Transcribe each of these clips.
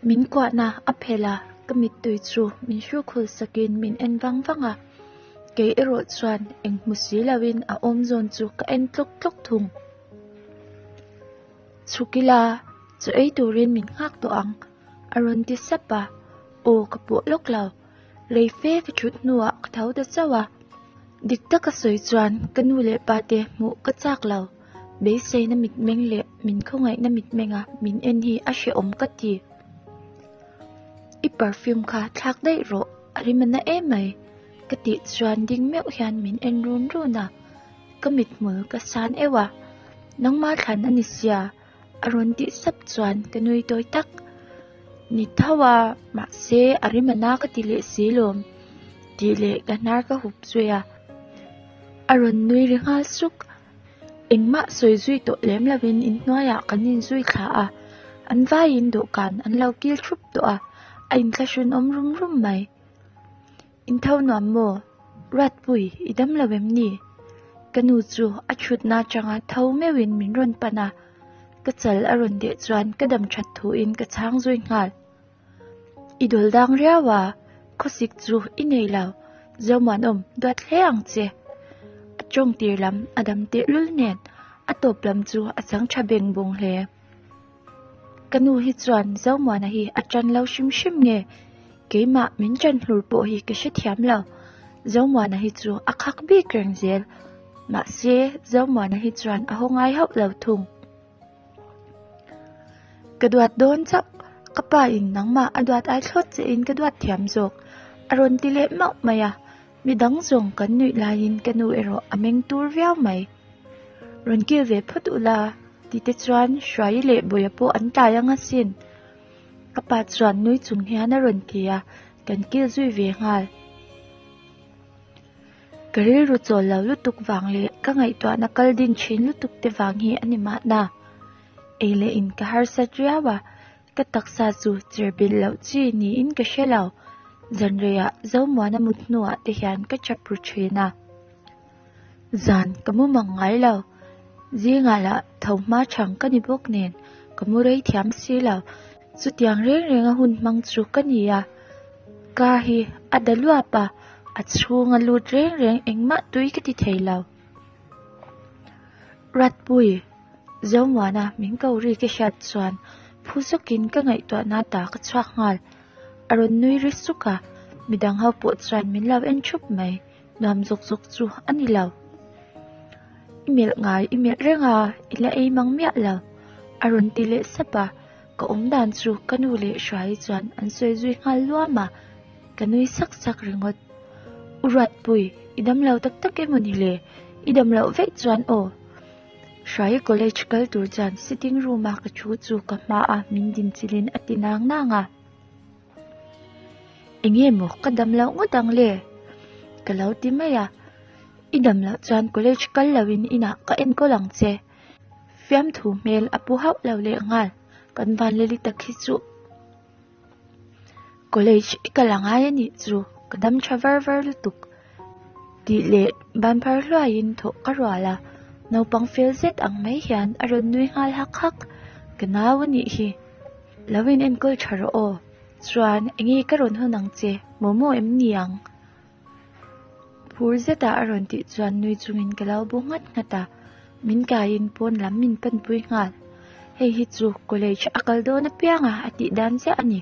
Min kuahna a phelh a, ka mittui chu min hrukhul sakin min en vang vang a. Kei erawh chuan eng hmu si loin a awm zawn chu ka en tlawk tlawk thung. Chhuk ila, chaw ei turin min nghak tawh ang, a rawn ti sap a. Aw ka pawh lawk lo. Rei fe ka thut hnuah ka tho ta chauh a. Dik taka sawi chuan ka nu leh pa te hmuh ka chak lo. Beiseina mitmeng leh min khawngaihna mitmenga min en hi a hrehawm ka ti. I perfume kha thlak daih rawh, a rim a na em mai, ka tih chuan ding meuh hian min en run run a. Ka mithmul ka san euh a, nangmah thlan a ni sia, a rawn tih sap chuan ka nui tawi tak. Ni tho a, mahse a rim a na ka ti leh si lawm, tih leh ka hnar ka hup zui a. A rawn nui ri nghal suk. Engmah sawi zui tawh lem lovin inhnuaiah kan inzui thla a, an vaiin dawhkan an lo kil thup tawh a, a inthlahrun awm rum rum mai. Intho nuam maw? Ruatpui, i dam lo em ni? Ka nu chu a thutna atanga tho meuhin min rawn pan a, ka chal a rawn deh chuan ka dam that thuin ka chhang zui nghal. I dawl dang riau a, khawsik chu i nei lo, Zomuanawm duat hle ang che. A tawng tir lam a dam tehlul nen a tawp lam chu a chang tha beng bawng hle. Ka nu hi chuan Zomuana hi a tan lo hrim hrim nge? Keimah min tan hlur pawh hi ka hrethiam lo. Zomuana hi chu a khak bik reng zel. Mahse, Zomuana hi chuan a haw ngai hauh lo thung. Ka duat dawn chauh, ka pa in nangmah a duat ai thlawt che in ka duat thiam zawk, a rawn ti leh mauh mai a. Midang zawng kan nuih laiin ka nu erawh a meng tur viau mai. Rawn kil ve phawt ula ti te chuan Hruaii leh Bawia pawh an tlai ang asin. Ka pa chuan nui chung hian a rawn ti a, kan kil zui ve nghal. Ka rilru chawl lo lutuk vang leh ka ngaihtuahna kal din thin lutuk te vang hi a ni mahna. Ei leh in ka harsat riau a, Ka taksa chu cher bilh loh chi niin ka hre lo. Zanreiah Zomuana mut hnuah te hian ka chap ru thin a. Zan ka mu mang ngai lo. Zingah lah tho hma chhang ka ni bawk nen ka mu rei thiam si lo. Chutiang reng renga hun hmang chu ka ni a. Ka hi a da luap a, a chhunga lut reng reng engmah tui ka ti thei lo. Ratpui. Zomuana min ko ri ka hriat chuan phu zawkin ka ngaihtuahna ta ka chhuak nghal. A rawn nui ri suk a, midang ho pawh chuan min lo en thup mai, nuam zawk zawk chu a ni lo. I melh ngai i melh reng a, i la ei mang miah lo, a rawn ti leh sap a, ka awm dan chu ka nu leh Hruaii chuan an sawi zui nghal luam a, ka nui sak sak ringawt. U Ruatpui, i dam lo tak tak emaw ni le? I dam loh veih chuan aw. Hruaii college kal tur chuan sitting room a ka thu chu ka hma a min din chilhin a ti nang nang a. Enge maw ka dam loh ngawt ang le? Ka lo ti mai a. I dam loh chuan college kal loin inah ka enkawl ang che. Fiamthu hmel a pu hauh lo leh nghal kan Vanleli tak hi chu. College i kal a ngai a nih chu ka dam tha var var lutuk tih leh ban phar hluaiin thawh ka rual a, naupang fel zet ang mai hian a rawn nui nghal hak hak, ka nau a nih hi, lo in enkawl tha rawh aw, chuan enge ka rawn hawn ang che, momo em ni ang? Phur zeta a rawn tih chuan nui chungin ka lo bu nghat nghat a, min kaiin pawn lam min panpui nghal. Hei hi chu college a kal dawn apianga a tih dan chiah a ni.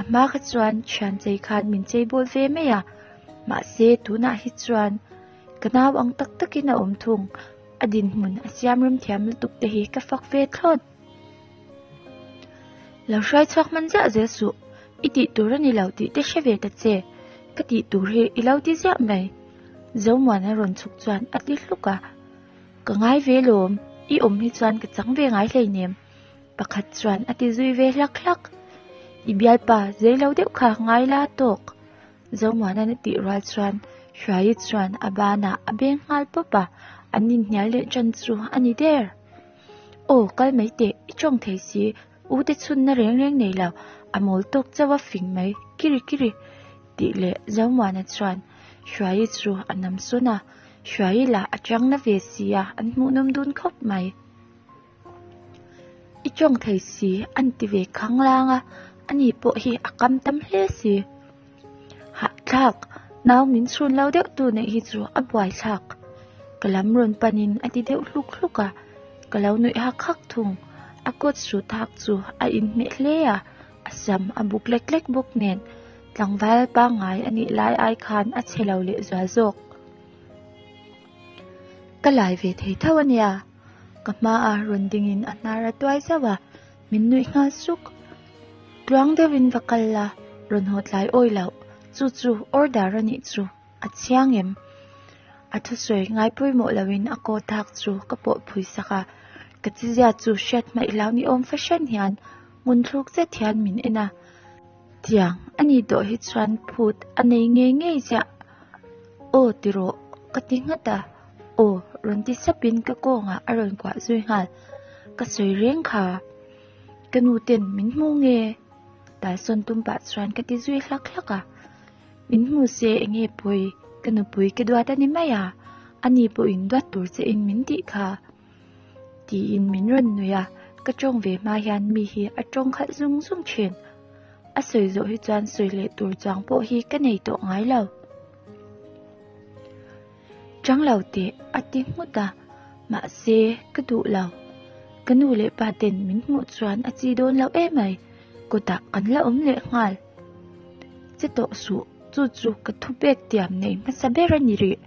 A hma kha chuan thian chei khan min chei bawl ve mai a, mahse tunah hi chuan ka nau ang tak takin a awm thung. A dinhmun a siam rem thiam lutuk te hi ka fak ve thlawt. Lo hruai chhuak hman ziah zel suh, i tih tur a ni lo tih te hre ve ta che, ka tih tur hi i lo ti ziah mai. Zomuana rawn chhuk chuan a ti hluk a, Ka ngai ve lawm, i awm hi chuan ka chang ve ngai hleinem, pakhat chuan a ti zui ve hlak hlak. I bialpa zei lo deuh kha ngai la tawk, Zomuana'n a tih rual chuan Hruaii chuan a banah a beng nghal pawp a, an inhnial leh ṭan chu a ni der. Aw kal mai teh, i tawng thei si, u te chhunna reng reng nei lo, a mawl tawk chauh a fing mai, kiri kiri tih leh Zomuana chuan Hruaii chu a nam sawn a, Hruaii lah a chang na ve si a, an hmuhnawm dun khawp mai. I tawng thei si an ti ve khanglang a. Ani pawh hi a kam tam hle si. Hahthlak, nau min chhun lo deuh tu neih hi chu a buaithlak. Ka lam rawn panin a ti deuh hluk hluk a, ka lo nuih hak hak thung. A coat suit hak chu a inhmeh hle a, a sam a buk lek lek bawk nen tlangval pangngai a nih lai ai khan a chhe lo leh zual zawk. Ka lai ve thei tho a nia, ka hmaa rawn dingin a hnar a tuai zauh a, min nuih nghal suk. Tluang deuhin va kal la, rawn haw tlai awi loh, chu chu order a nih chu, a chiang em? A thusawi ngai pawimawh loin a coat hak chu ka pawh phui sak a, ka chizia chu hriat hmaih lo ni awm fahran hian ngun thluk zet hian min en a. Tiang a nih tawh hi chuan phut a nei ngei ngei ziah. Aw ti rawh ka ti nghat a, aw rawn ti sapin ka kawngah a rawn kuah zui nghal. Ka sawi reng kha. Ka nu ten min hmu nge? Talsawn tum pah chuan ka ti zui hlak hlak a. Min hmu se enge pawi, ka nupui ka duat a ni mai a, ani pawhin duat tur che in min tih kha. Tiin min rawn nui a, ka tawng ve hma hian mi hi a tawng khalh zung zung thin. A sawi zawh hi chuan sawi leh tur chuang pawh hi ka nei tawh ngai lo. Chang lo teh a ti nghut a, mahse ka duh lo. Ka nu leh pa ten min hmuh chuan a chi dawn lo emai, kawtah kan la awm leh nghal. Che tawh suh, chu chu ka thupek tiam nei hmasa ber a ni rih.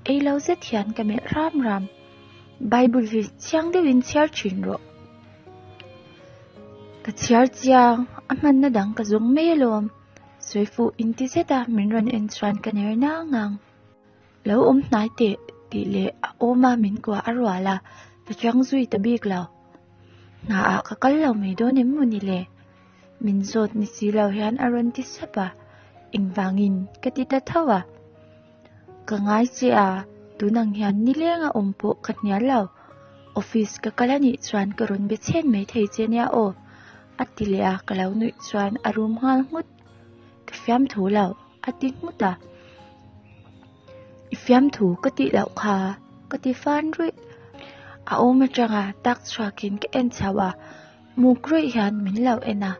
Ei lo zet hian ka melh ram ram. Bible hi chiang deuhin chhiar thin rawh. Ka chhiar chiang, a hmanna dang ka zawng mai alawm. Sawi fuh inti zet a min rawn en chuan ka ner nang ang. Lo awm hnai teh tih leh a awm a min kuah a rual a, ka chang zui ta bik lo. Hna ah ka kal lo mai dawn em maw ni le? Min zawt ni si lo hian a rawn ti sap a, engvangin ka ti ta tho a. Ka ngai che a, tunang hian nileng a awm pawh ka hnial lo. Office ka kal anih chuan ka rawn be chhen mai thei che nia aw. A ti leh a, ka lo nuih chuan a rum nghal nghut. Ka fiamthu lo, a ti nghut a. I fiamthu ka tih loh kha, ka ti fan ruih. A awm atanga tak chhuakin ka en chho a, muk ruih hian min lo en a.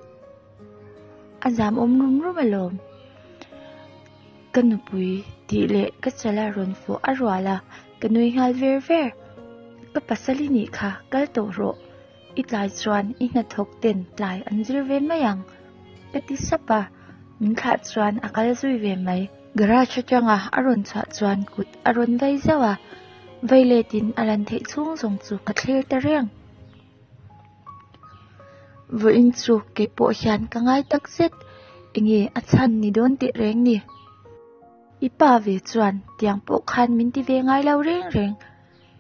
A zam awm rum rum alawm. Ka nupui tih leh ka chala rawn fawh a rual a, ka nui nghal ver ver. Ka pasal i nih kha, kal tawh rawh. I tlai chuan i hnathawk ten tlai an zir ve mai ang, ka ti sap a, min thlah chuan a kal zui ve mai. Garage atanga a rawn chhuah chuan kut a rawn vai zauh a, vai letin a lan theih chhung zawng chu ka thlir ta reng. Vawiin chu kei pawh hian ka ngai tak zet, enge a chhan ni dawn teh reng ni. I pa ve chuan tiang pawh khan min ti ve ngai lo reng reng.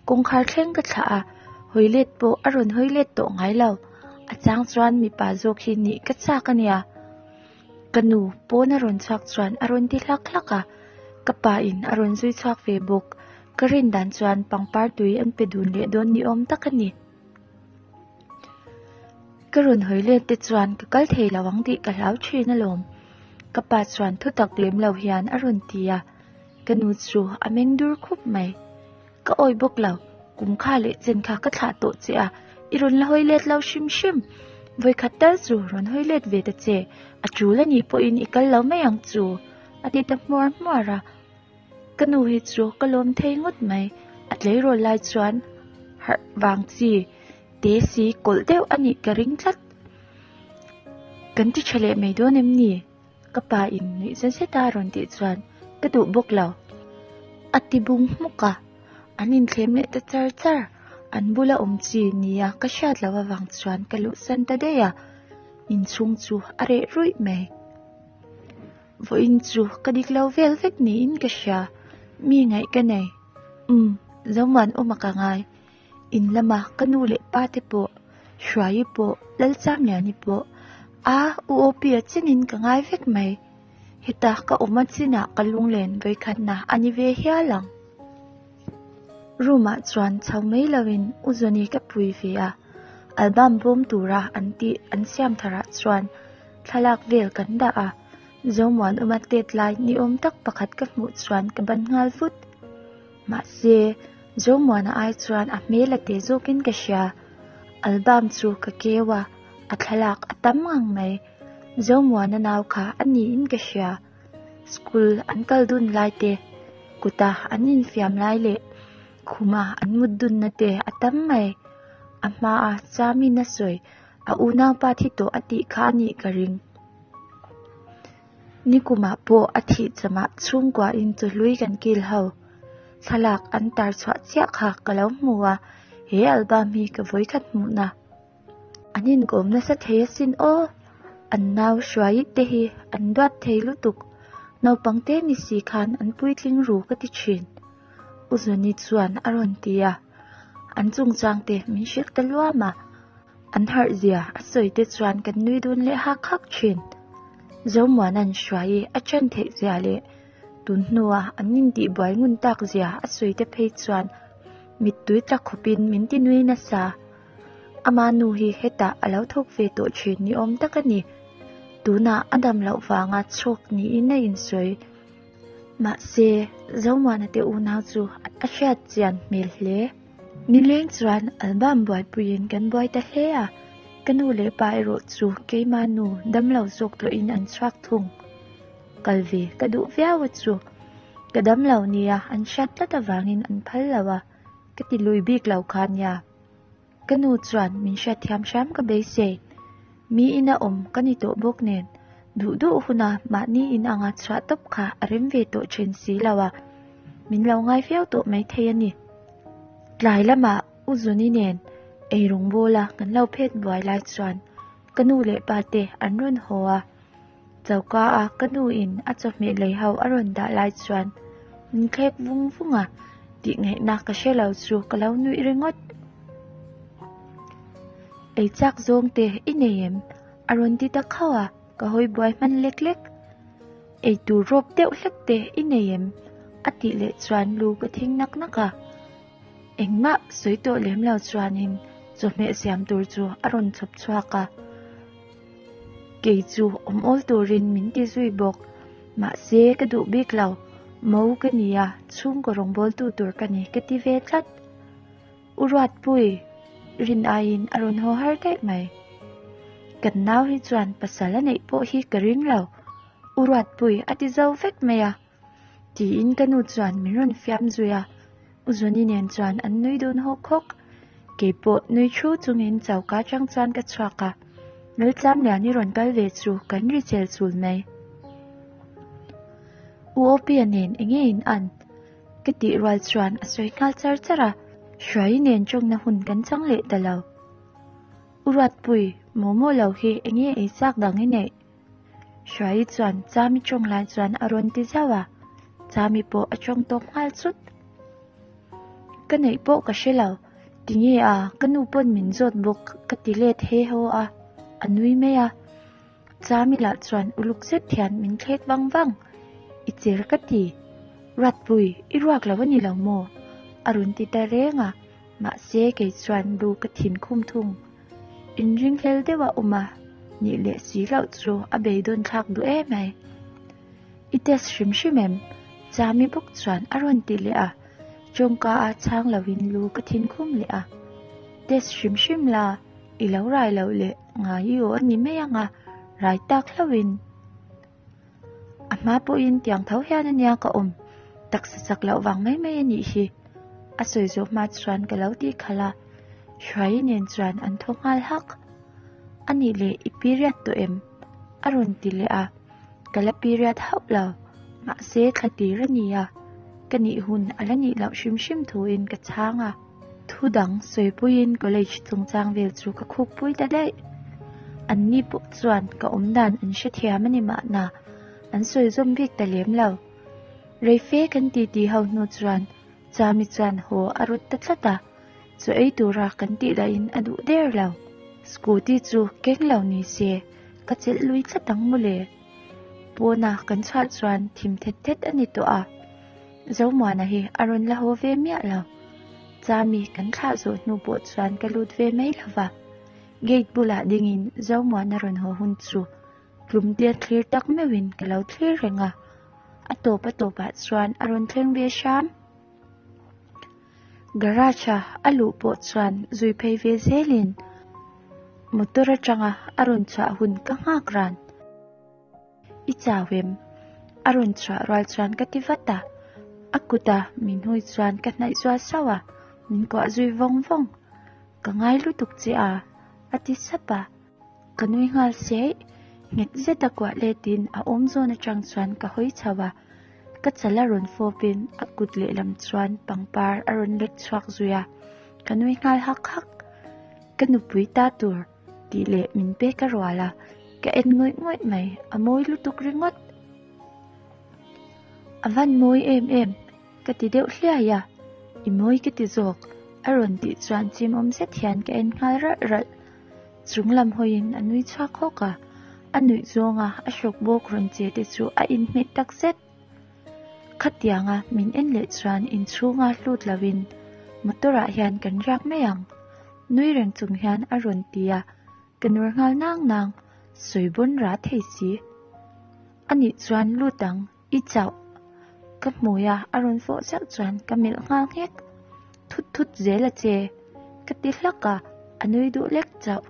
Kawngkhar thleng ka thlah a, hawi let pawh a rawn hawi let tawh ngai lo. A chang chuan mipa zawk hi nih ka chak a nia. Ka nu pawn a rawn chhuak chuan a rawn ti hlak hlak a, ka pa in a rawn zui chhuak ve bawk. Ka rin dan chuan pangpar tui an pe dun leh dawn ni awm tak a ni. Ka rawn hawi let te chuan ka kal thei lo ang tih ka hlau thin alawm. Ka pa chuan thutak lem lo hian a rawn ti a. Ka nu chu a meng dur khup mai. Ka awi bawk lo, kum kha leh chen kha ka thlah tawh che a, i rawn la hawi let lo hrim hrim. Vawikhat tal chu rawn hawi let ve ta che, a tul a nih pawhin i kal lo mai ang chu, a ti ta hmuar hmuar a. Ka nu hi chu ka lawm thei ngawt mai, a tleirawl lai chuan harh vang chi te si kawlh deuh a nih ka ring tlat. Kan ti tha leh mai dawn em ni? Ka pa in nuih za zet a rawn tih chuan ka duh bawk lo. A ti bung hmuk a, an inthlem leh ta char char. An bula awm chi nia ka hriat loh avang chuan ka luhsan ta daih a, inchhung chu a reh ruih mai. Vawiin chu ka dik lo vel vek niin ka hria, mi ngaih ka nei. Umm, Zomuan awm a ka ngai. In lama ka nu leh pa te pawh, Hruaii pawh, Lalchamliani pawh, a U Opi-a chenin ka ngai vek mai. Heta ka awm a chinah ka lunglen vawikhatna a ni ve hial ang. Room-ah chuan chho mai loin U Zawni ka pui ve a, album bawm tura an tih an siam tharah chuan thlalak vel kan dah a, Zomuanawma tet lai niawm tak pakhat ka hmuh chuan ka ban nghal vut. Mahse, Zomuana ai chuan a hmel a teh zawkin ka hria. Album chu ka keu a, a thlalak a tam ngang mai. Zomuana nau kha a niin ka hria. School an kal dun lai te, kuta an infiam lai leh khuma an mut dunna te a tam mai. A hmaa Chamin a sawi a unaupa thi tawh a tih kha a nih ka ring. Nikumah pawh a thih chamah chhungkuain chawhlui kan kil ho. Thlalak an tar chhuah chiah kha ka lo hmu a, he album hi ka vawikhat hmuhna. An inkawm nasa thei asin aw! An nau hruai te hi an duat thei lutuk. Naupang te ni si khan an puitling ru ka ti thin. U Zuni chuan a rawn ti a, an chungchang te min hrilh ta luam a. An harh zia a sawi te chuan kan nui dun leh hak hak thin. Zomuana'n hruai a ṭan theih zia leh tun hnua an intihbuai ngun tak zia a sawi te phei chuan mittui tla khawpin min ti nui nasa. Ama nu hi hetah a lo thawk ve tawh thin ni awm tak a ni. Tunah a dam loh vanga chhuak niin a insawi. Mahse, Zomuana te unau chu a hriat chian hmel hle. Nileng chuan album buaipuiin kan buai ta hle a, ka nu leh pa erawh chu keima nu damlo zawk tawhin an chhuak thung. Kal ve ka duh viau a chu, ka damlo nia an hriat tlat avangin an phal lo a, ka ti lui bik lo kha nia. Ka nu chuan min hriatthiam hram ka beisei. Mi ina awm ka ni tawh bawk nen, duh duh huna mahni in anga chhuah tawp kha a rem ve tawh thin si lo a, min lo ngai viau tawh maithei a ni. Tlai lamah U Zuni nen eirawng bawla kan lo phet buai lai chuan ka nu leh pa te an rawn haw a, choka a ka nu in a chawhmeh lei ho a rawn dah lai chuan min thlek vung vung a, tih ngaihna ka hre lo chu ka lo nuih ringawt. Ei chak zawng te i nei em? A rawn ti ta khauh a, ka hawi buai hman lek lek. Ei tur rawp deuh hlek te i nei em? A tih leh chuan lu ka thing nak nak a. Engmah sawi tawh lem lo chuanin chawhmeh siam tur chu a rawn chhawp chhuak a. Kei chu awm awl turin min ti zui bawk. Mahse ka duh bik lo, mo ka ni a, chhungkaw rawngbawltu tur ka ni ka ti ve tlat. U Ruatpui, rin aiin a rawn haw har daih mai. Kan nau hi chuan pasal a neih pawh hi ka ring lo, U Ruatpui a ti zo vek mai a. Tiin ka nu chuan min rawn fiam zui a, U Zuni nen chuan an nui dun hawk hawk. Keipawh nui thu chungin choka atang chuan ka chhuak a, Laltlamliani rawn kal ve chu kan ri chel chul mai. U Opia nen enge in an? Ka tih rual chuan a sawi nghal char char a, Hruaii nen tawngna hun kan chang leh ta lo. U Ruatpui, momo lo hi enge ei chak dang i neih? Hruaii chuan Chami tawng lai chuan a rawn ti zauh a, Chami pawh a tawng tawp nghal chut. Ka neih pawh ka hre lo, tinge a, ka nu pawn min zawt bawk ka ti let he haw a, a nui mai a. Chami lah chuan uluk zet hian min thlek vang vang, I cher ka ti. Ruatpui, i ruak lo a ni lo maw? A rawn ti ta reng a, mahse kei chuan lu ka thin khum thung. Inringhlel deuh a awm a, nih leh si loh chu a beidawn thlak duh em mai. I test hrim hrim em? Chami bawk chuan a rawn ti leh a, tawngka a chhang loin lu ka thin khum leh a. Test hrim hrim la, i lo rai loh leh ngai i aw a ni mai ang a, rai tak hlauhin. A hma pawhin tiang tho hian a nia ka awm, taksa chak loh vang mai mai a nih hi. A sawi zawh hma chuan ka lo tih khalh a, Hruaii nen chuan an thaw nghal hak. A nih leh i period tawh em? A rawn ti leh a, ka la period hauh lo, mahse thla tir a ni a, ka nih hun a la nih loh hrim hrim thuin ka chhang a. Thu dang sawipuiin college chungchang vel chu ka khukpui ta daih. Anni pawh chuan ka awmdan an hrethiam a ni mahna, an sawi zawm bik ta lem lo. Reife kan titi ho hnu chuan Chami chuan haw a rawt ta tlat a, chaw ei tura kan tih lahin a duh der lo. Scooty chu keng lo ni se, ka chelh lui tlat ang mawle. Pawna kan chhuah chuan thim thet thet a ni tawh a, Zomuana hi a rawn la haw ve miah lo. Chami kan thlah zawh hnu pawh chuan ka lut ve mai lo va. Gate bulah dingin Zomuana rawn haw hun chu tlumte thlir tak meuhin ka lo thlir reng a. A tawp a tawpah chuan a rawn thleng ve hram. Garage a a luh pawh chuan zui phei ve zelin motor atanga a rawn chhuah hun ka nghak ran. I chau em? A rawn chhuah rual chuan ka ti vat a, a kuta min hui chuan ka hnaih zual sauh a, min kuah zui vawng vawng. Ka ngai lutuk che a, a ti sap a. Ka nui nghal seih, nghet zeta kuah letin a awm zawn atang chuan ka hawi chho a, ka chal a rawn fawpin a kut lehlam chuan pangpar a rawn lek chhuak zui a, ka nui nghal hak hak. Ka nupui ta tur tih leh min pek a rual a, ka en ngawih ngawih mai, a mawi lutuk ringawt. A van mawi em em, ka ti deuh hliai a, i mawi ka ti zawk, a rawn tih chuan chimawm zet hian ka en nghal ralh ralh. Chung lam hawiin a nui chhuak hawk a, a nuih zawnga a hrawk bawk rawn che te chu a inhmeh tak zet. Khatianga min en leh chuan inchhunga hlut loin motor ah hian kan riak mai ang, nui reng chung hian a rawn ti a, ka nur nghal nang nang, sawi bawn ra thei si. Anih chuan lut ang, i chauh. Ka hmui a a rawn fawh zeuh chuan ka melh nghal nghek, thut thut zel a che, ka ti hlak a, a nui duh lek chauh.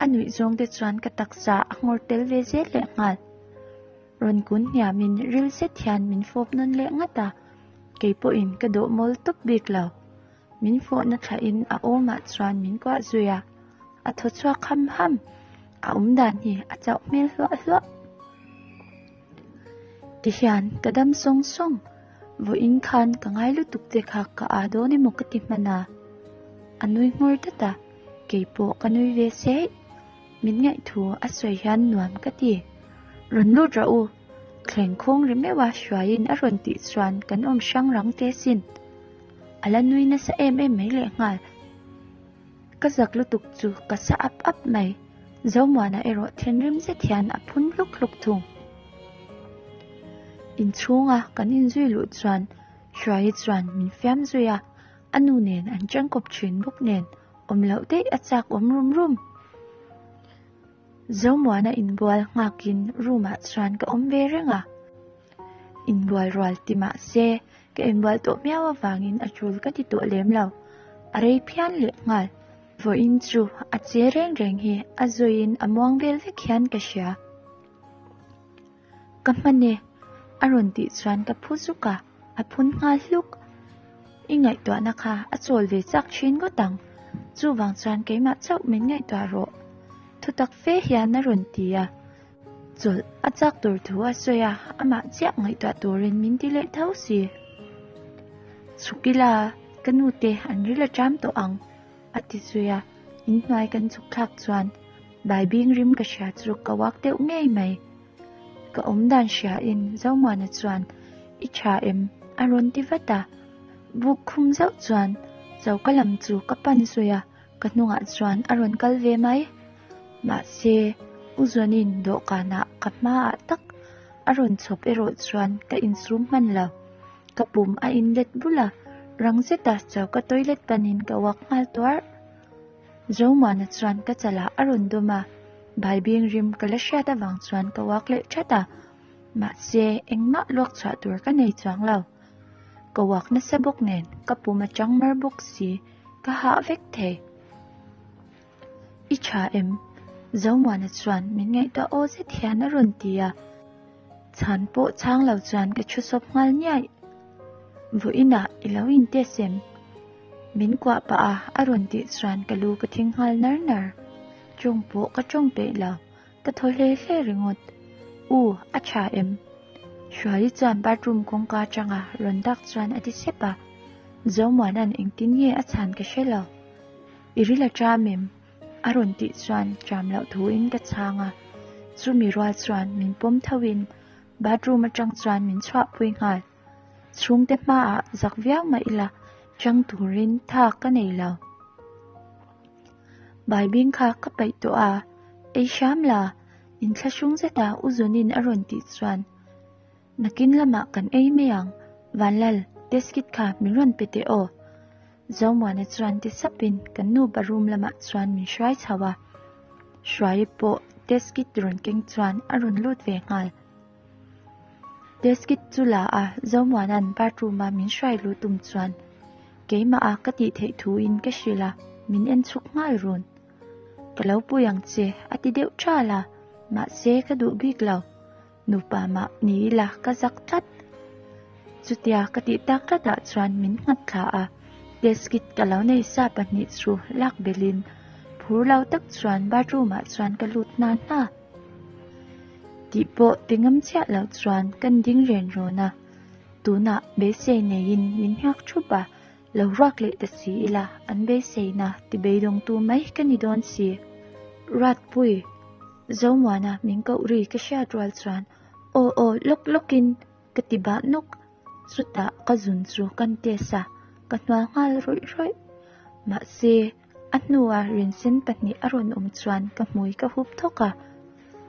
A nuih zawng te chuan ka taksa a nghawr tel ve zel leh nghal. Rawn kun hniamin ril zet hian min fawp nawn leh ngat a, kei pawhin ka dawh mawl tawp bik lo. Min fawhna thlahin a awmah chuan min kuah zui a, a thaw chhuak ham ham. A awm dan hi a chauh hmel hluah hluah. Tihian ka dam sawng sawng, vawiin khan ka ngai lutuk che kha ka aa dawn emaw ka ti hman a. A nui nghawr dat a, kei pawh ka nui ve seih. Min ngaihthu a sawi hian nuam ka ti. Rawn lut rawh u, thleng khawng ri meuh a hruaiin a rawn tih chuan kan awm hrang rang te sin. A la nui nasa em em mai lehnghal. Ka zak lutuk chu ka sa ap ap mai. Zomuana erawh thinrim zet hian a phun hluk hluk thung. Inchhunga kan inzui luh chuan Hruaii chuan min fiam zui a, a nu nen an changkawp thin bawk nen awm loh daih a chak awm rum rum. Zomuana inbual nghakin room ah chuan ka awm ve reng a. Inbual rual ti mah se ka inbual tawh miau avangin a tul ka ti tawh lem lo. A rei phian leh nghal. Vawiin chu a che reng reng hi a zawiin a muang vel vek hian ka hria. Ka hman e, a rawn tih chuan ka phu zuk a, a phun nghal hluk. I ngaihtuahna kha a chawl ve chak thin ngawt ang, chuvang chuan keimah chauh min ngaihtuah rawh. Thutak fe hian a rawn ti a, chawlh a chak tur thu a sawi a, amah chiah ngaihtuah turin min ti leh tho si. Chhuk ila, ka nute an ril a ṭam tawh ang, a ti zui a, inhnuai kan chhuk thlak chuan Baibing rim ka hria chu ka uak deuh ngei mai. Ka awm dan hria in Zomuana chuan I tha em? a rawn ti vat a. Buk khum zauh chuan choka lam chu ka pan zui a, ka hnungah chuan a rawn kal ve mai. Mahse, U Zuanin dawhkanah ka hmaah tak a rawn chhawp erawh chuan ka insum hman lo. Ka pum a inlet bul a, rang zeta choka toilet panin ka uak nghal tuarh. Zomuana chuan ka chalah a rawn dawm a, Baibing rim ka la hriat avang chuan ka uak leh that a, mahse engmah luak chhuah tur ka nei chuang lo. Ka uak nasa bawk nen ka pum atang mar bawk si, ka hah vek thei. I tha em? Zomuana chuan min ngaihtuah aw zet hian a rawn ti a, chhan pawh chhang lo chuan ka thu sawp nghal niaih. Vawiinah i lo intest em? Min kuah pah a, a rawn tih chuan ka lu ka thing nghal nar nar. Tawng pawh ka tawng peih lo, ka thaw hle hle ringawt. U, a tha em? Hruaii chuan bathroom kawngka atanga rawn dak chuan a ti sep a. Zomuana'n engtin nge a chhan ka hre lo. I ril a ṭam em? A rawn tih chuan ṭam loh thuin ka chhang a. Chumi rual chuan min pawm thoin bathroom atang chuan min chhuahpui nghal. Chhungte hmaah zak viau mah ila chang turin tha ka nei lo. Baibing kha ka paih tawh a, ei hram la, inthlahrung zeta U Zunin a rawn tih chuan nakin lamah kan ei mai ang, Vanlal, test kit kha min rawn pe teh aw. Zomuana chuan ti sapin kan nupa room lamah chuan min hruai chho a, Hruaii pawh test kit rawn keng chuan a rawn lut ve nghal. Test kit chu la a, Zomuana'n bathroom a min hruai luh tum chuan keimah a ka tih theih thuin ka hrilh a, min en chhuk nghal run. Ka lo pui ang che a ti deuh ṭhal a, mahse ka duh bik lo. Nupa mah ni ila ka zak tlat. Chutia ka tih tak tlatah chuan min nghat thla a, test kit ka lo nei sa pahnih chu lak belhin phur lo tak chuan bathroom ah chuan ka lut hna hna. Tih pawh ti ngam chiah loh chuan kan ding ren rawn a, tunah beisei neiin min nghak thup a, lo ruak leh ta si ila an beiseina ti beidawngtu mai ka ni dawn si. Ruatpui, Zomuana min koh ri ka hriat rual chuan aw aw lawk lawkin ka ti bah nawk, chutah ka zun chu kan test a, ka hnual nghal rawih rawih. Mahse, a hnua rinsen pahnih a rawn awm chuan ka hmui ka hup thawk a,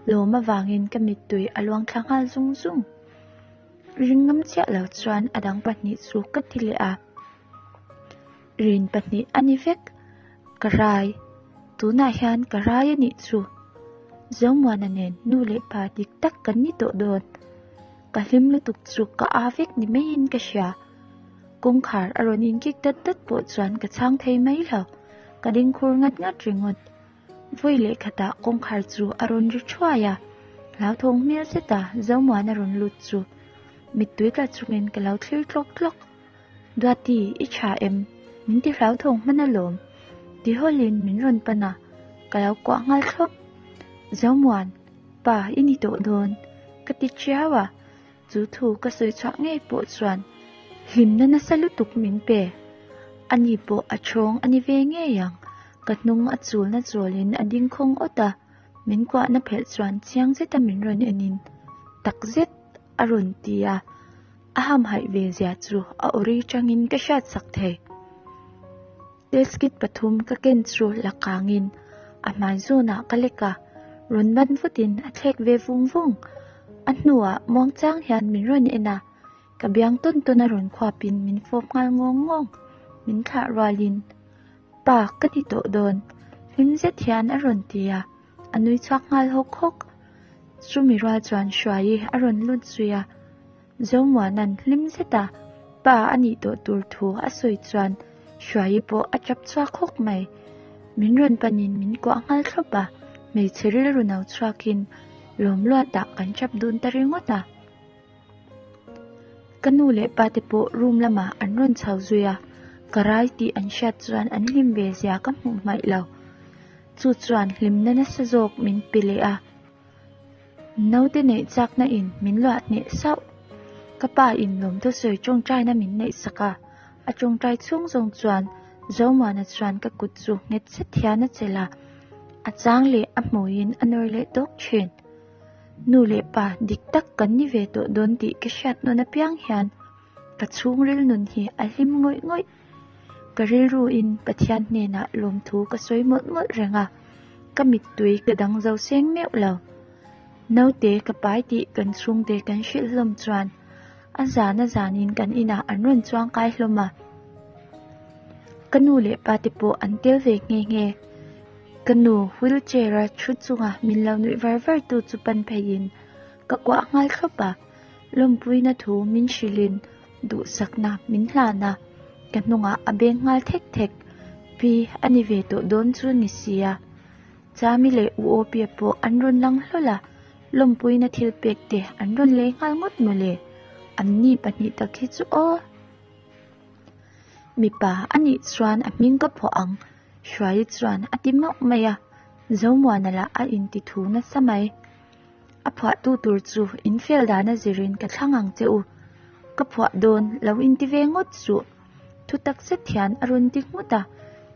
lawm avangin ka mittui a luang thla nghal zung zung. Ring ngam chiah lo chuan a dang pahnih chu ka ti leh a, rin pahnih a ni vek, ka rai, tunah hian ka rai a nih chu. Zomuana nen nu leh pa dik tak kan ni tawh dawn. Ka hlim lutuk chu ka aa vek ni maiin ka hria. Kawngkhar a rawn inkik dat dat pawh chuan ka chhang thei mai lo. Ka ding khur ngat ngat ringawt. Vawi leh khatah kawngkhar chu a rawn ri thuai a, hlauthawng hmel zeta Zomuana rawn lut chu mittui tla chungin ka lo thlir tlawk tlawk. Duati, i tha em? Min ti hlauthawng hman alawm. Ti hawlin min rawn pan a, ka lo kuah nghal thlawp. Zomuan, pa i ni tawh dawn, ka ti chiau a, chu thu ka sawi chhuah ngei pawh chuan hlimna nasa lutuk min pe. Ani pawh a chhawng a ni ve ngei ang, ka hnung a chulna chawlin a ding khawng awt a, min kuahna phelh chuan chiang zeta min rawn enin takzet a rawn ti a. A hamhaih ve zia chu a awri tangin ka hriat sak thei. Test kit pathum ka ken chu la kangin a hmai zawnah ka lek a, rawn ban vutin a thlek ve vung vung. A hnuah muangchang hian min rawn en a, ka biang tawn tawn a rawn khuapin min fawp nghal ngawng ngawng. Min thlah rualin, Pa, ka ti tawh dawn, hlim zet hian a rawn ti a. A nui chhuak nghal hawk hawk. Chumi rual chuan Hruaii a rawn lut zui a. Zomuana'n hlim zeta pa a nih tawh tur thu a sawi chuan Hruaii pawh a tap chhuak hawk mai. Min rawn panin min kuah nghal thlawp a, hmeichhe rilru no chhuakin lawm luatah kan tap dun ta ringawt a. Ka nu leh pa te pawh room lamah an rawn chho zui a, ka rai tih an hriat chuan an hlim ve zia ka hmuh hmaih lo. Chu chuan hlimna nasa zawk min pe leh a, naute neih chakna in min luah hneh sauh. Ka pa in lawmthu sawi tawngtaina min neih sak a, a tawngtai chhung zawng chuan Zomuana chuan ka kut chu nghet zet hian a chelh a, a chang leh a hmuiin a nawr leh tawk thin. Nu leh pa dik tak kan ni ve tawh dawn tih ka hriat nawn apiang hian ka chhungril nun hi a hlim ngawih ngawih. Ka rilruin Pathian hnenah lawmthu ka sawi mawlh mawlh reng a, ka mittui ka dang zo seng meuh lo. Naute ka pai tih kan chhungte kan hrilh hlawm chuan a zan a zanin kan inah an rawn chuang kai hlawm a. Ka nu leh pate pawh an tel ve nghe nghe. Ka nu wheelchair a thu chunga min lo nuih var var tu chu pan pheiin ka kuah nghal thlawp a, lawmpuina thu min hrilhin duhsakna min hlan a, ka hnungah a beng nghal thek thek, pi a ni ve tawh dawn chu ni sia. Chami leh U Awpia pawh an rawn lang hlawl a, lawmpuina thil pek te an rawn lei nghal ngawt mawle, an ni pahnih tak hi chu aw. Mipa a nih chuan a hming ka phuah ang, Hruaii chuan a ti mauh mai a, Zomuana lah a inti thu nasa mai. A phuahtu tur chu in fel dana zirin ka thlang ang che u. Ka phuah dawn lo inti ve ngawt suh. Thu tak zet hian a rawn ti nghut a,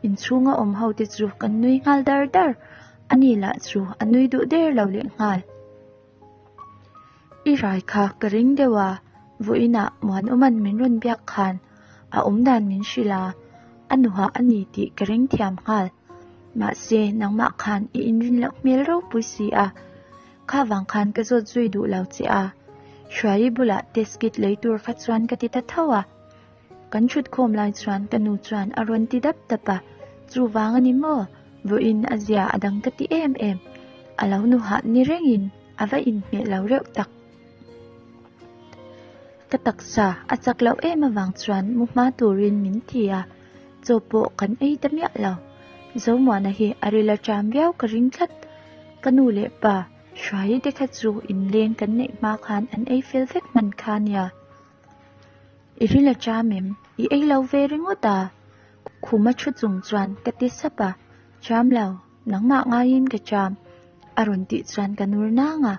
inchhunga awm ho te chu kan nui nghal dar dar. Ani lah chu a nui duh der lo leh nghal. I rai kha ka ring deuh a, vawiinah Muanawma'n min rawn biak khan a awmdan min hrilh a, a nuhah a ni tih ka ring thiam nghal. Mahse, nangmah khan i inrin loh hmel ropui si a, kha vang khan ka zawt zui duh lo che a, Hruaii bulah test kit lei tur kha chuan ka ti ta tho a. Kan thut khawm lai chuan ka nu chuan a rawn ti dap dap a, chuvang a ni maw? Vawiin a zia a dang ka ti em em. A lo nu hah ni rengin a va inhmeh lo reuh tak. Ka taksa a chak loh em avang chuan mu hma turin min ti a, chaw pawh kan ei ta miah lo. Zomuana hi a ril a ṭam viau ka ring tlat. Ka nu leh pa. Hruaii te kha chu inleng kan neih hma khan an ei fel vek hman kha nia. I ril a cham em? I ei lo ve ringawt a? Khuma thu chung chuan ka ti sap a, Cham lo, nangmah ngaiin ka cham, a rawn tih chuan ka nur nang a,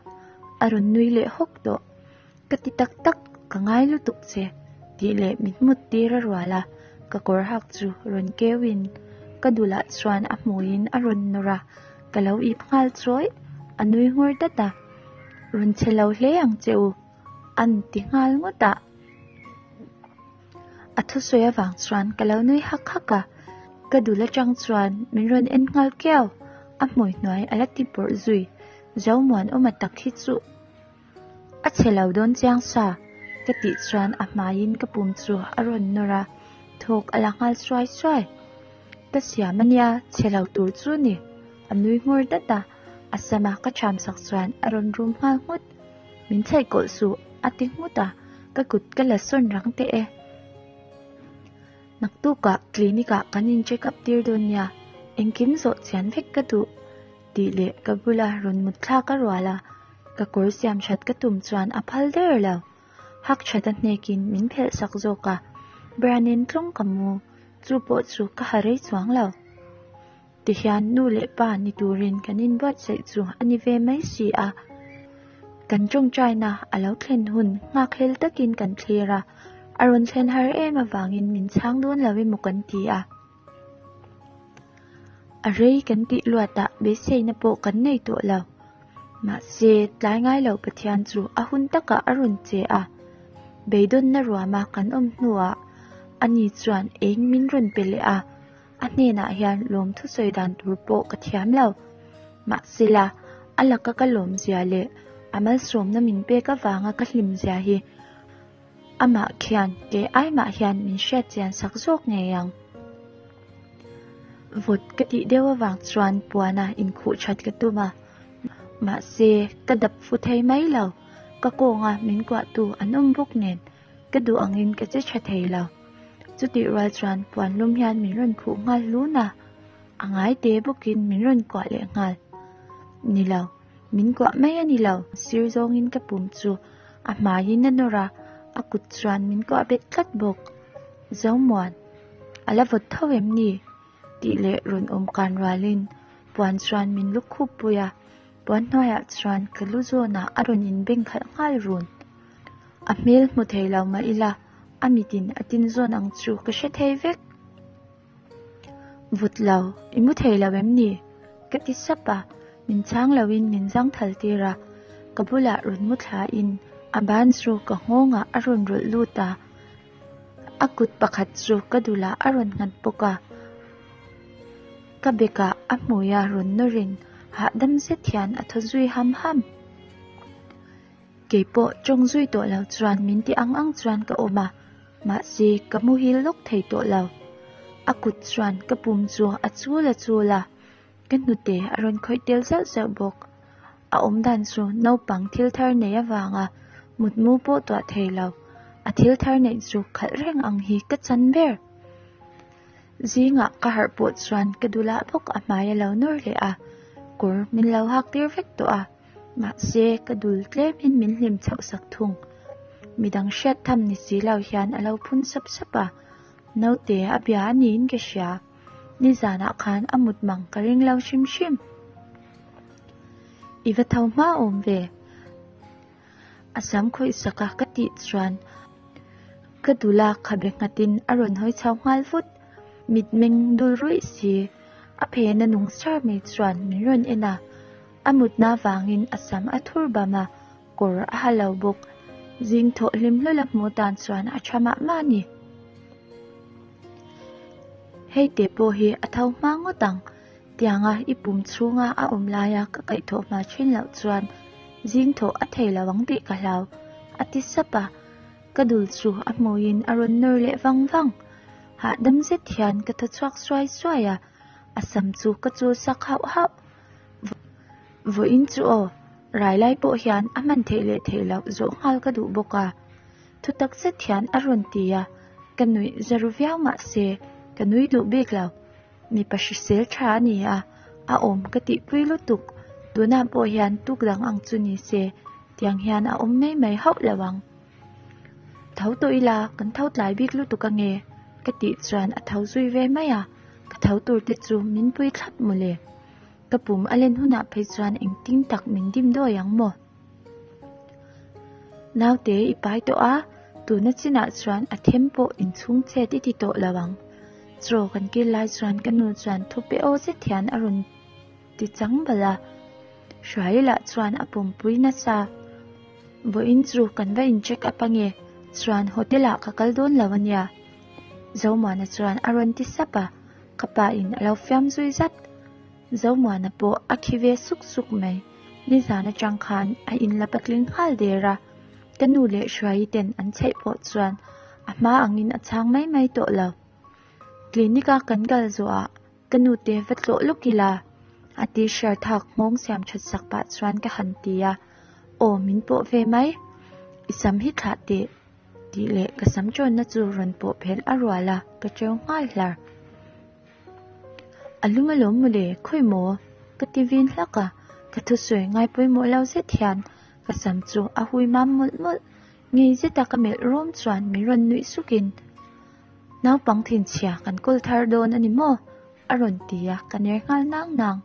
a rawn nui leh hawk tawh. Ka ti tak tak, ka ngai lutuk che, tih leh mit mut tir a rual a, ka kawr hak chu rawn keuin ka dulah chuan a hmuiin a rawn nawr a, ka lo ip nghal chawih, a nui nghawr dat a, Rawn che lo hle ang che u, an ti nghal ngawt a. A thusawi avang chuan ka lo nui hak hak a, ka dul atang chuan min rawn en nghal kiau, a hmui hnuai a la ti pawrh zui, Zomuanawma tak hi chu a chhe lo dawn chiang sa ka tih chuan a hmaiin ka pum chu a rawn nawr a, thawk a la nghal suai suai. Ka siam ania, chhe lo tur chu ni, a nui nghawr dat a, a sama ka ṭham sak chuan a rawn rum nghal nghut. Min chhaih kawlh suh, a ti nghut a, ka kut ka la sawn rang teh e. Naktukah clinic ah kan in check up tir dawn nia, engkim zawh chian vek ka duh, tih leh ka bula rawn mut thlak a rual a, ka kawr siam that ka tum chuan a phal der lo. Hak that a hnekin min phelh sak zawk a, bra nen tlawng ka mu, chu pawh chu ka ha rei chuang lo. Tihian nu leh pa ni turin kan inbuatsaih chu a ni ve mai si a. Kan tawngtaina a lo thlen hun nghakhlel takin kan thlir a, a rawn thlen har em avangin min chhang dawn lo emaw kan ti a. A rei kan tih luatah beiseina pawh kan nei tawh lo. Mahse, tlai ngai lo Pathian chu a hun takah a rawn che a. Beidawnna ruama kan awm hnuah ani chuan eng min rawn pe leh a. A hnenah hian lawm thusawi dan tur pawh ka thiam lo. Mahsela, a laka ka lawmzia leh a malsawmna min pek avanga ka hlimzia hi amah khian kei aimah hian min hriat chian sak zawk ngei ang. Vawt ka tih deuh avang chuan puana inkhuh that ka tum a, mahse ka dap fu thei mai lo. Ka kawnga min kuahtu an awm bawk nen Ka duh angin ka che tha thei lo. Chutih rual chuan puan lum hian min rawn khuh nghal hlun a, a ngai te bawkin min rawn kuah leh nghal. Ni lo, min kuah mai a ni lo, sir zawngin ka pum chu a hmaiin a nawr a, a kut chuan min kuah bet tlat bawk. Zomuan, a la vawt tho em ni? tih leh rawn awm kan rualin puan chuan min lu khup pui a, puan hnuaiah chuan ka lu zawnah a rawn inbeng khalh nghal run. A hmel hmu thei lo mah ila, a mitin a tin zawn ang chu ka hre thei vek. Vut lo, i mu thei lo em ni? Ka ti sap a, min chhang loin min zang thal tir a, ka bulah rawn mu thlain a ban chu ka nghawngah a rawn rawlh lut a, a kut pakhat chu ka dulah a rawn nghat bawk a, ka bekah a hmuia rawn nawrin hahdam zet hian a thaw zui ham ham. Keipawh tawng zui tawh lo chuan min ti ang ang chuan ka awm a, mahse ka muhil lawk thei tawh lo. A kut chuan ka pum chu a chul a chul a, ka hnute a rawn khawih tel zauh zauh bawk. A awm dan chu naupang thil thar nei avanga mutmu pawh tuah thei lo, a thil thar neih chu khalh reng ang hi ka chan ber. Zingah ka harh pawh chuan ka dulah bawk a hmai a lo nawr leh a, kawr min lo hak tir vek tawh a. Mahse, ka dul tlemin min hlim chhoh sak thung. Midang hriat tham ni si lo hian a lo phun sap sap a, naute a bia a niin ka hria. Nizanah khan a mut mang ka ring lo hrim hrim. I va tho hma awm ve. A sam khawih sak a ka tih chuan ka dula khabe nghatin a rawn hawi chho nghal vut. Mitmeng dul ruih si, a phena nung sar mai chuan min rawn en a. A mutna vangin a sam a thur bam a, kawr a ha lo bawk. Zing thawh hlim hlawl a hmuh tan chuan a tha mah mah a ni. Hei te pawh hi a tho hma ngawt ang. Tianga i pum chhunga a awm laia ka kaihthawh hma thin loh chuan zing thawh a thei lo ang tih ka hlau, a ti sap a. Ka dul chu a hmuiin a rawn nawr leh vang vang. Hahdam zet hian ka thaw chhuak suai suai a, a sam chu ka chul sak hauh hauh. Vawiin chu aw, rai lai pawh hian a hman theih leh theih loh zawh nghal ka duh bawk a, thu tak zet hian a rawn ti a, ka nuih za ru viau mah se ka nui duh bik lo, mipa hrisel tha a ni a, a awm ka tihpui lutuk. Tunah pawh hian tuk dang ang chu ni se, tiang hian a awm mai mai hauh lo ang. Tho tawh ila, kan tho tlai bik lutuk ange, ka tih chuan a tho zui ve mai a, ka tho tur te chu min pui thlap mawle. Ka pum a len hunah phei chuan engtin tak min dim dawi ang maw? Naute i pai tawh a, tuna chinah chuan a them pawh inchhung chet i ti tawh lo ang. Chaw kan kil lai chuan ka nu chuan thupe aw zet hian a rawn ti chang balh a. Hruailah chuan a pumpui nasa. Vawiin chu kan va in check up ange, chuan hotel ah ka kal dawn lo ania. Zomuana chuan a rawn ti sap a, ka pa in a lo fiam zui zat. Zomuana pawh a khi ve suk suk mai, nizan atang khan a in la patling nghal der a, ka nu leh Hruaii ten an chheih pawh chuan a hma angin a chhang mai mai tawh lo. Clinic a kan kal zawhah Ka nute va tlawh lawk ila, a t-shirt hak nghawng siam that sak pah chuan ka han ti a, Aw min pawh ve mai, i sam hi thlah teh, tih leh ka sam tawnna chu rawn pawh phelh a rual a, ka teu nghal hlar. A lum alawm mawle, khawi maw? ka ti vin hlak a, ka thusawi ngai pawimawh lo zet hian ka sam chu a hui mam mawlh mawlh, ngei zeta ka melh rawm chuan min rawn nuih sukin, Naupang thinchhia kan kawl thar dawn a ni maw? a rawn ti a, ka ner nghal nang nang.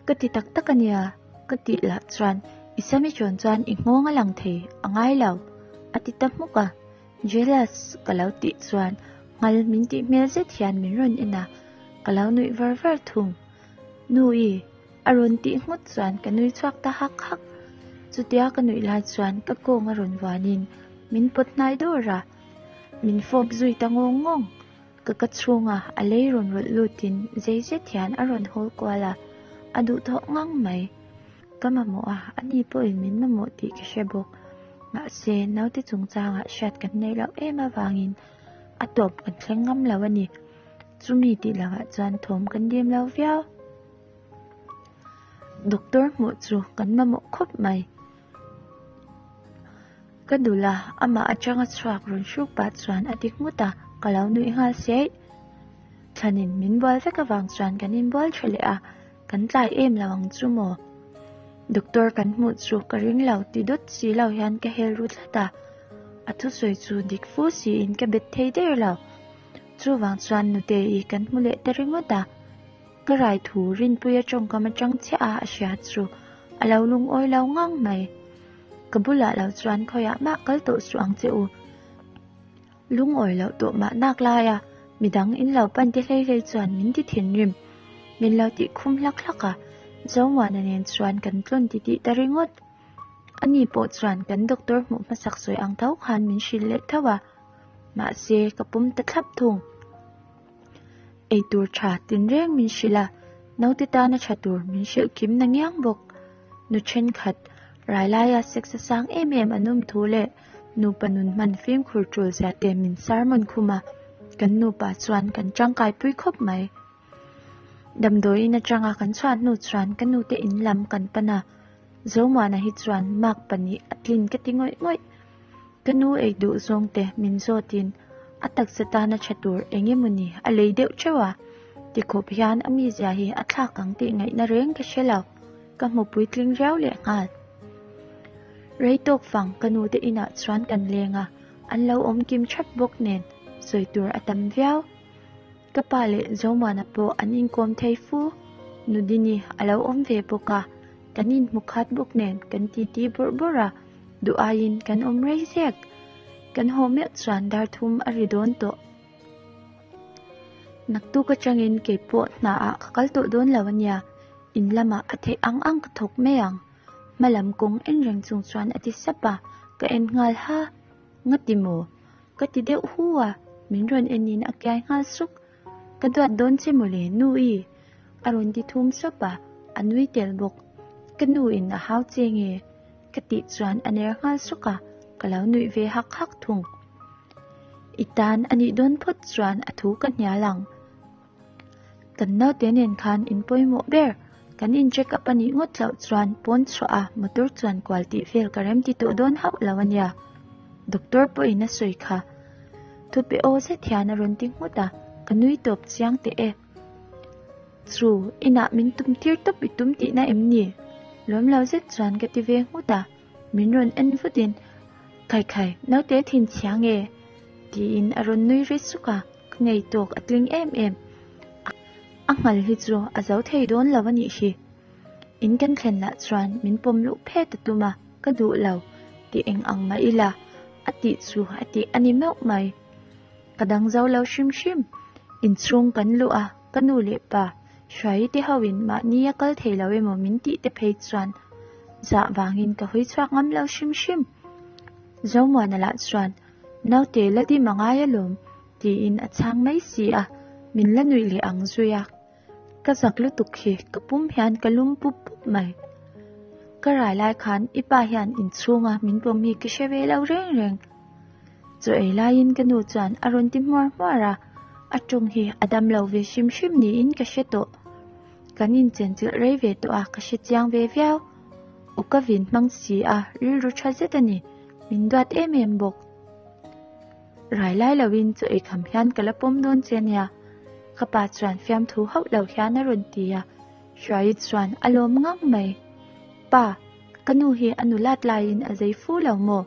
Ka ti tak tak a nia, ka tih lah chuan i sam i chawn chuan i nghawng a lang thei a ngai lo, a ti ta hmuk a. Jealous ka lo tih chuan nghal min tih hmel zet hian min rawn en a, ka lo nuih var var thung. Nu i, a rawn tih nghut chuan ka nui chhuak ta hak hak. Chutia ka nuih lai chuan ka kawng a rawn vuanin min pawt hnai dawr a, min fawp zui ta ngawng ngawng. Ka ka chhunga a lei rawn rawlh lutin zei zet hian a rawn hawl kual a, a duhthawh ngang mai. Ka mamawh a, ani pawhin min mamawh tih ka hre bawk. Mahse, naute chungchangah hriat kan neih loh em avangin a tawp kan thleng ngam lo a ni. Chumi tih lohah chuan thawm kan dim lo viau. Doctor hmuh chu kan mamawh khawp mai. Ka dul a, amah atanga chhuak rawn hruk pah chuan a ti nghut a, ka lo nuih nghal siaih. Thlanin min bual vek avang chuan kan inbual tha leh a, kan tlai em lo ang chu maw? Doctor kan hmuh chu ka ring lo ti dawt si lo hian ka hel ru tlat a, a thusawi chu dik fu siin ka bet thei der lo. Chuvang chuan Nute-i kan hmu leh ta ringawt a. Ka rai thu Rinpuia tawngkam atang chiah a a hria chu a lo lungawi lo ngang mai. Ka bulah lo chuan khawiah mah kal tawh suh ang che u. Lungawi loh tawh mah nak lai a, midang in lo pan te hlei hlei chuan min ti thinrim. Min lo tih khum hlak hlak a, Zomuana nen chuan kan tlawn ti tih ta ringawt. Ani pawh chuan kan doctor hmuh hmasak sawi ang tho khan min hrilh leh tho a, mahse ka pawm ta thlap thung. Eitur tha tinreng min hrilh a, naute tana tha tur min hrilh kim na ngiang bawk. Nu thenkhat, rai laia sex a sang em em an awm thu leh nupa nun hman fimkhur tul zia te min sermon khum a, kan nupa chuan kan tangkai pui khawp mai. Damdawiin atanga kan chhuah hnu chuan ka nute in lam kan pan a, Zomuana hi chuan mark pahnih a tlin ka ti ngawih ngawih. Ka nu ei duh zawng te min zawtin a taksa tana tha tur eng emawni a lei deuh theuh a, tikhawp hian a mizia hi a thlak ang tih ngaihna reng ka hre lo, ka hmu puitling riau leh nghal. Rei tawk fang ka nu te inah chuan kan leng a, an lo awm kim thap bawk nen sawi tur a tam viau. Ka pa leh Zomuana pawh an inkawm thei fu, Nudini a lo awm ve bawk a, kan inhmu khat bawk nen kan titi bawrh bawrh a, duh aiin kan awm rei zek. Kan haw meuh chuan dar thum a ri dawn tawh. Naktuk atangin kei pawh hna ah ka kal tawh dawn lo ania, in lamah a theih ang ang ka thawk mai ang. Hma lam kawng en reng chung chuan a ti sap a, ka en nghal ha. Ngati maw? Ka ti deuh hu a, min rawn en in a kiai nghal suk. Ka duat dawn che mawle nu i? A rawn ti thum sawp a, a nui tel bawk. Ka nu in a hau che nge? Ka tih chuan a ner nghal suk a, ka lo nuih ve hak hak thung. I tan a nih dawn phawt chuan a thu ka hnial ang. Kan naute nen khan in pawimawh ber, kan in check up a nih ngawt loh chuan pawn chhuah a motor chuan kual tih vel ka rem ti tawh dawn hauh lo a nia. Doctor pawhin a sawi kha. Thupe aw zet hian a rawn ti nghut a, ka nui tawp chiang teh e. Chu, inah min tum tir tawp i tum tihna em ni? Lawm lo zet chuan ka ti ve nghut a, min rawn en vutin, Khai khai, naute thin chhia nge? tiin a rawn nui ri suk a, ka ngei tawk a tling em em. A nghal hi chu a zo thei dawn lo a nih hi. In kan thlen lah chuan min pawm luh phet a tum a, ka duh lo, ti eng ang mah ila, a tih chu a tih a ni meuh mai. Ka dang zo lo hrim hrim. Inchhung kan luh a, ka nu leh pa, Hruaii te ho in mahni a kal thei lo emaw min tih te phei chuan zah vangin ka hawi chhuak ngam lo hrim hrim. Zomuana lah chuan, Naute la dim a ngai alawm, tiin a chhang mai si a, min la nuih leh ang zui a. Ka zak lutuk hi ka pum hian ka lum pup pup mai. Ka rai lai khan i pa hian inchhunga min pawm hi ka hre ve lo reng reng. Chaw ei laiin ka nu chuan a rawn ti hmuar hmuar a, a tawng hi a dam lo ve hrim hrim niin ka hre tawh. Kan inchenchilh rei ve tawh a, ka hre chiang ve viau. U ka vin hmang si a, rilru tha zet a ni, min duat em em bawk. Rai lai loin chaw ei kham hian ka la pawm dawn che nia, ka pa chuan fiamthu hauh lo hian a rawn ti a, Hruaii chuan a lawm ngang mai. Pa, ka nu hi a nulat laiin a zei fu lo maw?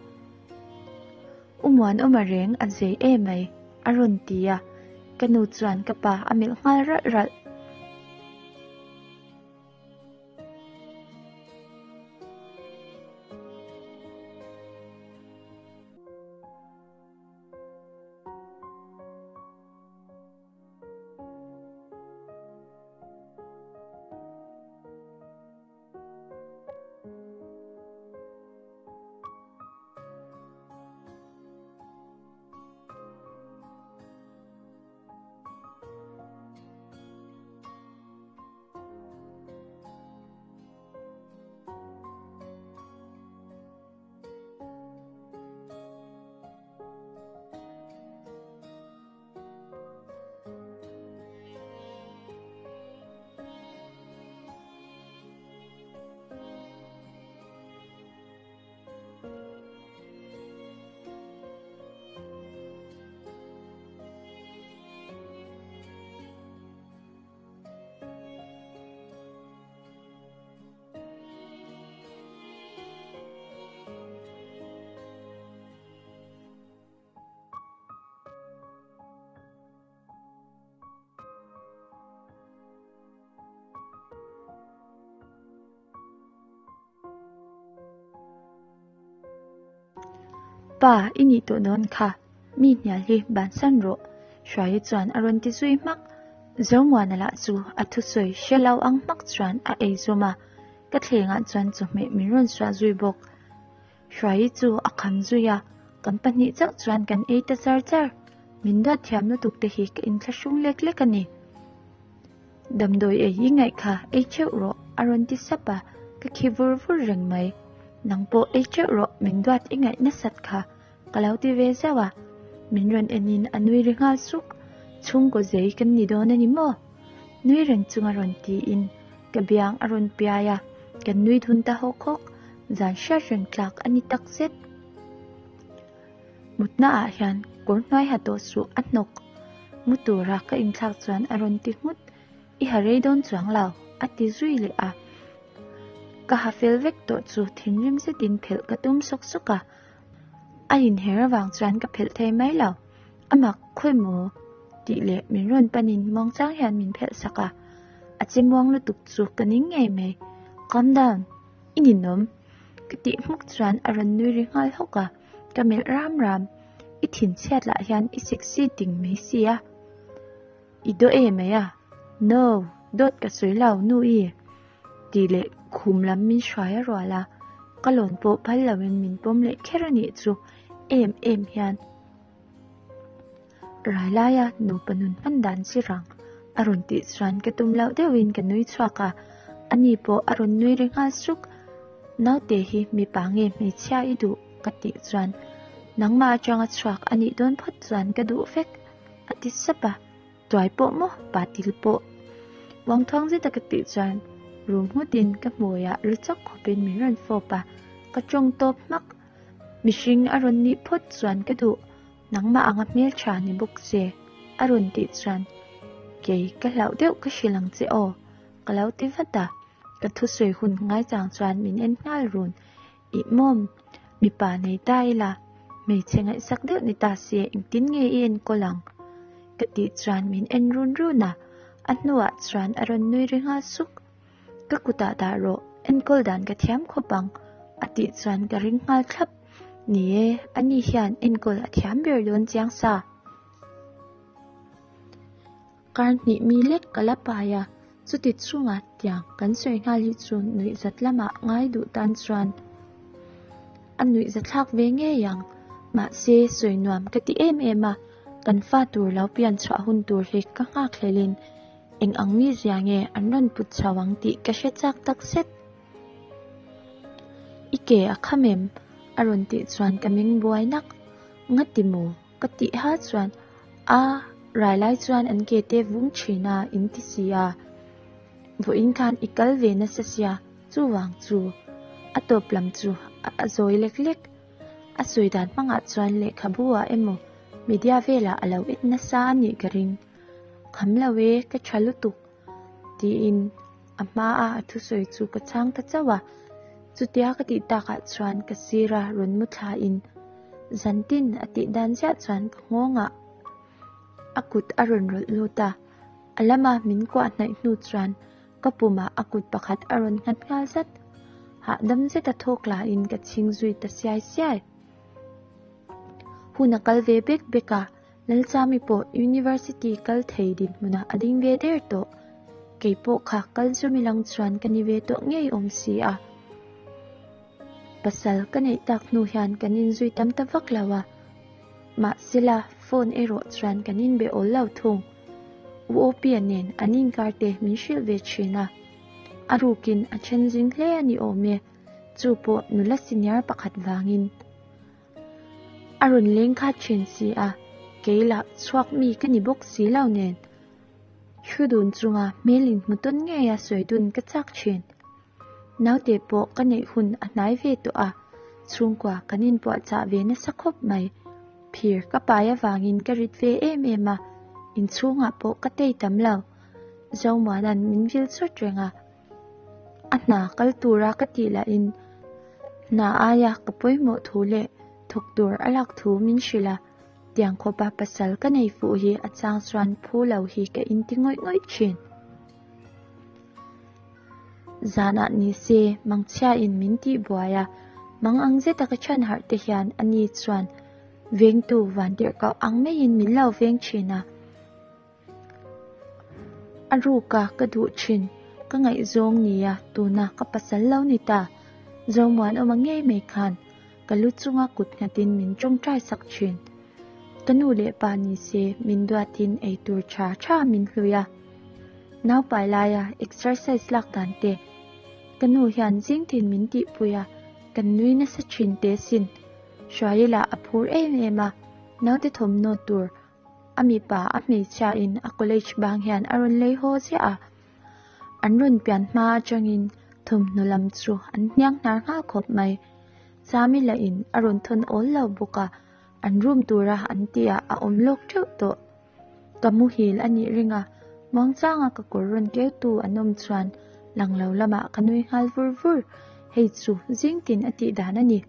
U Muanawma reng a zei em mai, a rawn ti a, ka nu chuan ka pa a melh nghal ralh ralh. Pa, i nih tawh dawn kha, mi hnial hi bansan rawh, Hruaii chuan a rawn ti zui hmak. Zomuana lah chu a thusawi hre lo ang hmak chuan a ei zawm a, ka thlengah chuan chawhmeh min rawn suah zui bawk. Hruaii chu a kham zui a, kan pahnih chauh chuan kan ei ta char char. Min duat thiam lutuk te hi ka inthlahrung lek lek a ni. Damdawi ei i ngaih kha ei theuh rawh a rawn ti sap a, ka khi vur vur reng mai. Nang pawh ei theuh rawh min duat i ngaih nasat kha ka lo ti ve zauh a. Min rawn en in a nui ri nghal suk, chhungkaw zei kan ni dawn a ni maw? Nui reng chunga rawn tiin ka biang a rawn piai a, kan nui dun ta hawk hawk, zan hriat reng tlak a ni tak zet. Mutna ah hian kawr hnuai ha tawh suh a hnawk. Mu tura ka inthlak chuan a rawn ti nghut, I ha rei dawn chuang lo, a ti zui leh a. Ka ha fel vek tawh chu thinrim zetin phelh ka tum sawk sawk a, a inher avang chuan ka phelh thei mai lo. A mak khawi maw? tih leh min rawn panin muangchang hian min phelh sak a, a che muang lutuk chu ka ning ngei mai. Calm down, i ninawm. Ka tih hmuk chuan a rawn nui ri nghal hawk a, ka melh ram ram. I thinchhiat lah hian i sexy ting mai si a. I daw em mai a? No, dawt ka sawi lo, nu i. Tih leh khum lam min hruai a rual a, ka lawn pawh phal loin min pawm leh kher a nih chu em em hian. Rai laia nupa nun hman dan chi rang a rawn tih chuan ka tum loh deuhin ka nui chhuak a, ani pawh a rawn nui ri nghal suk. Naute hi mipa nge hmeichhia i duh? ka tih chuan nangmah atanga chhuak a nih dawn phawt chuan ka duh vek a ti sap a, tuai pawh maw patil pawh uangthuang zeta ka tih chuan rum nghutin ka hmuiah ri chawk khawpin min rawn fawp a, ka tawng tawp hmak. Mihring a rawn nih phawt chuan ka duh, nangmah anga hmeltha ni bawk che, a rawn tih chuan. Kei ka hlauh deuh ka hrilh ang che aw, ka lo ti vat a, ka thusawi hun ngaichang chuan min en nghal run. Ih mawm, mipa nei ta ila, hmeichhe ngaihsak deuh ni ta se engtin nge i enkawl ang? Ka tih chuan min en run run a, a hnuah chuan a rawn nui ri nghal suk. Ka kutah dah rawh, enkawl dan ka thiam khawp ang, a tih chuan ka ring nghal thlap. Ni e, ani hian enkawl a thiam ber dawn chiang sa. Kar hnih mi lek ka la pai a, chuti chunga tiang kan sawi nghal hi chu nuihzat lamah ngai duh tan chuan a nuihzathlak ve ngei ang. Mahse, sawi nuam ka ti em em a, kan fa tur lo pian chhuah hun tur hi ka nghak hlelin eng ang mizia nge an rawn put chho ang tih ka hre chak tak zet. I ke a kham em? a rawn tih chuan ka meng buai nak. Ngati maw? Ka tih ha chuan a rai lai chuan an ke te vung thin a in ti si a, vawiin khan i kal ve nasa sia chuvang chu a tawp lam chu a zawi lek lek. A sawi dan hmangah chuan lehkhabu ah emaw media velah a lo en nasa a nih ka ring. Kham lo e, ka tha lutuk tiin a hma a a thusawi chu ka chhang ta chauh a, chutia ka tih takah chuan ka sira rawn mu thlain zantin a tih dan ziah chuan ka nghawngah a kut a rawn rawlh lut a, a lama min kuah hnaih hnu chuan ka pumah a kut pakhat a rawn nghat nghal zat, hahdam zeta thawk lahin ka chhing zui ta siai siai. Hun a kal ve bek bek a, Lalchami pawh University kal thei dinhmunah a ding ve der tawh. Kei pawh kha kal chumi lang chuan ka ni ve tawh ngei awm si a. Pasal ka neih tak hnu hian kan inzui tam ta vak lo a. Mahsela phone erawh chuan kan inbe awl lo thung. U Opia nen an inkar te min hrilh ve thin a. A rukin a then zing hle a ni awm e. Chu pawh nula senior pakhat vangin. A rawn leng khat thin si a, kei lah chhuak mi ka ni bawk si lo nen. Thu dun chunga hmel in hmu tawn ngei a sawi dun ka chak thin. Naute pawh ka neih hun a hnai ve tawh a, chhungkua kan inpuahchah ve nasa khawp mai. Phir ka pai avangin ka rit ve em em a, inchhungah pawh ka tei tam lo. Zomuana'n min vil chawt reng a. A hna kal tura ka tih lahin hna aia ka pawimawh thu leh thawk tur a lak thu min hrilh a, tiang khawpa pasal ka nei fuh hi a chang chuan phu lo hi ka inti ngawih ngawih thin. Zanah ni se mangchhiain min tih buai a, mang ang zeta ka chhan harh te hian ani chuan vengtu vantirhkoh ang maiin min lo veng thin a. A ruka ka duh thin, ka ngaihzawng nia tuna ka pasal lo ni ta. Zomuanawma ngei mai khan ka lu chunga kut nghatin min tawngtai sak thin. Ka nu leh pa ni se min duatin eitur tha tha min hlui a. Naupai laia exercise lak dan te ka nu hian zing tin min tihpui a, kan nui nasa thin te sin. Hruaila a phur em em a, naute thawmhnaw tur A mipa a hmeichhia in a college bang hian a rawn lei haw ziah a, an rawn pian hma atangin thawmhnaw lam chu an hniang hnar nghal khawp mai. Chami lah in a rawn thawn awl lo bawk a, an room tura an tih ah a awm lawk teuh tawh. Ka muhil a nih ring a, muangchanga ka kawr rawn keu tu an awm chuan lang lo lamah ka nui nghal vur vur, hei chu zing tin a tih dan a ni.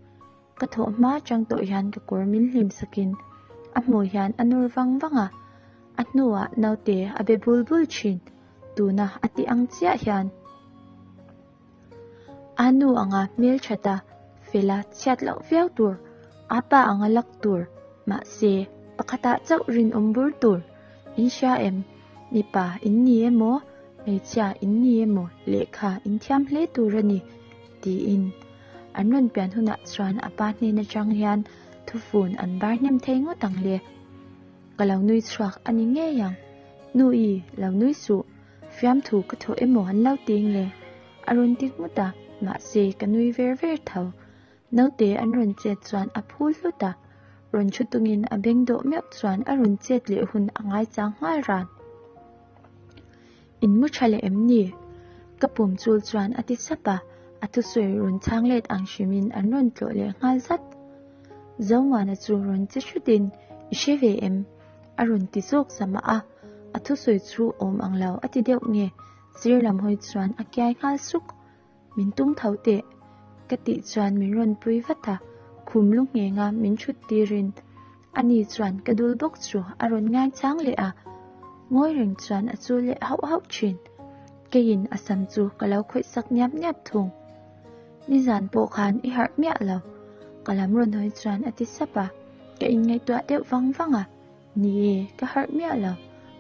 Ka thawh hma chang tawh hian ka kawr min hlim sakin a hmuh hian a nur vang vang a, a hnuah naute a be bul bul thin, tuna a tih ang chiah hian a nu anga hmelthata fela chhiat loh viau tur, a pa anga lak tur, mahse pakhatah chauh rinawm bur tur, in hria em? Mipa in ni emaw, hmeichhia in ni emaw lehkha in thiam hle tur a ni, tiin. An rawn pian hunah chuan a pa hnen atang hian thufun an bar hnem thei ngawt ang le. Ka lo nui chhuak a ni ngei ang. Nu i, lo nui suh. Fiamthu ka thawh emaw an lo ti nge? A rawn ti nghut a, mahse ka nui ver ver tho. Naute an rawn chet chuan a phul hlut a, rawn thu tungin a beng dawh meuh chuan a rawn chet leh hun a ngaichang nghal ran. In mu tha leh em ni? Ka pum chul chuan a ti sap a, a thusawi rawn chhang let ang hrimin an rawn tlawh leh nghal zat. Zomuana chu rawn che hrutin, I hre ve em? a rawn ti zawk sa mah a. A thusawi chu awm ang lo a ti deuh nge sir lam hawi chuan a kiai nghal suk. Min tung tho teh ka tih chuan min rawn pui vat a, khum lu nghenga min thut tirin ani chuan ka dul bawk chu a rawn ngaichang leh a, ngawi reng chuan a chul leh hauh hauh thin. Keiin a sam chu ka lo khawih sak niap niap thung. Nizan pawh khan i harh miah lo, ka lam rawn hawi chuan a ti sap a, ka inngaihtuah deuh vang vang a, ni e, ka harh miah lo,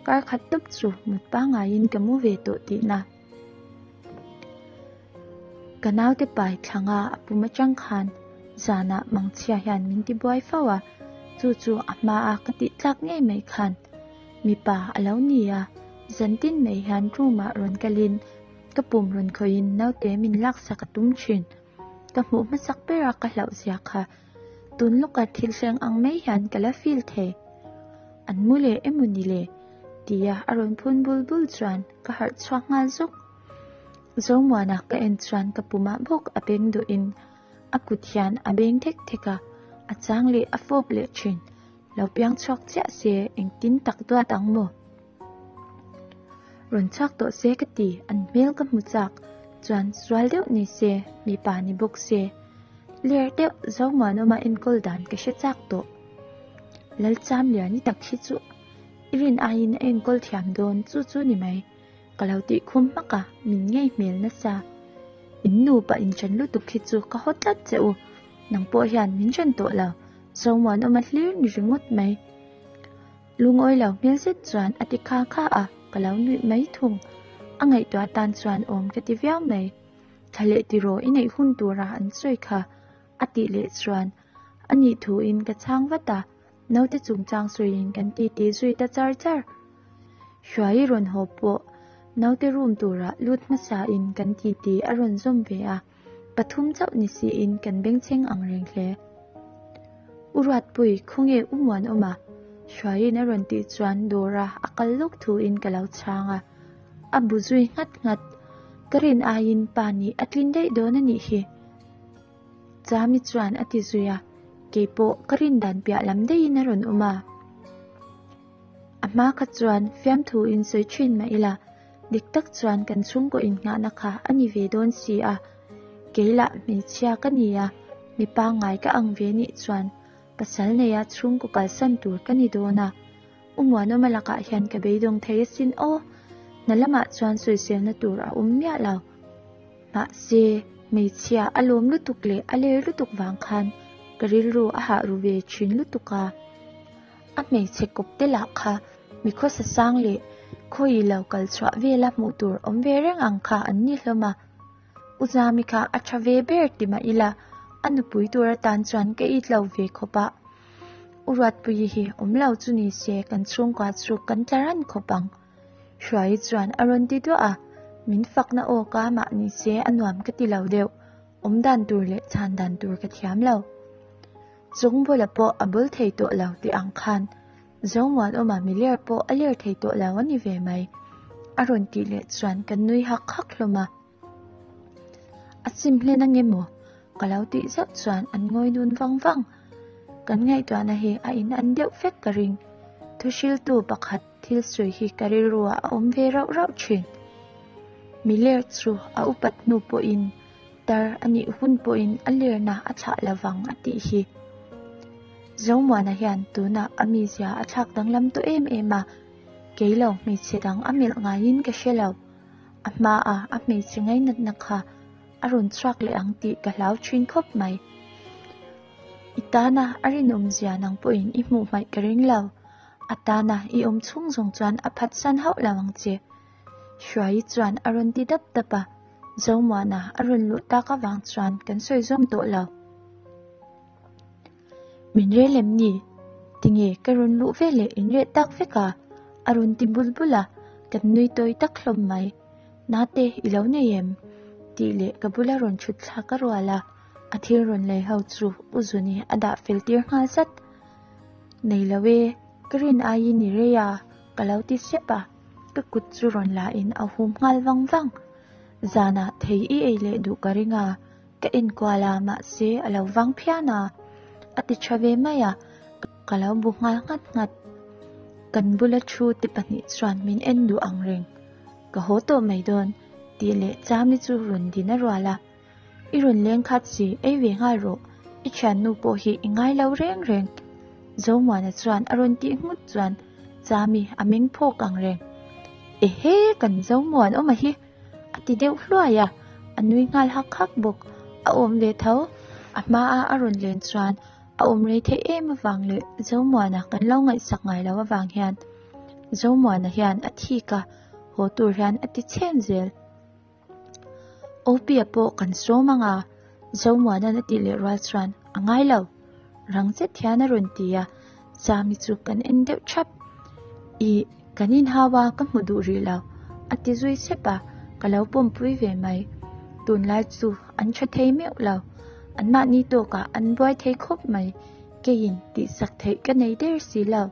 kar khat tawp chu mut pangaiin ka mu ve tawh tihna. Ka naute pai thlanga a pum atang khan zanah mangchhia hian min ti buai fo a, chu chu a hmaa ka tih tlak ngei mai khan mipa a lo ni a, zantin mai hian room ah rawn kalin ka pum rawn khawihin naute min laksak a tum thin. Ka hmuh hmasak bera ka hlauh zia kha tun lawka thil thleng ang mai hian ka la feel thei. An mu leh emaw ni le? tia a rawn phun bul bul chuan ka harh chhuak nghal zuk. Zomuana ka en chuan ka pumah bawk a beng duhin a kut hian a beng thek thek a, a chang leh a fawp leh thin. Lo piang chhuak chiah se engtin tak duat ang maw? Rawn chhuak tawh se ka ti, an hmel ka hmu chak chuan sual deuh ni se, mipa ni bawk se. Ler deuh Zomuanawma enkawl dan ka hre chak tawh. Lalchamliani tak hi chu i rin aiin a enkawl thiam dawn chu chu ni mai. Ka lo tih khum hmak a, min ngei hmel nasa. In nupa inṭan lutuk hi chu ka haw tlat che u, nang pawh hian min ṭan tawh lo, Zomuanawma hlir ni ringawt mai. Lungawi lo hmel zet chuan a ti kha kha a, ka lo nuih mai thung. A ngaihtuah tan chuan awm ka ti viau mai. Thla leh tiraw i neih hun tura an sawi kha a tih leh chuan a nih thuin ka chhang vat a, naute chungchang sawiin kan titi zui ta char char. Hruai rawn haw pawh naute room tura lut hmasain kan titi a rawn zawm ve a. Pathum chauh ni siin kan bengchheng ang reng hle. U Ruatpui, khawnge U Muanawma? Hruaiin a rawn tih chuan dawra a kal lawk thuin ka lo chhang a. A bu zui nghat nghat. Ka rin aiin pa nih a tlin daih dawn a nih hi. Chami chuan a ti zui a, keipawh ka rin dan piah lam daihin a rawn awm a. A hma kha chuan fiamthu in sawi thin mah ila, Dik tak chuan kan chhungkaw innghahna kha a ni ve dawn si a, kei lah hmeichhia ka ni a, mi pangngai ka ang ve nih chuan pasal neia chhungkaw kalsan tur ka ni dawn a, U Muanawma lakah hian ka beidawng thei asin aw, hna lamah chuan sawiselna tur a awm miah lo. Mahse, hmeichhia a lawm lutuk leh a ler lutuk vang khan ka rilru a hah ru ve thin lutuk a, a hmeichhe kawp te lah kha Mi khawsa sang leh khawi lo kal chhuah vela hmuh tur awm ve reng ang kha an ni hlawm a. U Zami kha a tha ve ber ti mah ila, a nupui tur atan chuan ka it lo ve khawp a. U Ruatpuii hi awm lo chu ni se kan chhungkua chu kan tla ran khawp ang. Hruaii chuan a rawn ti duah a, min fakna aw ka mah ni se a nuam ka ti lo deuh, awm dan tur leh chhan dan tur ka thiam lo. Chungbula pawh a bul thei tawh lo tih ang khan Zomuanawma mi ler pawh a ler thei tawh lo a ni ve mai. A rawn tih leh chuan kan nui hak hak hlawm a. A sim hlen ange maw? Ka lo tih zauh chuan an ngawi dun vang vang. Kan ngaihtuahna hi a in an deuh vek ka ring. Thuhriltu pakhat thil sawi hi ka rilruah a awm ve rauh rauh thin. Mi ler chu a upat hnu pawhin Tar a nih hun pawhin a lerna a thlah lovang a tih hi. Zomuana hian tunah a mizia a thlak danglam tawh em em a, kei lo hmeichhe dang a melh ngaiin ka hre lo. A hmaa a hmeichhe ngainatna kha a rawn chhuak leh ang tih ka hlau thin khawp mai. I tana a rinawmzia nang pawhin i hmuh hmaih ka ring lo. A tana i awm chhung zawng chuan a phatsan hauh lo ang che. Hruaii chuan a rawn ti dap dap a. Zomuana a rawn luh tak avang chuan kan sawi zawm tawh lo. Min rel em ni? Tinge ka rawn luh veleh in reh tak vek a? A rawn ti bul bul a, kan nui tawi tak hlawm mai. Nate i lo nei em? Tih leh ka bula rawn thut thlak a rual a, a thil rawn lei ho chu U Zuni a dah fel tir nghal zat. Nei lo e, ka rin aiin i rei a, ka lo ti sep a. Ka kut chu rawn la in a hum nghal vang vang. Zanah thei i ei leh duh ka ring a, ka enkual a mahse a lo vang phian a, a ti tha ve mai a, ka lo bu nghal nghat nghat. Kan bula thu te pahnih chuan min en duh ang reng. Ka haw tawh mai dawn, tih leh Chami chu rawn din a rual a. I rawn leng khat si, ei ve nghal rawh, i thiannu pawh hi i ngai lo reng reng. Zomuana chuan a rawn tih nghut chuan Chami a meng phawk ang reng. Ehe, kan Zomuan awm a hi! A ti deuh hluai a, a nui nghal hak hak bawk. A awm ve tho, a hmaa a rawn len chuan a awm rei theih em avang leh Zomuana kan lo ngaihsak ngai lo avang hian Zomuana hian a thik a, haw tur hian a ti chhen zel. Opia pawh kan sawm ang a, Zomuana'n a tih leh rual chuan a ngai lo, rang zet hian a rawn ti a, Chami chu kan en deuh thap. Ih, kan inhau a, ka hmu duh rih lo, a ti zui sep a, ka lo pawmpui ve mai. Tunlai chu an tha thei meuh lo, anmahni tawkah an buai thei khawp mai, keiin tihsak theih ka nei der si lo.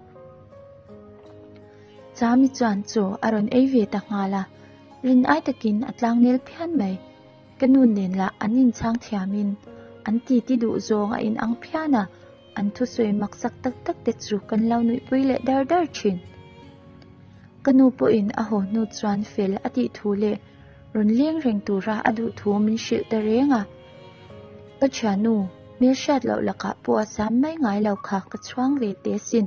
Chami chuan chaw a rawn ei ve ta nghal a, rin ai takin a tlangnel phian mai. Ka nu nen lah an inchhang thiamin an titi duh zawng a inang phian a, an thusawi maksak tak tak te chu kan lo nuihpui leh dar dar thin. Ka nu pawhin a haw hnu chuan fel a tih thu leh rawn leng reng tura a duh thu min hrilh ta reng a. Ka thiannu hmelhriat loh lakah pawh a zam mai ngai lo kha ka chhuang ve teh asin.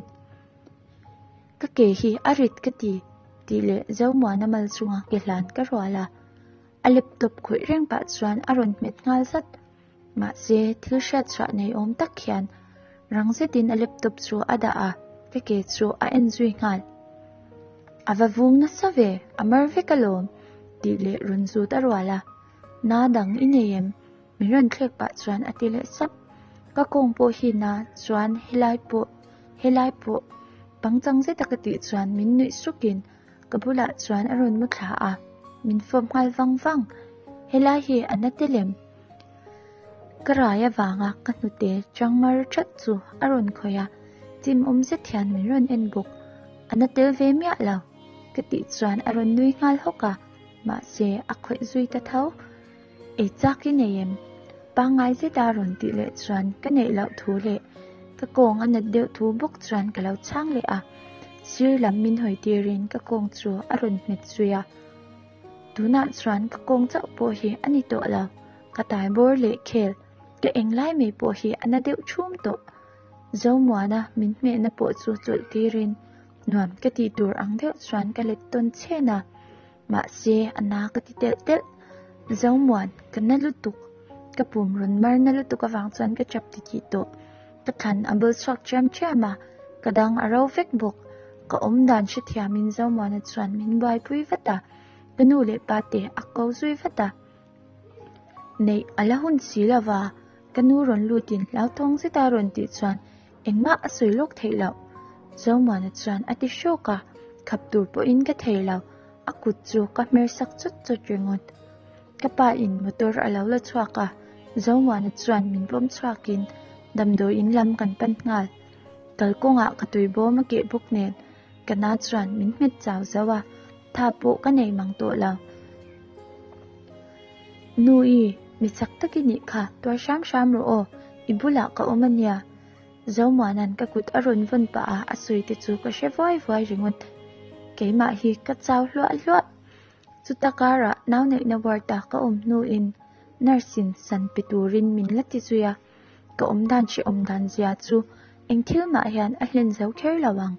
Ka ke hi a rit ka ti, tih leh Zomuana mal chunga ke hlan ka rual a. A laptop khawih reng pah chuan a rawn hmet nghal zat. Mahse, thil hriatchhuah nei awm tak hian rang zetin a laptop chu a dah a, ka ke chu a en zui nghal. A va vung nasa ve, a mar vek alawm, tih leh rawn zut a rual a. Na dang i nei em? Min rawn thlek pah chuan a ti leh sap. Ka kawng pawh hi na chuan helai pawh helai pawh pangchang zeta ka tih chuan min nuih sukin ka bulah chuan a rawn mu thla a, min fawp nghal vang vang. Helai hi a na tel em? Ka rai avanga ka hnute chang mar that chu a rawn khawih a, chim awm zet hian min rawn en bawk. A na tel ve miah lo ka tih chuan a rawn nui nghal hawk a, mahse a khawih zui ta tho. Ei chak i nei em? Pangngai zeta rawn tih leh chuan ka neih loh thu leh ka kawng a nat deuh thu bawk chuan ka lo chhang leh a. Sir lam min hawi tirin ka kawng chu a rawn hmet zui a. Tunah chuan ka kawng chauh pawh hi a ni tawh lo, ka tai bawr leh khel, ka englai mai pawh hi a na deuh chhum tawh. Zomuana min hmehna pawh chu chawlh tirin nuam ka tih tur ang deuh chuan ka let tawn chhen a. Mahse, a na ka ti telh telh. Zomuan, ka na lutuk. Ka pum rawn mar na lutuk avang chuan ka chap ti tih tawh. Ka thlan a bul chhuak chiam chiam a, ka dang a ro vek bawk. Ka awm dan hrethiamin Zomuana chuan min buaipui vat a, ka nu leh pa te a ko zui vat a. Neih a la hun si lo va, ka nu rawn lutin hlauthawng zeta rawn tih chuan Engmah a sawi lawk theih loh. Zomuana chuan a ti hrawk a, khap tur pawhin ka thei lo, a kut chu ka hmer sak chawt chawt ringawt. Ka pa in motor a lo la chhuak a, Zomuana chuan min pawm chhuakin damdawiin lam kan pan nghal. Kalkawngah ka tui bawm a keh bawk nen ka na chuan min hmet chau zo a, tha pawh ka nei mang tawh lo. Nu-i, mi chak tak i nih kha, tuar hram hram rawh aw, i bulah ka awm a nia. Zomuana'n ka kut a rawn vawn pah a, a sawi te chu ka hre vuai vuai ringawt. Keimah hi ka chau hluah hluah. Chuta karah nau neihna ward-a ka awm hnuin nurse-in san pe turin min la ti zui a, ka awm dan hrehawm dan zia chu eng thil mah hian a hlen zo kher lo ang.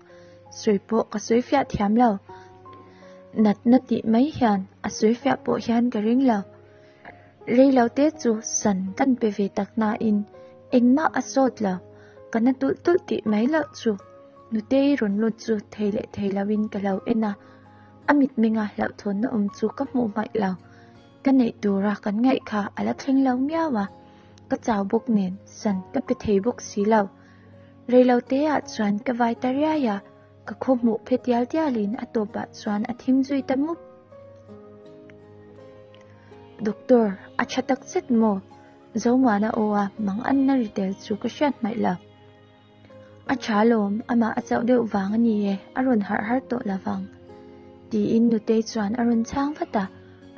Sawi pawh ka sawi fiah thiam lo. Natna tih mai hian a sawi fiah pawh hian ka ring lo. Reilote chu san kan pe ve tak nain engmah a sawt lo, ka na tulh tulh tih mai loh chu Nutei rawn lut chu thei leh thei loin ka lo en a, a mitmenga hlauhthawnna awm chu ka hmuh hmaih lo. Ka neih tura kan ngaih kha a la thleng lo miau a, ka chau bawk nen san ka pe thei bawk si lo. Reiloteah chuan ka vai ta riai a, ka khaw hmuh phe tial tialin a tawpah chuan a thim zui ta mup. Doctor, a tha tak zet maw? Zomuana aw a mang anna ri tel chu ka hriat hmaih lo. A tha lawm, amah a chauh deuh vang a ni e, a rawn harh har tawh lo vang. Tiin Nutei chuan a rawn chhang vat a,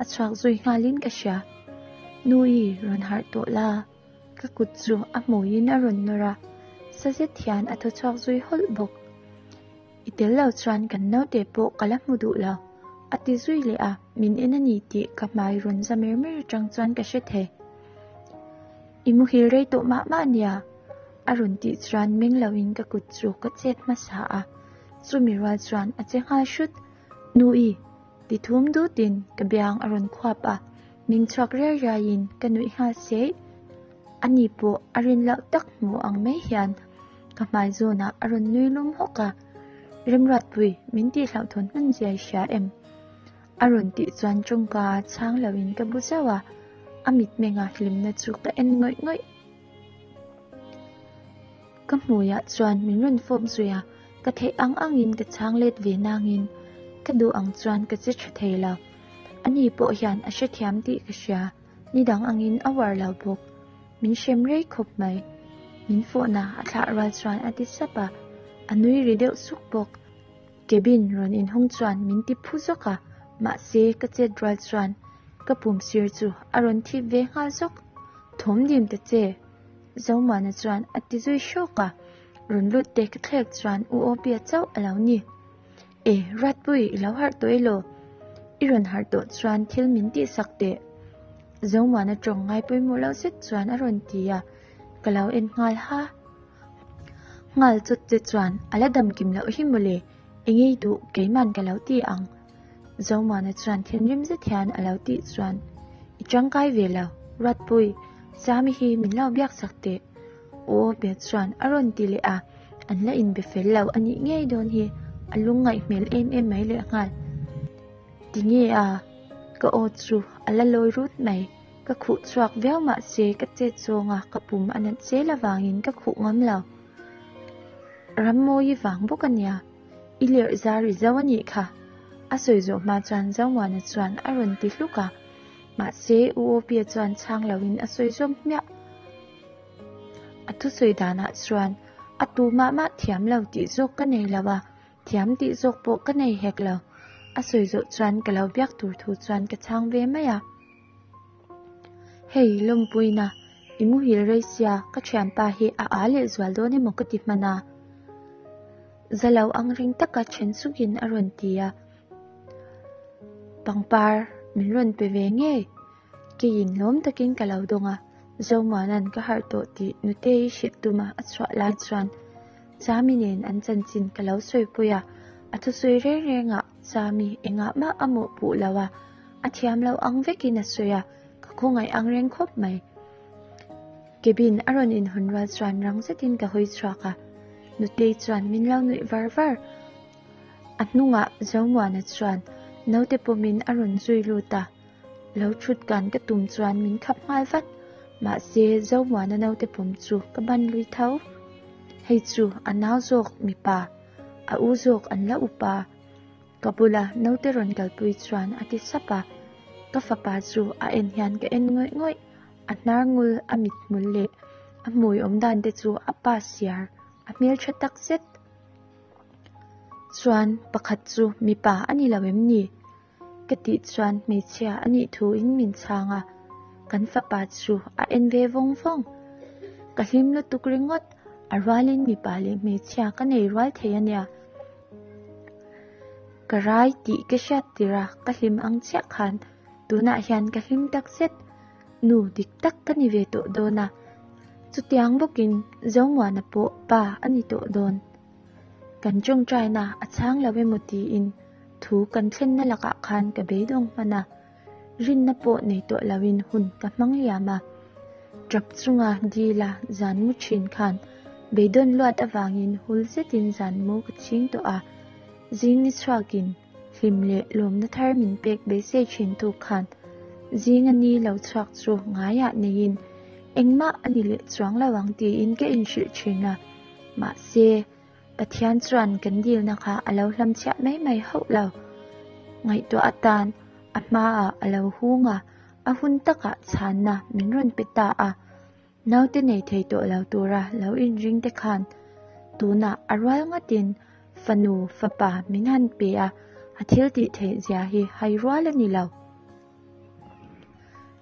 a chhuak zui nghalin ka hria. Nui, rawn harh tawh la. Ka kut chu a hmuiin a rawn nawr a, sa zet hian a thaw chhuak zui hawlh bawk. I tel lo chuan kan naute pawh ka la hmu duh lo, a ti zui leh a, min en a ni tih ka hmai rawn za mer mer atang chuan ka hre thei. I muhil rei tawh mah mah nia, a rawn tih chuan meng loin ka kut chu ka chet hmasa a, chumi rual chuan a che nghal hrut. Nui, ti thum dutin ka biang a rawn khuap a, meng chhuak riai riaiin ka nuih nghal seih. Ani pawh a rin loh tak hmu ang mai hian ka hmai zawnah a rawn nui lum hawk a, Remruatpui, min tih hlauhthawn hman zia i hria em? A rawn tih chuan tawngka chhang loin ka bu zauh a, a mitmenga hlimna chu ka en ngawih ngawih. Ka hmuiah chuan min rawn fawp zui a, ka theih ang angin ka chhang let ve nangin ka duh ang chuan ka che tha thei lo. Ani pawh hian a hrethiam tih ka hria. Ni dang angin a uar lo bawk. Min hrem rei khawp mai. Min fawhna a thlah rual chuan a ti sap a, a nui ri deuh suk bawk. Cabin rawn inhawng chuan min ti phu zawk a, mahse ka chet rual chuan ka pum sir chu a rawn thip ve nghal zawk. Thawm dim ta che! Zomuana chuan a ti zui hrawk a, rawn lut te ka thlek chuan U Opia chauh a lo ni. E, Ruatpui, i lo harh tawh elaw? I rawn harh tawh chuan thil min tihsak teh. Zomuana tawng ngai pawimawh loh zet chuan a rawn ti a, ka lo en nghal ha. Nghal chawt che chuan a la dam kim loh hi mawle, eng ei duh keiman ka lo ti ang. Zomuana chuan thinrim zet hian a lo tih chuan, I tangkai ve lo, Ruatpui, Sami hi min lo biak sak teh. Aw Beth chuan a rawn ti leh a, an la inbe fel lo a nih ngei dawn hi, a lungngaih hmel em em mai leh nghal. Tinge a? Ka aw chu a la lawi rut mai, ka khuh chhuak viau mahse ka chet zawnga ka pum a nat zel avangin ka khuh ngam lo. Rammawi vang bawk a nia, i lerh zar i zo a nih kha, a sawi zawh hma chuan Zomuana chuan a rawn ti hluk a, mahse U Opia chuan chhang loin a sawi zawm hmiah. A thusawi danah chuan a tu mah mah thiam lo tih zawk ka nei lo a, thiam tih zawk pawh ka nei hek lo. A sawi zawh chuan ka lo biak tur thu chuan ka chhang ve mai a. Hei lawmpuina, i muhil rei sia ka thianpa hi a a leh zual dawn emaw ka ti hman a. Za lo ang ring taka then sukin a rawn ti a. Pangpar min rawn pe ve ngei. Keiin lawm takin ka lo dawng a, Zomuana'n ka harh tawh tih Nutei hrilh tuma a chhuah lai chuan Chami nen an chanchin ka lo sawipui a, a thusawi reng rengah Chami engah mah a mawhpuh lo a, a thiam lo ang vekin a sawi a, ka khawngaih ang reng khawp mai. Cabin a rawn inhawn rual chuan rang zetin ka hawi chhuak a, Nutei chuan min lo nuih var var. A hnungah Zomuana chuan naute pawmin a rawn zui lut a. Lo thut kan ka tum chuan min khap nghal vat, mahse Zomuana naute pawm chu ka ban lui tho. Hei chu a nau zawk mipa, a u zawk an la upa. Ka bula naute rawn kalpui chuan a ti sap a, ka fapa chu a en hian ka en ngawih ngawih, a hnar ngul, a mithmul leh a hmui awm dan te chu a pa siar, a hmeltha tak zet. Chuan pakhat chu mipa a ni lo em ni? Ka tih chuan hmeichhia a nih thuin min chhang a, kan fapa chu a en ve vawng vawng. Ka hlim lutuk ringawt, a rualin mipa leh hmeichhia ka nei rual thei a nia. Ka rai tih ka hriat tir a, ka hlim ang chiah khan tunah hian ka hlim tak zet. Nu dik tak ka ni ve tawh dawn a, chutiang bawkin Zomuana pawh pa a ni tawh dawn. Kan tawngtaina a chhang lo emaw tiin thu kan thlenna lakah khan ka beidawng hman a, rinna pawh nei tawh loin hun ka hmang liam a. Tap chunga dila zan mu thin khan beidawn luat avangin hul zetin zan mu ka chhing tawh a, zing ni chhuakin hlim leh lawmna thar min pek beisei thin tu khan zinga ni lo chhuak chu ngaiah neiin engmah a ni leh chuang lo ang tiin ka inhrilh thin a. Mahse, Pathian chuan kan dilna kha a lo hlamchhiah mai mai hauh lo. Ngaihtuah atan a hmaah a lo hung a, a hun takah chhanna min rawn pe ta a. Naute nei thei tawh lo tura lo inring te khan tunah a rual ngatin fanu, fapa min han pe a, a thil tih theih zia hi hai rual a ni lo.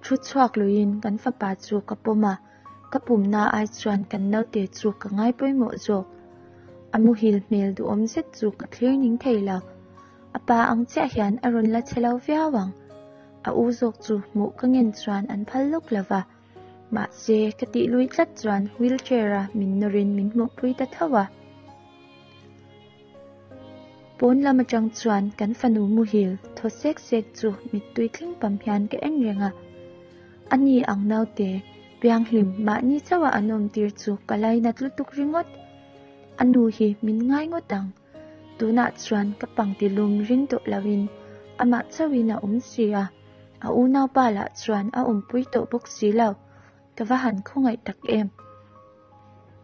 Thu chhuak luiin kan fapa chu ka pawm a, ka pumna ai chuan kan naute chu ka ngai pawimawh zawk. A muhil hmel duhawm zet chu ka thlir ning thei lo. A pa ang chiah hian a rawn la che lo viau ang. A u zawk chu hmuh ka ngen chuan an phal lawk lo va. Mahse, ka tih lui tlat chuan wheelchair-a min nawrin min hmuhpui ta tho a. Pawn lam atang chuan kan fanu muhil thaw sek sek chu mittui tling pam hian ka en reng a. A ni ang naute, pianghlim mahni chauha an awm tir chu ka lainat lutuk ringawt. A nu hi min ngai ngawt ang. Tunah chuan ka pangti lum ring tawh loin amah chauhin a awm si a, a unaupa lah chuan a awmpui tawh bawk si lo. Ka va han khawngaih tak em.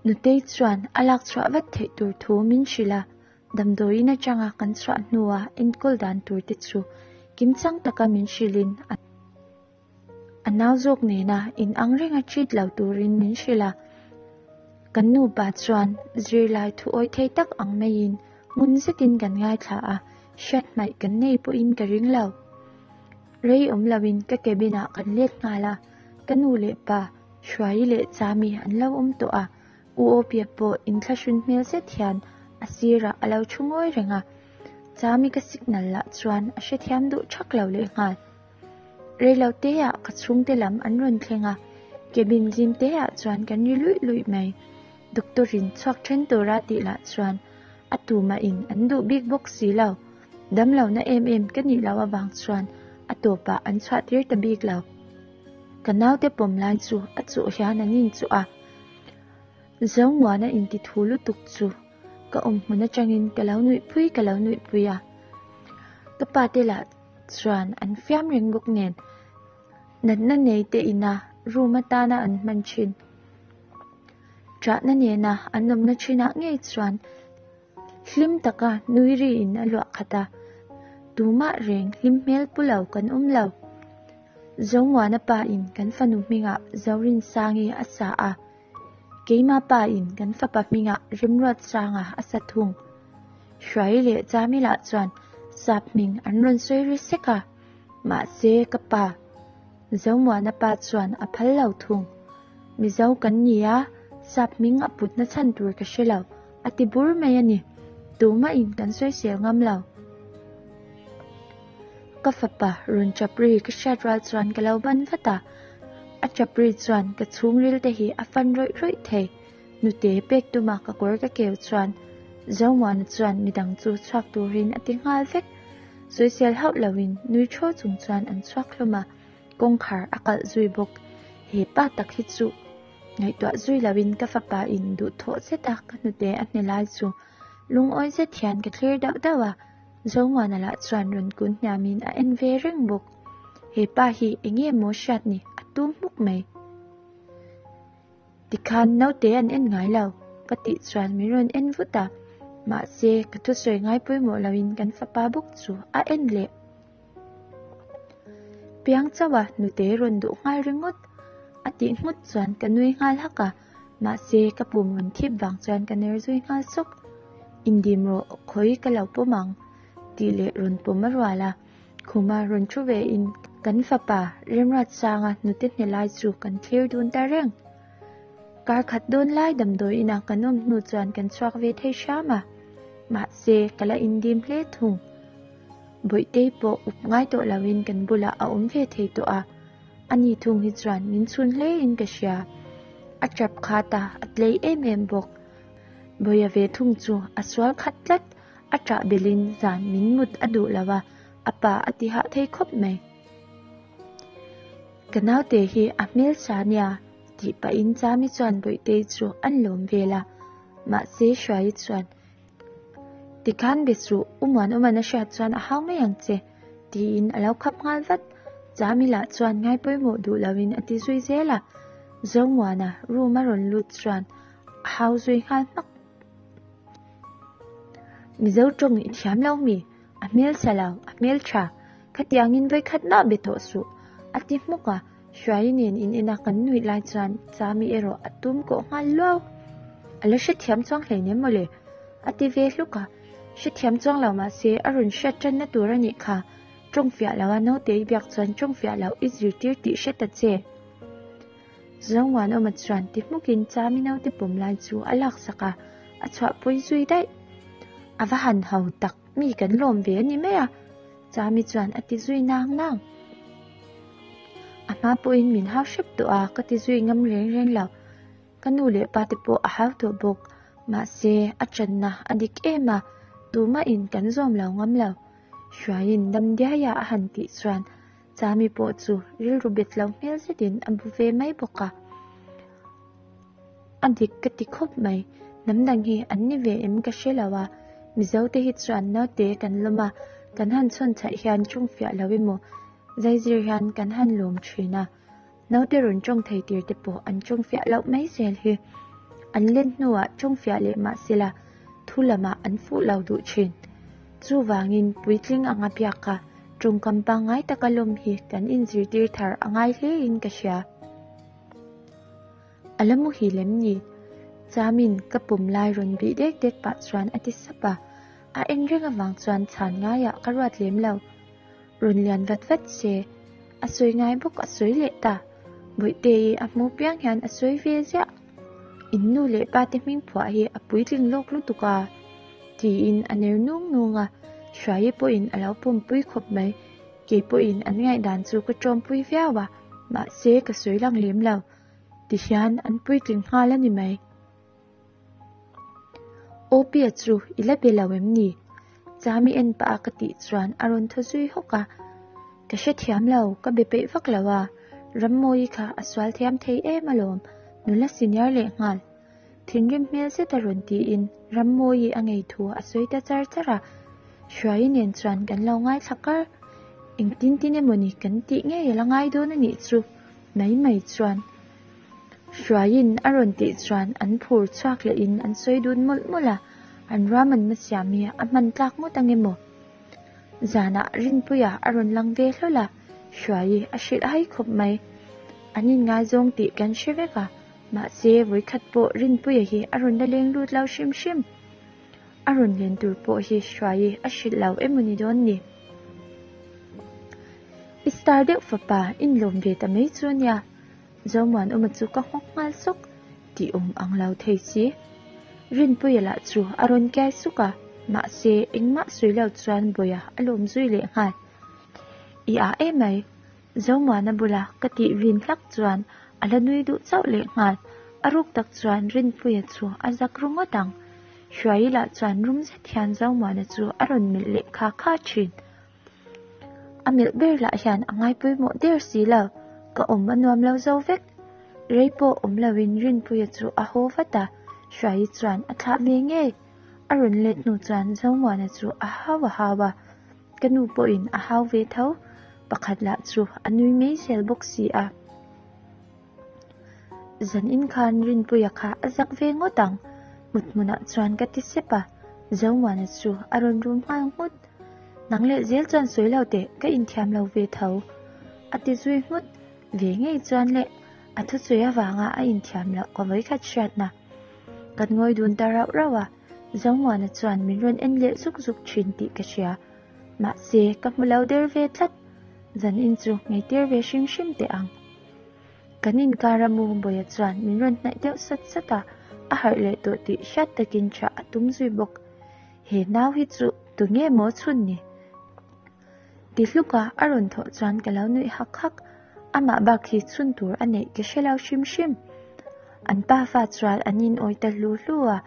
Nutei chuan a lak chhuah vat theih tur thu min hrilh a, damdawiin atanga kan chhuah hnua enkawl dan tur te chu kimchang taka min hrilhin a nau zawk nena inang renga treat lo turin min hrilh a. Kan nupa chuan zirlai thu awi thei tak ang maiin ngun zetin kan ngaithla a, hriat hmaih kan nei pawhin ka ring lo. Rei awm loin ka cabin ah kan let nghal a, ka nu leh pa Hruaii leh Chami an lo awm tawh a, U Awpia pawh inthlahrun hmel zet hian a sirah a lo thu ngawi reng a, Chami ka signal lah chuan a hrethiam duh thak lo leh nghal. Reilo teah ka chhungte lam an rawn thleng a, cabin zim teah chuan kan ri luih luih mai. Doctor in chhuak then tura tih lah chuan a tumah in an duh bik bawk si lo. Damlohna em em ka nih loh avang chuan a tawpah an chhuah tir ta bik lo. Ka naute pawm lai chu a chuh hian an inchuh a, Zomuana inti thu lutuk chu ka awm hmun atangin ka lo nuihpui ka lo nuihpui a, ka pate lah chuan an fiam reng bawk nen natna nei te ina room atana an hman thin ṭahna nena an awmna thinah ngei chuan hlim taka nui riin a luah khat a, tumah reng hlim hmel pu lo kan awm lo. Zomuana pa in kan fanu hmingah Zorinsangi a sa a, keima pa in kan fapa hmingah Remruatsanga a sa thung. Hruai leh Chamila chuan sap hming an rawn sawi ri sek a, mahse ka pa, Zomuana pa chuan a phal lo thung. Mizo kan ni a, sap hming a putna chhan tur ka hre lo, a ti bur mai a ni. Tumah in kan sawisel ngam lo. Ka fapa rawn chap ri ka hriat rual chuan ka lo ban vat a, a chap ri chuan ka chhungril te hi a fan rawih rawih thei. Nute pek tuma ka kawr ka keu chuan Zomuana chuan midang chu chhuak turin a ti nghal vek. Sawisel hauh loin nui thaw chung chuan an chhuak hlawm a, kawngkhar a kalh zui bawk. He pa tak hi chu ngaihtuah zui loin ka fapa in duhthawh zet a ka hnute a hne lai chu lungawi zet hian ka thlir dauh dauh a. Zomuana lah chuan rawn kun hniamin a en ve reng bawk. He pa hi enge maw hriat ni a tum hmuk mai. Tikhan naute an en ngai lo ka tih chuan min rawn en vut a, mahse ka thusawi ngai pawimawh loin kan fapa bawk chu a en leh. Piang chauh a nute rawn duh nghal ringawt a tih nghut chuan ka nui nghal hak a, mahse ka pum rawn thip vang chuan ka ner zui nghal sawk. Indim rawh khawi ka lo pawm ang tih leh rawn pawm a rual a, khuma rawn thu ve in kan fapa Remruatsanga hnute hne lai chu kan thlir dun ta reng. Kar khat dawn lai damdawi inah kan awm hnu chuan kan chhuak ve thei hram a, mahse ka la indim hle thung. Bawihtei pawh up ngai tawh loin kan bulah a awm ve thei tawh a, ani thung hi chuan min chhun hlein ka hria. A tap khat a, a tlei em em bawk. Bawia ve thung chu a sual khat tlat, a ṭah belin zan min mut a duh lo a, a pa a ti hah thei khawp mai. Ka naute hi a hmeltha nia tih pahin Chami chuan Bawihtei chu an lawm vel a, mahse Hruaii chuan Tikhan be suh, u Muanawman a hriat chuan a hau mai ang che, tiin a lo khap nghal vat. Chami lah chuan ngai pawimawh duh loin a ti zui zel a, Zomuana room a rawn lut chuan a hau zui nghal hmak. Mizo tawng i thiam lo mi? A hmelchhe lo, a hmeltha. Khatiangin vawikhat mah be tawh suh, a ti hmuk a. Hruaii nen in ena kan nuih lai chuan Chami erawh a tum kawh nghal luau. A la hrethiam chuang hleinem mawle, a ti ve hluk a. Hrethiam chuang lo mahse a rawn hriat tanna tur a nih kha. Tawng fiah lo a naute i biak chuan tawng fiah loh i zirtir tih hre ta che. Zomuanawma chuan ti hmukin Chami naute pawm lai chu a laksak a. a chhuahpui zui daih. A va han ho tak, mi kan lawm ve a ni mai a, Chami chuan a ti zui nang nang. A hma pawhin min hau hrep tawh a, ka ti zui ngam reng reng lo. Ka nu leh pa te pawh a hau tawh bawk. Mahse, a channa a dik em a, tumahin kan zawm lo ngam lo. Hruaiin dam diaia a han tih chuan Chami pawh chu rilru bet lo hmel zetin a bu ve mai bawk a. A dik ka ti khawp mai, hnam dang hi an ni ve em ka hre lo a, Mizo te hi chuan naute kan lawm a, kan han chhawn chhaih hian ṭawng fiah lo emaw zaizir hian kan han lawm ṭhin a, naute rawn ṭawng thei tir te pawh an ṭawng fiah loh mai zel hi. An len hnuah ṭawng fiah leh mah sela thu lamah an fuh lo duh ṭhin. Chuvangin puitling anga biaka ṭawngkam pangngai taka lawm hi kan inzirtir thar a ngai hlein ka hria. A la muhil em ni? Chamin ka pum lai rawn bih dek dek pah chuan a ti sap a, a en reng avang chuan chhan ngaiah ka ruat lem lo. Rawn lian vat vat se, a sawi ngai bawk a sawi leh ta. Bawihte-i a hmu piang hian a sawi ve ziah. In nu leh pa te hming phuah hi a puitling lawk lutuk a, tiin a ner nung nung a, Hruaii pawhin a lo pawmpui khawp mai. Kei pawhin an ngaihdan chu ka ṭawmpui viau a, mahse ka sawi lang lem lo. Tihian an puitling nghal a ni mai. Opia chu i la be lo em ni? Chami en pah a ka tih chuan a rawn thaw zui hawk a. Ka hrethiam lo, ka be peih vak lo a. Rammawi kha a sual thiam thei em alawm, nula senior leh nghal. Thinrim hmel zet a rawn tiin Rammawi a ngei thu a sawi ta char char a. Hruaii nen chuan kan lo ngaithla kar. Engtin tin emawni kan tih ngei a la ngai dawn a nih chu mai mai chuan. Hruaiin a rawn tih chuan an phur chhuak lehin an sawi dun mawlh mawlh a, an ruahmanna siam hi a hman tlak ngawt ang emaw? Zanah Rinpuia a rawn lang ve hlawl a, Hruaii a hrilh hai khawp mai. An inngaizawng tih kan hre vek a, mahse vawikhat pawh Rinpuia hi a rawn la leng lut lo hrim hrim. A rawn len tur pawh hi Hruaii a hrilh lo emaw ni dawn ni? I star deuh fapa inlawm ve ta mai chu ania. Zomuanawma chu ka nghawk nghal sawk tih awm ang lo thei si. Rinpuia lah chu a rawn kiai suk a, mahse engmah sawi lo chuan Bawia a lawm zui leh nghal. I ah emai, Zomuana bula ka tih rin hlak chuan a la nui duh chauh leh nghal. A ruk tak chuan Rinpuia chu a zak ru ngawt ang. Hruaii lah chuan rum zet hian Zomuana chu a rawn melh leh kha kha thin. A melh ber lah hian a ngai pawimawh der si lo, ka awm a nuam lo zo vek. Rei pawh awm loin Rinpuia chu a haw vat a, Hruaii chuan a thlah ve ngei. A rawn let hnu chuan Zomuana chu a hau a hau a, ka nu pawhin a hau ve tho, pakhat lah chu a nui mai zel bawk si a. Zanin khan Rinpuia kha a zak ve ngawt ang, mut hmunah chuan ka ti sep a, Zomuana chu a rawn rum nghal nghut. Nang leh zel chuan sawi lo teh, ka inthiam lo ve tho. A ti zui nghut. Ve ngei chuan le, a thusawi avanga a inthiam loh ka vawikhat hriatna. Kan ngawi dun ta rauh rauh a, Zomuana chuan min rawn en leh zuk zuk thin tih ka hria. Mahse, ka hmu lo der ve tlat. Zanin chu ngeitir ve hrim hrim teh ang. Kan inkar a mu Bawia chuan min rawn hnaih deuh sat sat a, a harh leh tawh tih hriat takin tha a tum zui bawk. He nau hi chu tu nge maw chhun ni? Ti hluk a a rawn thawh chuan ka lo nuih hak hak. Amah bak hi chhun tur a neih ka hre lo hrim hrim. An pafa chuan an inawi ta hlu hlu a,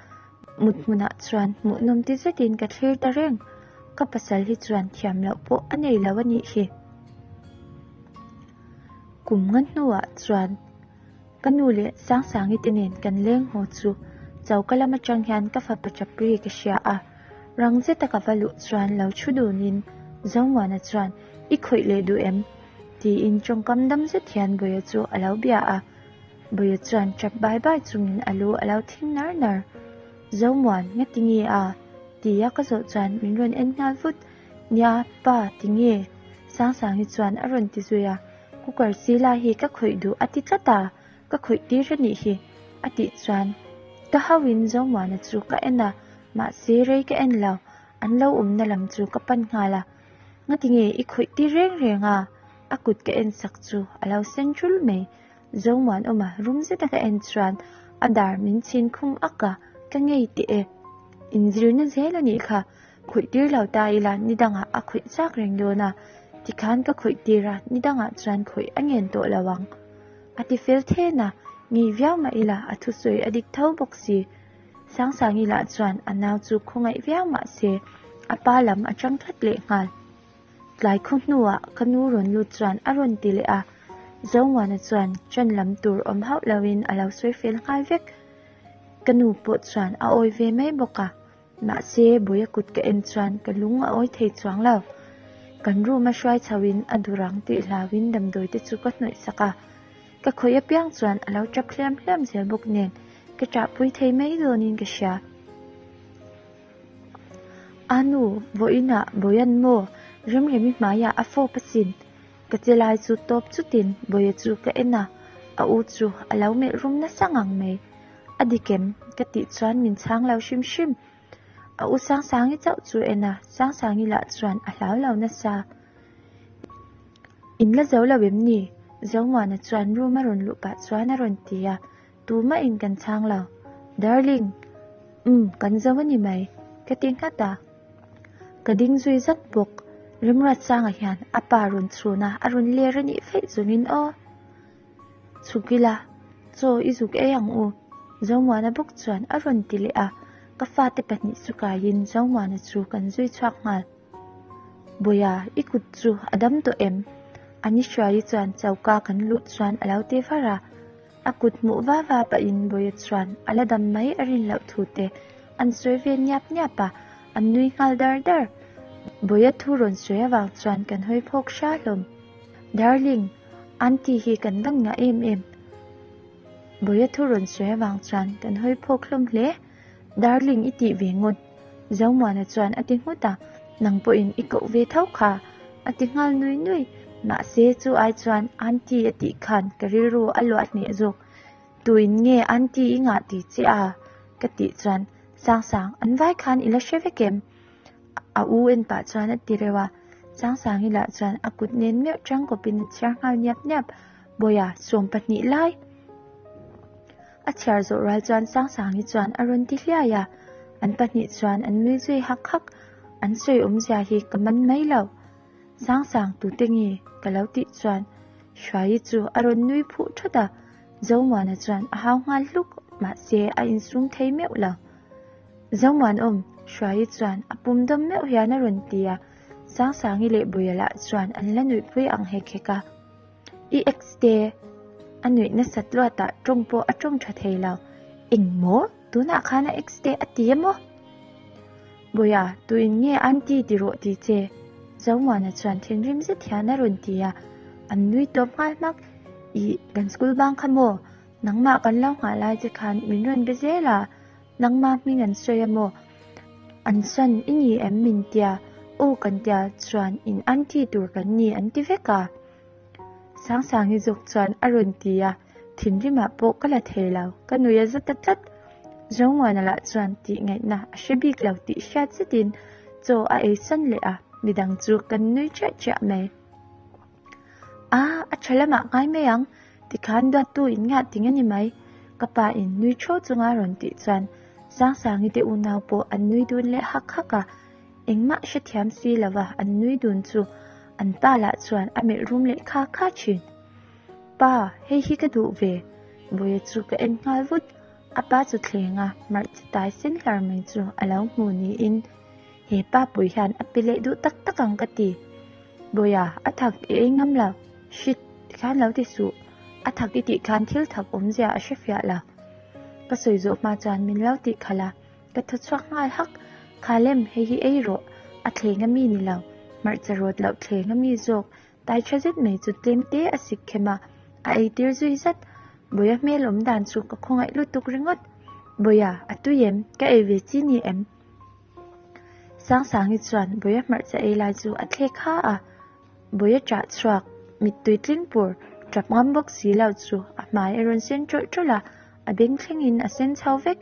mut hmunah chuan hmuhnawm ti zetin ka thlir ta reng. Ka pasal hi chuan thiam loh pawh a nei lo a nih hi. Kum nga hnuah chuan ka nu leh Sangsangi te nen kan leng haw chu choka lam atang hian ka fapa chapri ka hria a, rang zeta ka va luh chuan lo thu dunin Zomuana chuan i khawih leh duh em? tiin tawngkam dam zet hian Bawia chu a lo bia a, Bawia chuan tap bai bai chungin a lu a lo thing nar nar. Zomuan, ngati nge a? tia ka zawh chuan min rawn en nghal vut. Nia, pa, tinge? Sangsangi chuan a rawn ti zui a, Cooker si lai hi ka khawih duh a ti tlat a, ka khawih tir a nih hi, a tih chuan ka hauhin Zomuana chu ka en a, mahse rei ka en lo, an lo awmna lam chu ka pan nghal a, Ngatinge i khawih tir reng reng a? A kut ka en sak chu a lo sen tul mai, Zomuanawma rum zeta ka en chuan a dar min chhin khum ak a. Ka ngei teh e. Inzirna zel a nih kha, khawih tir lo ta ila nidangah a khawih chak reng dawn a, tikhan ka khawih tir a, nidangah chuan khawih a ngen tawh lo ang. A ti fel then a, ngei viau mah ila a thusawi a dik tho bawk si. Sangsangi lah chuan a nau chu khawngaih viau mah se, a pa lam a tang tlat leh nghal. Tlai khaw hnuah ka nu rawn lut chuan a rawn ti leh a, Zomuana chuan ṭan lam tur awm hauh loin a lo sawi fel nghal vek. Ka nu pawh chuan a awi ve mai bawk a, mahse Bawia kut ka en chuan ka lung a awi thei chuang lo. Kan room a hruai chhoin a durang tih hlauin damdawi te chu ka hnawih sak a, ka khawih apiang chuan a lo ṭap hliam hliam zel bawk nen ka ṭahpui thei mai dawnin ka hria. A nu, vawiinah Bawian maw? Remremi hmaiah a fawp asin. Ka che lai chu tawp chutin Bawia chu ka en a, a u chu a lo melh rum nasa ngang mai. A dik em? Ka tih chuan min chhang lo hrim hrim. A u Sangsangi chauh chu en a, Sangsangi lah chuan a hlau lo nasa. In la zo lo em ni? Zomuana chuan room a rawn luh pah chuan a rawn ti a, Tumah in kan chhang lo. Darling! Umm, kan zo a ni mai, ka ti nghat a. Ka ding zui zat bawk. Remruatsanga hian a pa rawn chhun a, a rawn ler a nih feih chungin aw. Chhuk ila, chaw i zuk ei ang u, Zomuana bawk chuan a rawn ti leh a. Ka fate pahnih chu kaiin Zomuana chu kan zui chhuak nghal. Bawia, i kut chu a dam tawh em? Ani Hruaii chuan choka kan luh chuan a lo ti var a. A kut hmuh va va pahin Bawia chuan a la dam mai a rin loh thu te an sawi ve niap niap a, an nui nghal dar dar. Bawia thu rawn sawi avang chuan kan hawi phawk hra hlawm. Darling, Aunty hi kan dang ngah em em. Bawia thu rawn sawi avang chuan kan hawi phawk hlawm hle. Darling i tih ve ngawt. Zomuana chuan a ti nghut a, nang pawhin i koh ve tho kha, a ti nghal nui nui. Mahse chu ai chuan Aunty a tih khan ka rilru a luah hneh zawk. Tuin nge Aunty i ngah ti che a? Ka tih chuan Sangsang, an vai khan i la hre vek em? A u en pah chuan a ti reuh a, Sangsangi lah chuan a kut nen meuh chang kawpin a chhiar nghal niap niap. Bawia, 12 lai. A chhiar zawh rual chuan Sangsangi chuan a rawn ti hliai a, an pahnih chuan an nui zui hak hak, an sawi awmzia hi ka man mai lo. Sangsang tute nge ka lo tih chuan Hruaii chu a rawn nui phuh thawt a, Zomuana chuan a hau nghal hluk mahse a insum thei meuh lo. Zomuanawm, Hruaii chuan a pum dawm meuh hian a rawn ti a, Sangsangi leh Buia lah chuan an la nuihpui ang hek hek a. I ex te a nuih nasat luatah tawng pawh a tawng tha thei lo. Eng maw? Tunah khan a ex te a ti emaw? Bawia, tuin nge aunty ti rawh ti che? Zomuana chuan thinrim zet hian a rawn ti a, an nui tawp nghal hmak. Ih, kan school bang kha maw? Nangmah kan lo nghah lai che khan min rawn be zel a, Nangmah hming an sawi a maw? An san i ni em min tia? Aw kan tia chuan in aunty tur kan ni an ti vek a. Sangsangi zawk chuan a rawn ti a, thinrimah pawh ka la thei lo, ka nui a za ta tlat. Zomuana lah chuan tih ngaihna a hre bik lo tih hriat zetin chaw a ei san leh a, midang chu kan nui chiah chiah mai. A, a tha lamah ngai mai ang, tikhan duattu in ngah ting a ni mai, ka pa in nui tho chunga rawn tih chuan Sangsangi te unau pawh an nui dun leh hak hak a, engmah hrethiam si lova an nui dun chu an pa lah chuan a melh rum leh kha kha thin. Pa, hei hi ka duh ve, Bawia chu ka en nghal vut, a pa chu thleng a, hmarcha tai sen hlar mai chu a lo hmu niin he pa pui hian a pe leh duh tak tak ang ka ti. Bawia, a thak i ei ngam lo. Shit, tikhan lo ti suh. A thak i tih khan thil thak awmzia a hre fiah lo. Ka sawi zawh hma chuan min lo tih khalh a, ka thaw chhuak nghal hak. Kha lem, hei hi ei rawh. A thleng a mi ni lo. Hmarcha rawt loh thleng a mi zawk. Tai tha zet mai chu tlem te a sik khem a, a ei tir zui zat. Bawia hmel awm dan chu ka khawngaih lutuk ringawt. Bawia, a tui em? Ka ei ve chi ni em? Sangsangi chuan Bawia hmarcha ei lai chu a thlek ha a, Bawia ṭah chhuak, mittui tling pur, ṭap ngam bawk si lo chu a hmai a rawn sen ṭawlh ṭawlh a, a beng thlengin a sen chho vek.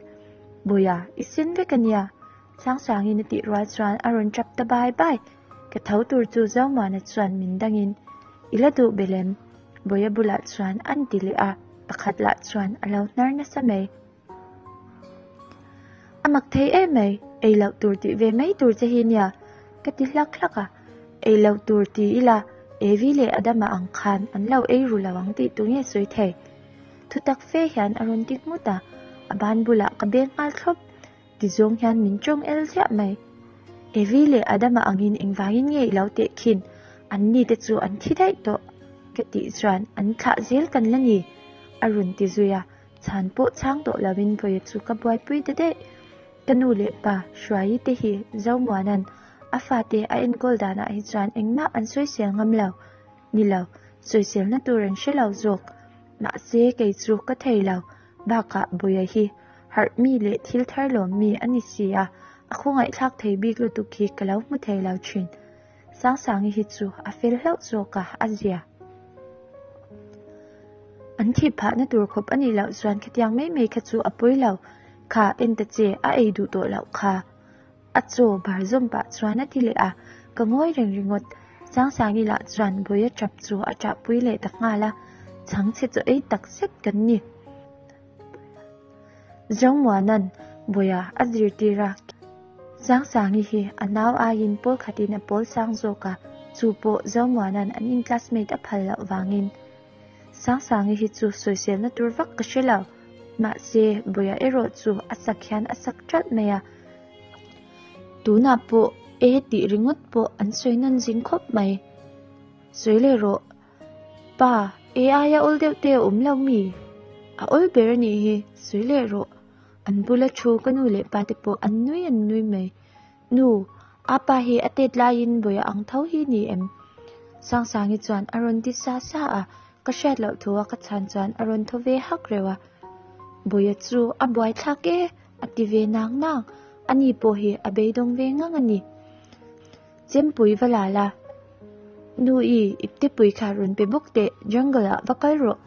Bawia, i sen vek a nia, Sangsangi'n a tih rual chuan a rawn ṭap ta bai bai. Ka tho tur chu Zomuana chuan min dangin, I la duh belh em? Bawia bulah chuan an ti leh a, pakhat lah chuan a lo hnar nasa mai. A mak thei em mai, ei loh tur tih ve mai tur che hi nia, ka ti hlak hlak a. Ei loh tur ti ila, Evi leh Adama ang khan an lo ei ru lo ang tih tu nge sawi thei? Thutak fe hian a rawn ti nghut a, a ban bulah ka beng nghal thlawp. Ti zawng hian min tawng el ziah mai. Evi leh Adama angin engvangin nge i lo teh khin? An ni te chu an thi daih tawh. Ka tih chuan an thlah zel kan la ni, a rawn ti zui a, chhan pawh chhang tawh loin vawi chu ka buaipui ta daih. Ka nu leh pa Hruaii te hi Zomuana'n a fate a enkawl danah hi chuan engmah an sawisel ngam lo. Ni lo, sawiselna tur an hre lo zawk. Mahse kei chu ka thei lo, bakah Bawia hi harh mi leh thil thar lawm mi a ni si a, a khawngaihthlak thei bik lutuk hi ka lo hmu thei lo thin. Sangsangi hi chu a fel hlauh zawk a, a zia. An thih phahna tur khawp a nih loh chuan khatiang mai mai kha chu a pawi lo. Kha, en ta che, a ei duh tawh loh kha. A chaw bar zawm pah chuan a ti leh a, ka ngawi reng ringawt. Sangsangi lah chuan Bawia tap chu a ṭahpui leh ta nghal a, chhangchhe chaw ei tak zet kan ni. Zomuana'n Bawia a zirtir a, Sangsangi hi a nau aiin pawl khatin a pawl sang zawk a, chu pawh Zomuana'n an in classmate a phal loh vangin. Sangsangi hi chu sawiselna tur vak ka hre lo, mahse Bawia erawh chu a sak hian a sak ṭalh mai a. Tunah pawh e tih ringawt pawh an sawi nawn zing khawp mai. Sawi leh rawh. Pa, e aia awl deuh te a awm lo mi? A awl ber a nih hi, sawi leh rawh. An bula thu ka nu leh pa te pawh an nui an nui mai. Nu, apa hi a tet laiin bawih a ang tho hi ni em? Sangsangi chuan a rawn ti sa sa a, ka hriat loh thu a ka chhan chuan a rawn thaw ve hak reuh a. Bawih a chu a buaithlak e, a ti ve nang nang. Ani pawh hi a beidawng ve ngang a ni. Chempui va la la. Nu i, iptepui kha rawn pe bawk teh, jungle ah va kal rawh.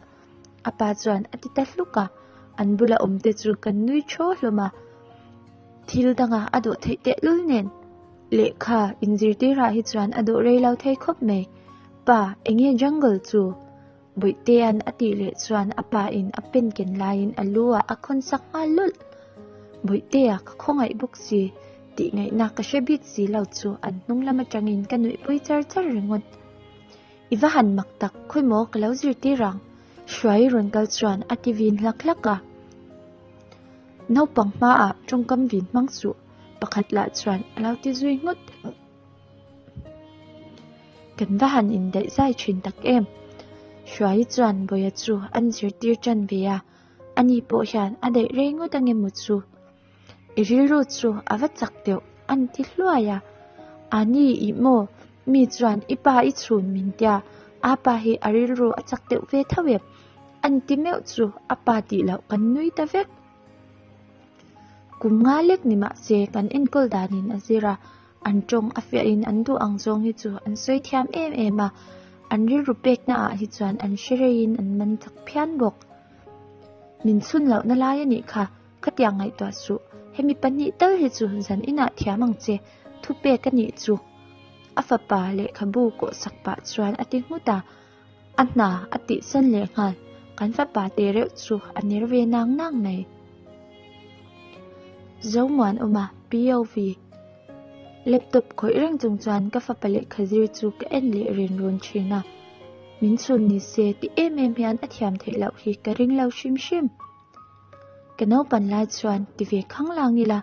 A pa chuan a ti ta hluk a, an bula awm te chu kan nui thaw hlawm a. Thil danga a dawh theih tehlul nen. Lehkha inzirtirah hi chuan a dawh rei lo thei khawp mai. Pa, enge jungle chu? Bawihte-a'n a tih leh chuan a pa in a pen ken laiin a lu ah a khawn sak nghal lawlh. Bawihte-a ka khawngaih bawk si, tih ngaihna ka hre bik si lo chu an hnung lam atangin ka nuihpui char char ringawt. I va han mak tak, khawi maw ka lo zirtir ang? Hruai rawn kal chuan a ti vin hlak hlak a. Naupang hmaah tawngkam vin hmang suh, pakhat lah chuan a lo ti zui nghut. Kan va han indaih zai thin tak em? Hruai chuan Bawia chu an zirtir tan ve a, ani pawh hian a daih rei ngawt ange maw chu? I rilru chu a va chak deuh an ti hluai a, Ani ih maw? Mi chuan i pa i chhun min tia, apa hi a rilru a chak deuh ve tho em? An ti meuh chu a pa tih loh kan nui ta vek. Kum nga lek ni mahse kan enkawl danin a zir a, an tawng a fiahin an duh ang zawng hi chu an sawi thiam em em a, an rilru pekna ah hi chuan an hre reiin an man chak phian bawk. Min chhun lohna lai a nih kha, khatiang ngaihtuah suh, hemi pahnih tal hi chu zan inah thiam ang che, thupek a nih chu. A fapa lehkhabu kawhsak pah chuan a ti nghut a. A hna a tihsan leh nghal, kan fapa te reuh chu a ner ve nang nang mai. Zomuanawma, POV, Laptop khawih reng chung chuan ka fapa lehkha zir chu ka en leh ren rawn thin a, min chhun ni se ti em em hian a thiam theih loh hi ka ring lo hrim hrim. Ka naupan lai chuan ti ve khang lang ila,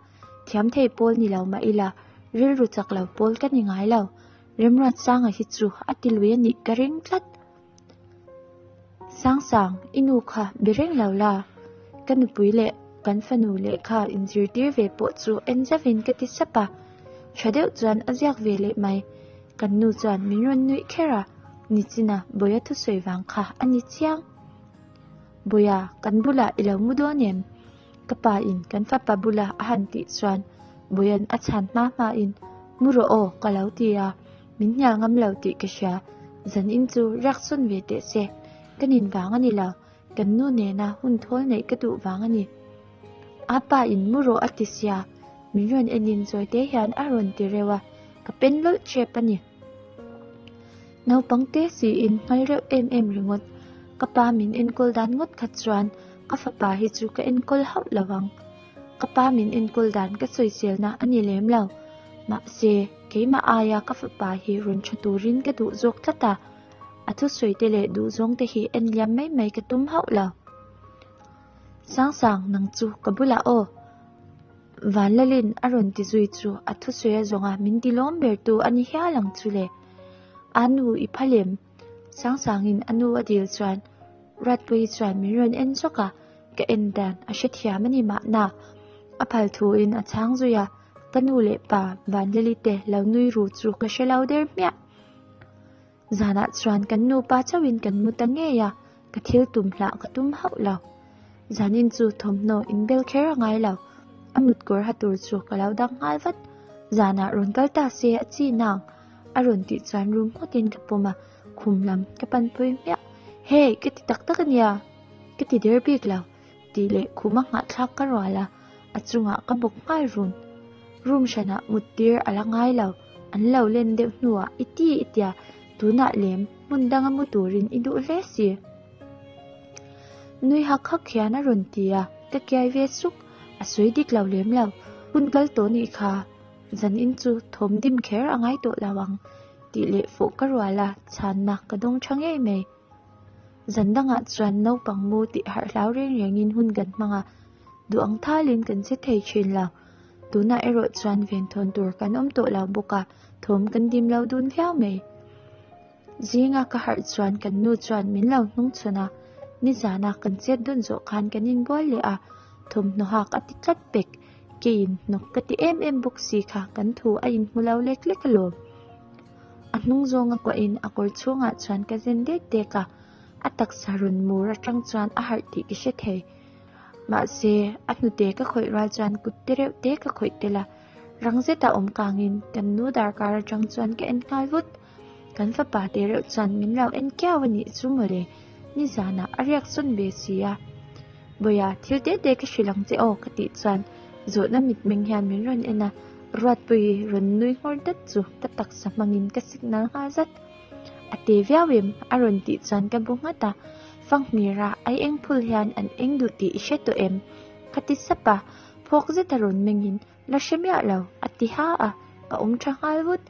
thiam thei pawl ni lo mah ila, rilru chak lo pawl ka ni ngai lo. Remruatsanga hi chu a ti lui a nih ka ring tlat. Sangsang, i nu kha be reng lo la. Ka nupui leh kan fanu lehkha inzirtir ve pawh chu en zauhin ka ti sap a. Tha deuh chuan a ziak ve leh mai. Kan nu chuan min rawn nuih kher a, nichina Bawia thusawi vang kha a ni chiang. Bawia, kan bulah i lo mu dawn em? Ka pa in kan fapa bula a han tih chuan Bawia'n a chhan hma hma in mu rawh aw ka lo ti a, min hnial ngam lo tih ka hria, zan in chu riak sawn ve teh se, ka nin vang a ni lo, kan nu nena hun thawl neih ka duh vang a ni. A pa in mu rawh a ti sia, min rawn en in zawi te hian a rawn ti reuh a, ka pen lawlh ṭep a ni. Naupang te siin hmal reuh em em ringawt, ka pa min enkawl dan ngawt kha chuan ka fapa hi chu ka enkawl hauh lo ang. Ka pa min enkawl dan ka sawiselna a ni lem lo. Mahse, keimah aia ka fapa hi rawn tha turin ka duh zawk tlat a, a thusawi te leh duhzawng te hi en liam mai mai ka tum hauh lo. Sangsang, nang chu ka bulah aw. Vanlalin a rawn ti zui chu a thusawi a zawnga min ti lawm ber tu a ni hial ang chu le. A nu i phal em? Sangsangin a nu a dil chuan Ruatpuii chuan min rawn en zawk a, ka en dan a hrethiam a ni mahna. A phal thuin a chhang zui a, ka nu leh pa Vanlali te lo nui ru chu ka hre lo der hmiah. Zanah chuan kan nupa chauhin kan mu ta ngei a, ka thil tum hlah ka tum hauh lo. Zanin chu thawmhnaw inbel kher a ngai lo, a mutkawr ha tur chu ka lo dang nghal vat. Zanah rawn kal ta se a chi nang, a rawn tih chuan rum ngawtin ka pawm a, khum lam ka panpui hmiah. Hey, ka ti tak tak a nia, ka ti der bik lo, tih leh khuma nghahthlak ka rual a, a chungah ka bawk nghal run. Room hranah mut tir a la ngai lo, an lo len deuh hnuah i ti i tia, tunah lem hmun danga mu turin i duh hle si. Nui hak hak hian a rawn ti a, ka kiai ve suk, a sawi dik lo lem lo, hun kal tawh nih kha, zanin chu thawm dim kher a ngai tawh lo ang tih leh fawh ka rual a, chhanna ka dawng tha ngei mai. Zan dangah chuan naupang mu tih harh hlau reng rengin hun kan hmang a, duh ang thalin kan che thei thin lo. Tunah erawh chuan venthawn tur kan awm tawh lo bawk a, thawm kan dim lo dun viau mai. Zinga ka harh chuan kan nu chuan min lo hnungchhawn a, nizana kan chet dun zawh khan kan inbual leh a, thawmhnaw hak a ti tlat pek, keiin hnawk ka ti em em bawk si kha kan thu a inhmu lo lek lek alawm. A hnung zawnga kuahin a kawr chhungah chuan ka zen dek dek a, a taksa rawn mur atang chuan a harh tih ka hre thei. Mahse, a hnute ka khawih rual chuan kut te reuh te ka khawih tel a, rang zeta awm kangin kan nu darkar atang chuan ka en nghal vut. Kan fapa te reuh chuan min lo en kiau a nih chu mawle, nizanah a riak sawn ve si a. Bawia, thil te te ka hrilh ang che aw ka tih chuan zawhna mitmeng hian min rawn en a, Ruatpuii rawn nui nghawr dat chu ka taksa hmangin ka signal nghal zat. A te viau em? a rawn tih chuan ka bu nghat a, Fanghmira ai eng phul hian an eng duh tih i hre tawh em? ka ti sap a, phawk zeta rawn mengin La hre miah lo, a ti ha a, ka awm tha nghal vut.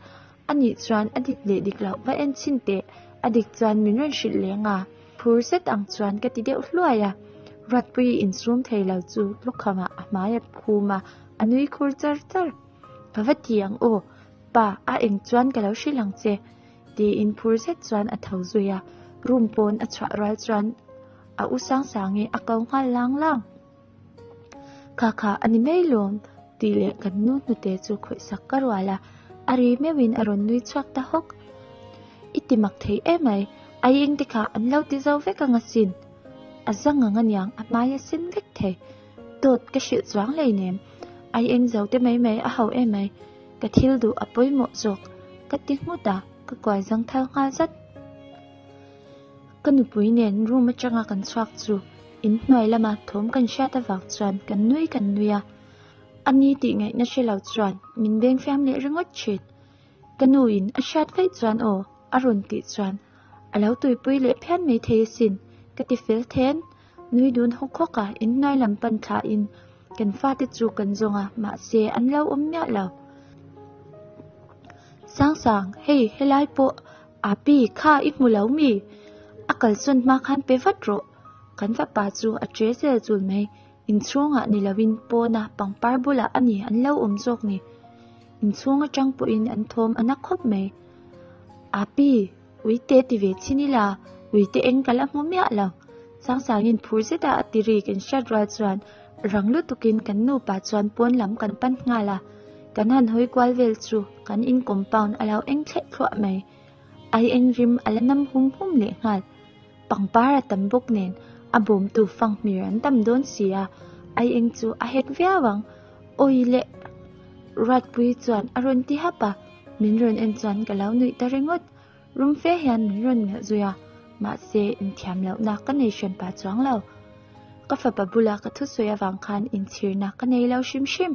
Anih chuan a dik leh dik loh va en chhin teh, a dik chuan min rawn hrilh leng a, phur zet ang chuan ka ti deuh hluai a. Ruatpuii insum thei lo chu lukhamah a hmai a phum a, a nui khur char char. Ka va ti ang aw, pa, a eng chuan ka lo hrilh ang che, tiin phur zet chuan a tho zui a, room pawn a chhuah rual chuan a u Sangsangi a ko nghal lang lang. Kha kha a ni mai lawm tih leh kan nu hnute chu khawih sak ka rual a, a ri meuhin a rawn nui chhuak ta hawk. I ti mak thei em mai, ai eng te kha an lo ti zo vek ang asin. A zang ang aniang a hmai a sen vek thei. Dawt ka hrilh chuang hleinem, ai eng zo te mai mai a ho em mai, ka thil duh a pawimawh zawk ka ti nghut a, ka kuai zang thal nghal zat. Ka nupui nen room atanga kan chhuak chu inhnuai lama thawm kan hriat avang chuan kan nui kan nui a, a ni tih ngaihna hre lo chuan min beng fiam leh ringawt thin. Ka nu in a hriat vaih chuan aw a rawn tih chuan a lo tuipui leh phian mai thei asin ka ti fel then. Nui dun hawk hawk a inhnuai lam pan thla in kan fate chu kan zawng a mahse an lo awm miah lo. Sangsang hei helai pawh Api, kha i hmu lo mi? A kalsawn hma khan pe vat rawh. Kan fapa chu a che zel chul mai. Inchhungah ni loin pawna pangpar bulah a ni an lo awm zawk ni. Inchhung atang pawhin an thawm a na khawp mai. Api, uite ti ve chhin ila, uite eng ka la hmu miah lo. Sangsangin phur zeta a ti ri kan hriat rual chuan rang lutukin kan nupa chuan pawn lam kan pan nghal a. Kan han hawi kual vel chu kan in compound a lo eng thleh thluah mai. Ai eng rim a la nam hum hum leh nghal. Pangpar a tam bawk nen a bawmtu fanghmir an tam dawn si a, ai eng chu a hek viau ang. Awi leh! Ruatpuii chuan a rawn ti hap a, min rawn en chuan ka lo nuih ta ringawt. Rum fe hian min rawn melh zui a, mahse inthiam lohna ka nei hran pah chuang lo. Ka fapa bula ka thusawi avang khan inchhirna ka nei lo hrim hrim.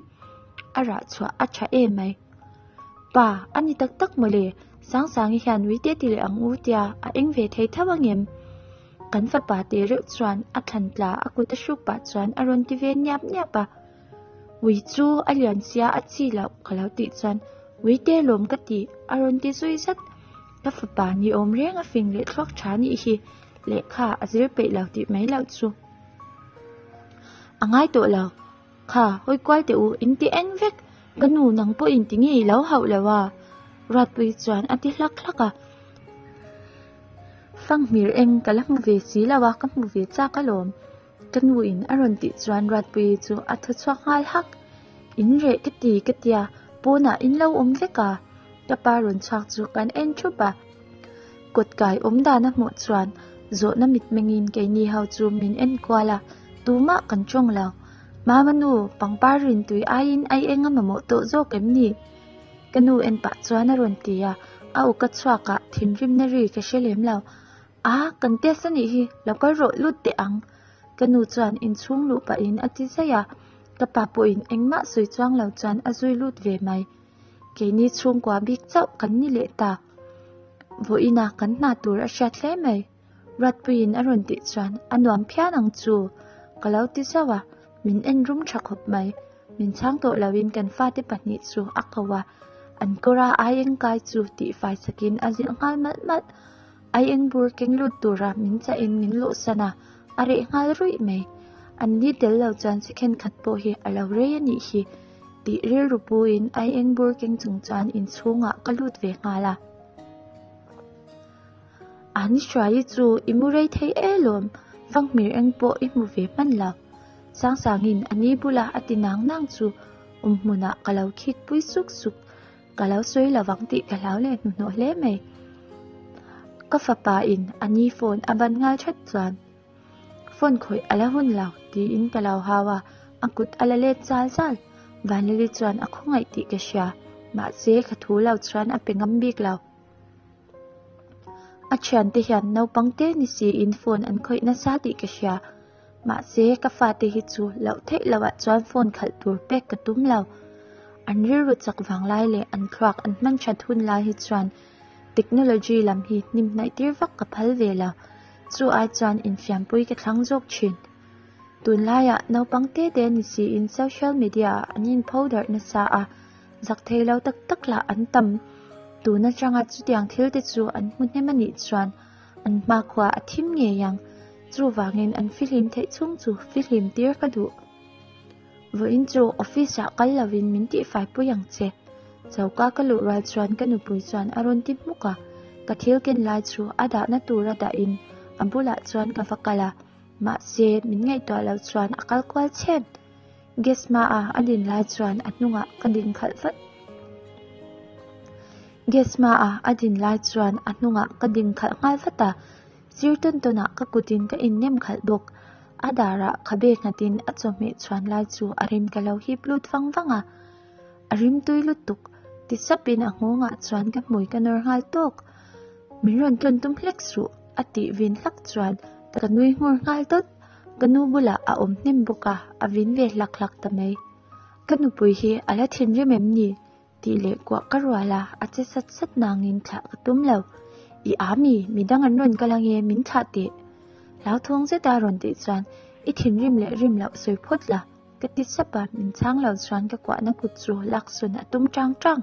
A rah chhuah a tha em mai. Pa, a ni tak tak mawle, Sangsangi hian uite ti leh ang u tia a eng ve thei tho angem? Kan fapa te reuh chuan a thlan tla a kut a hruk pah chuan a rawn ti ve niap niap a. Ui chu a lian sia a chi loh ka lo tih chuan ui te lawm ka ti a rawn ti zui zat. Ka fapa ni awm reng a fing leh thluak tha nih hi lehkha a zir peih lo tih mai loh chu a ngai tawh lo. Kha hawi kual teh u in ti eng vek ka nu nang pawhin ti nge i lo hauh lo a Ruatpui chuan a ti hlak hlak a. Fanghmir eng ka la hmu ve si lo a ka hmu ve chak alawm. Ka nu in a rawn tih chuan Ruatpuii chu a thaw chhuak nghal hak. In reh ka ti ka tia, pawnah in lo awm vek a. Ka pa rawn chhuak chu kan en thup a. Kawt kai awm dan a hmuh chuan zawhna mitmengin keini ho chu min en kual a, tumah kan tawng lo. Mama nu, pangpar rintui aiin ai eng a mamawh tawh zawk em ni? Ka nu en pah chuan a rawn ti a, a awka chhuakah thinrimna ri ka hre lem lo. A, kan test a nih hi, lo kal rawh lut teh ang. Ka nu chuan inchhung luh pahin a ti zaih a, ka pa pawhin engmah sawi chuang lo chuan a zui lut ve mai. Keini chhungkua bik chauh kan ni leh ta. Vawiina kan hna tur a hriat hle mai. Ruatpuiin a rawn tih chuan a nuam phian ang chu ka lo ti zauh a, min en rum tha khawp mai. Min chhang tawh loin kan fate pahnih chu a ko a, an kawra aieng kai chu tihfai sakin a zilh nghal malh malh. Aieng bur keng lut tura min chahin min luhsan a, a reh nghal ruih mai. An ni tel lo chuan second khat pawh hi a lo rei a nih hi tih rilru puin aieng bur keng chung chuan inchhungah ka lut ve nghal a. An hruai chu i mu rei thei e lawm, fanghmir eng pawh i hmu ve hman lo. Sangsangin a ni bula a ti nang nang chu awm hmunah ka lo khik pui suk suk. Ka lo sawi lo vang tih ka hlau leh hnuhnawh hle mai. Ka fapa in a ni phone a ban nghal that chuan phone khawih a la hun lo tiin ka lo hau a, a kut a la let zal zal. Vanlali chuan a khawngaih tih ka hria, mahse ka thu lo chuan a pe ngam bik lo. A thiante hian naupang te ni siin phone an khawih nasa tih ka hria. Mahse, ka fate hi chu loh theih loh ah chuan phone khalh tur pek ka tum lo. An rilru chak vang lai leh an thluak an hman that hun lai hi chuan technology lam hi hnim hnaih tir vak ka phal ve lo. Chu ai chuan infiampui ka thlang zawk thin. Tunlaiah naupang te te ni siin social media ah an inpho darh nasa a. Zak thei lo tak tak lah an tam. Tun atanga chutiang thil te chu an hmu hnem a nih chuan an hmakhua a thim ngei ang. Chuvangin an fihlim theih chhung chu fihlim tir ka duh. Vawiin chu office ah kal lovin min tihfai pui ang che. Choka ka luh rual chuan ka nupui chuan a rawn ti hmuk a. Ka thil ken lai chu a dahna tura dahin a bulah chuan ka va kal a. Mahse min ngaihtuah loh chuan a kal kual chhen. Gas hmaah a din lai chuan a hnungah ka din khalh vat. Gas hmaah a din lai chuan a hnungah ka din khalh nghal vat a, sir tawn tawnah ka kutin ka innem khalh bawk. A darah khabe nghatin a chawhmeh chhuan lai chu a rim ka lo hip lut vang vang a. A rim tui lutuk, ti sapin a nghawngah chuan ka hmui ka nawr nghal tawk. Min rawn tlawn tum hlek suh, a tih vin hlak chuan ka nui nghur nghal dawt. Ka nu bulah a awm hnem bawk a, a vin ve hlak hlak ta mai. Ka nupui hi a la thinrim em ni? tih leh kuah ka rual a, a che sat sat nangin thlah ka tum lo. I a mi, midang an rawn kal ange min thlah teh. Hlauthawng zeta rawn tih chuan i thinrim leh rim loh sawi phawt la, ka ti sap a, min chhang lo chuan ka kuahna kut chu laksawn a tum tang tang.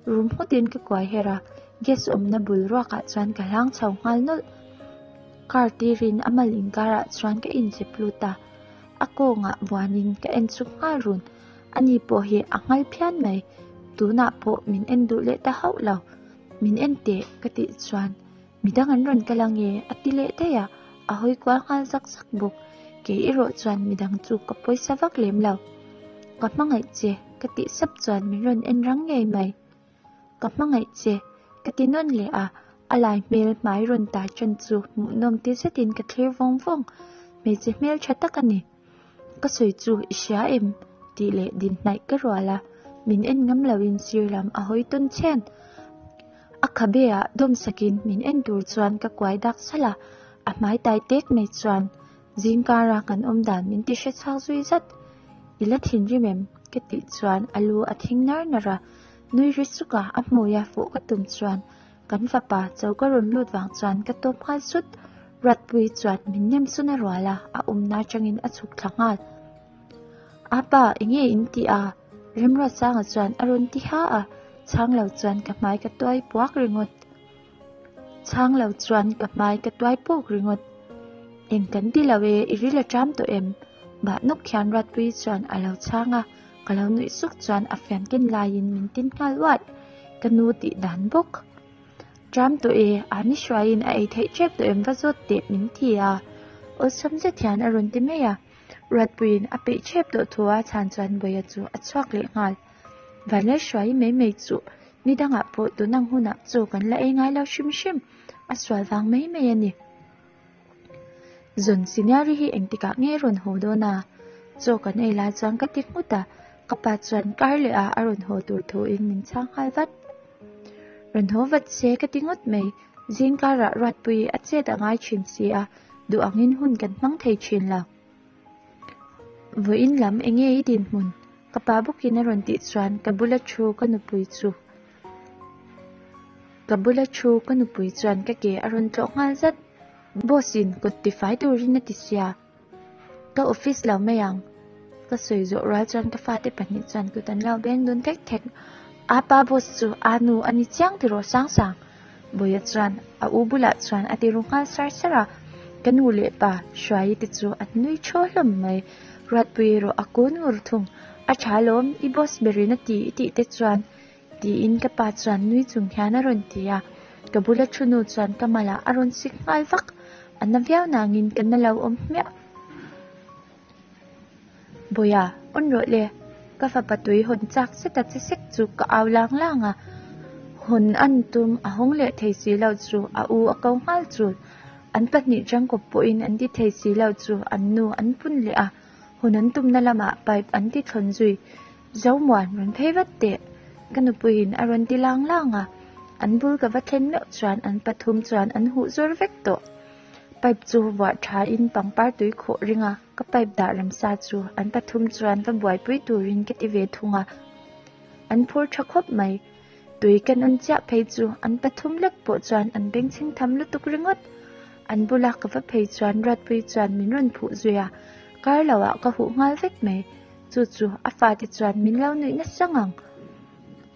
Rum nghutin ka kuai her a, gas awmna bul ruakah chuan ka hlang chho nghal nawlh. Car tirin a mal inkarah chuan ka inchep lut a, a kawngah vuanin ka en chuk nghal run. Ani pawh hi a nghal phian mai, tunah pawh min en duh leh ta hauh lo. Min en teh ka tih chuan midang an rawn kal ange a ti leh daih a, a hawi kual nghal zak zak bawk. Kei erawh chuan midang chu ka pawisa vak lem lo. Ka hmangaih che ka tih sap chuan min rawn en rang ngei mai. Ka hmangaih che ka ti nawn leh a, a lai hmel hmai rawn tai ṭan chu hmuhnawm ti zetin ka thlir vawng vawng. Hmeichhe hmel ṭha tak a ni. Ka sawi chu i hria em? tih leh din hnaih ka rual a, min en ngam loin sir lam a hawi tawn chhen. A khabe ah dawm sakin min en tur chuan ka kuai dak salh a, a hmai tai tek mai chuan zingkara kan awm dan min ti hre chhuak zui zat. I la thinrim em? ka tih chuan a lu a thing nar nar a, nui ri suk a a hmui a fuh ka tum chuan Kan fapa choka rawn lut vang chuan ka tawp nghal sut. Ruatpui chuan min nem sun a rual a, a awmna atangin a chhuk thla nghal. Apa, enge in tih a? Remruatsanga chuan a rawn ti ha a, chhang lo chuan ka hmai ka tuai puak ringawt. Chhang lo chuan ka hmai ka tuai puk ringawt. Eng kan ti lo e, i ril a ṭam tawh em? Bah nawk hian Ruatpuii chuan a lo chhang a, ka lo nuih suk chuan a fian ken laiin min tin nghal uaih. Ka nu tih dan bawk. Ṭam tawh e, a ni hruaiin a ei theih ṭep tawh em va zawt teh min ti a. Awlsam zet hian a rawn ti mai a. Ruatpuiin a peih ṭep tawh thu a chhan chuan Bawia chu a chhuak leh nghal. Vanlai hruai mai mai chu ni dangah pawh tun ang hunah chaw kan la ei ngai lo hrim hrim, a sual vang mai mai a ni. Zawn senior-i hi engtikah nge rawn haw dawn a? Chaw kan ei lai chuan ka ti nghut a, ka pa chuan kar leh ah a rawn haw tur thuin min chhang nghal vat. Rawn haw vat se ka ti ngawt mai, zing karah Ruatpuii a chet a ngai thin si a, duh angin hun kan hmang thei thin lo. Vawiin lam enge i dinhmun? Ka pa bawkin a rawn tih chuan ka bula thu ka nupui chu Ka bula thu ka nupui chuan ka ke a rawn tlawh nghal zat. Boss in kut tifai turin a ti sia. Ka office lo mai ang. Ka sawi zawh rual chuan ka fate pahnih chuan kut an lo beng dun thek thek. Apa boss chu a nu a ni chiang tiraw Sangsang? Bawia chuan a u bulah chuan a ti ru nghal sar sar a, ka nu leh pa Hruaii te chu an nui thaw hlawm mai. Ruatpui erawh a kun ngur thung. A tha lawm, i boss berin a ti i tih te chuan tiin ka pa chuan nui chung hian a rawn ti a, ka bula thu nu chuan ka malah a rawn sik nghal vak. A na viau nangin ka na lo awm hmiah. Bawia, on rawh le. Ka fapa tui hawn chak zet a che sek chu ka au lang lang a. Hawn an tum a hawng leh thei si lo chu a u a ko nghal chul. An pahnih tangkawp pawhin an ti thei si lo chu an nu an pun leh a. Hawn an tumna lamah pipe an ti thlawn zui. Zomuan rawn phei vat teh. Ka nupuiin a rawn ti lang lang a. An bul ka va thlen meuh chuan an pathum chuan an huh zawr vek tawh. Pipe chu vuah tha in pangpar tui khawh ring a, ka pipe dah ramsa chu an pathum chuan va buaipui turin ka ti ve thung a. An phur tha khawp mai. Tui kan an chiah phei chu an pathum lek pawh chuan an bengchheng tham lutuk ringawt. An bula ka va phei chuan Ruatpui chuan min rawn phuh zui a, kar lo ah ka huh nghal vek mai. Chu chu a fate chuan min lo nuih nasa ngang.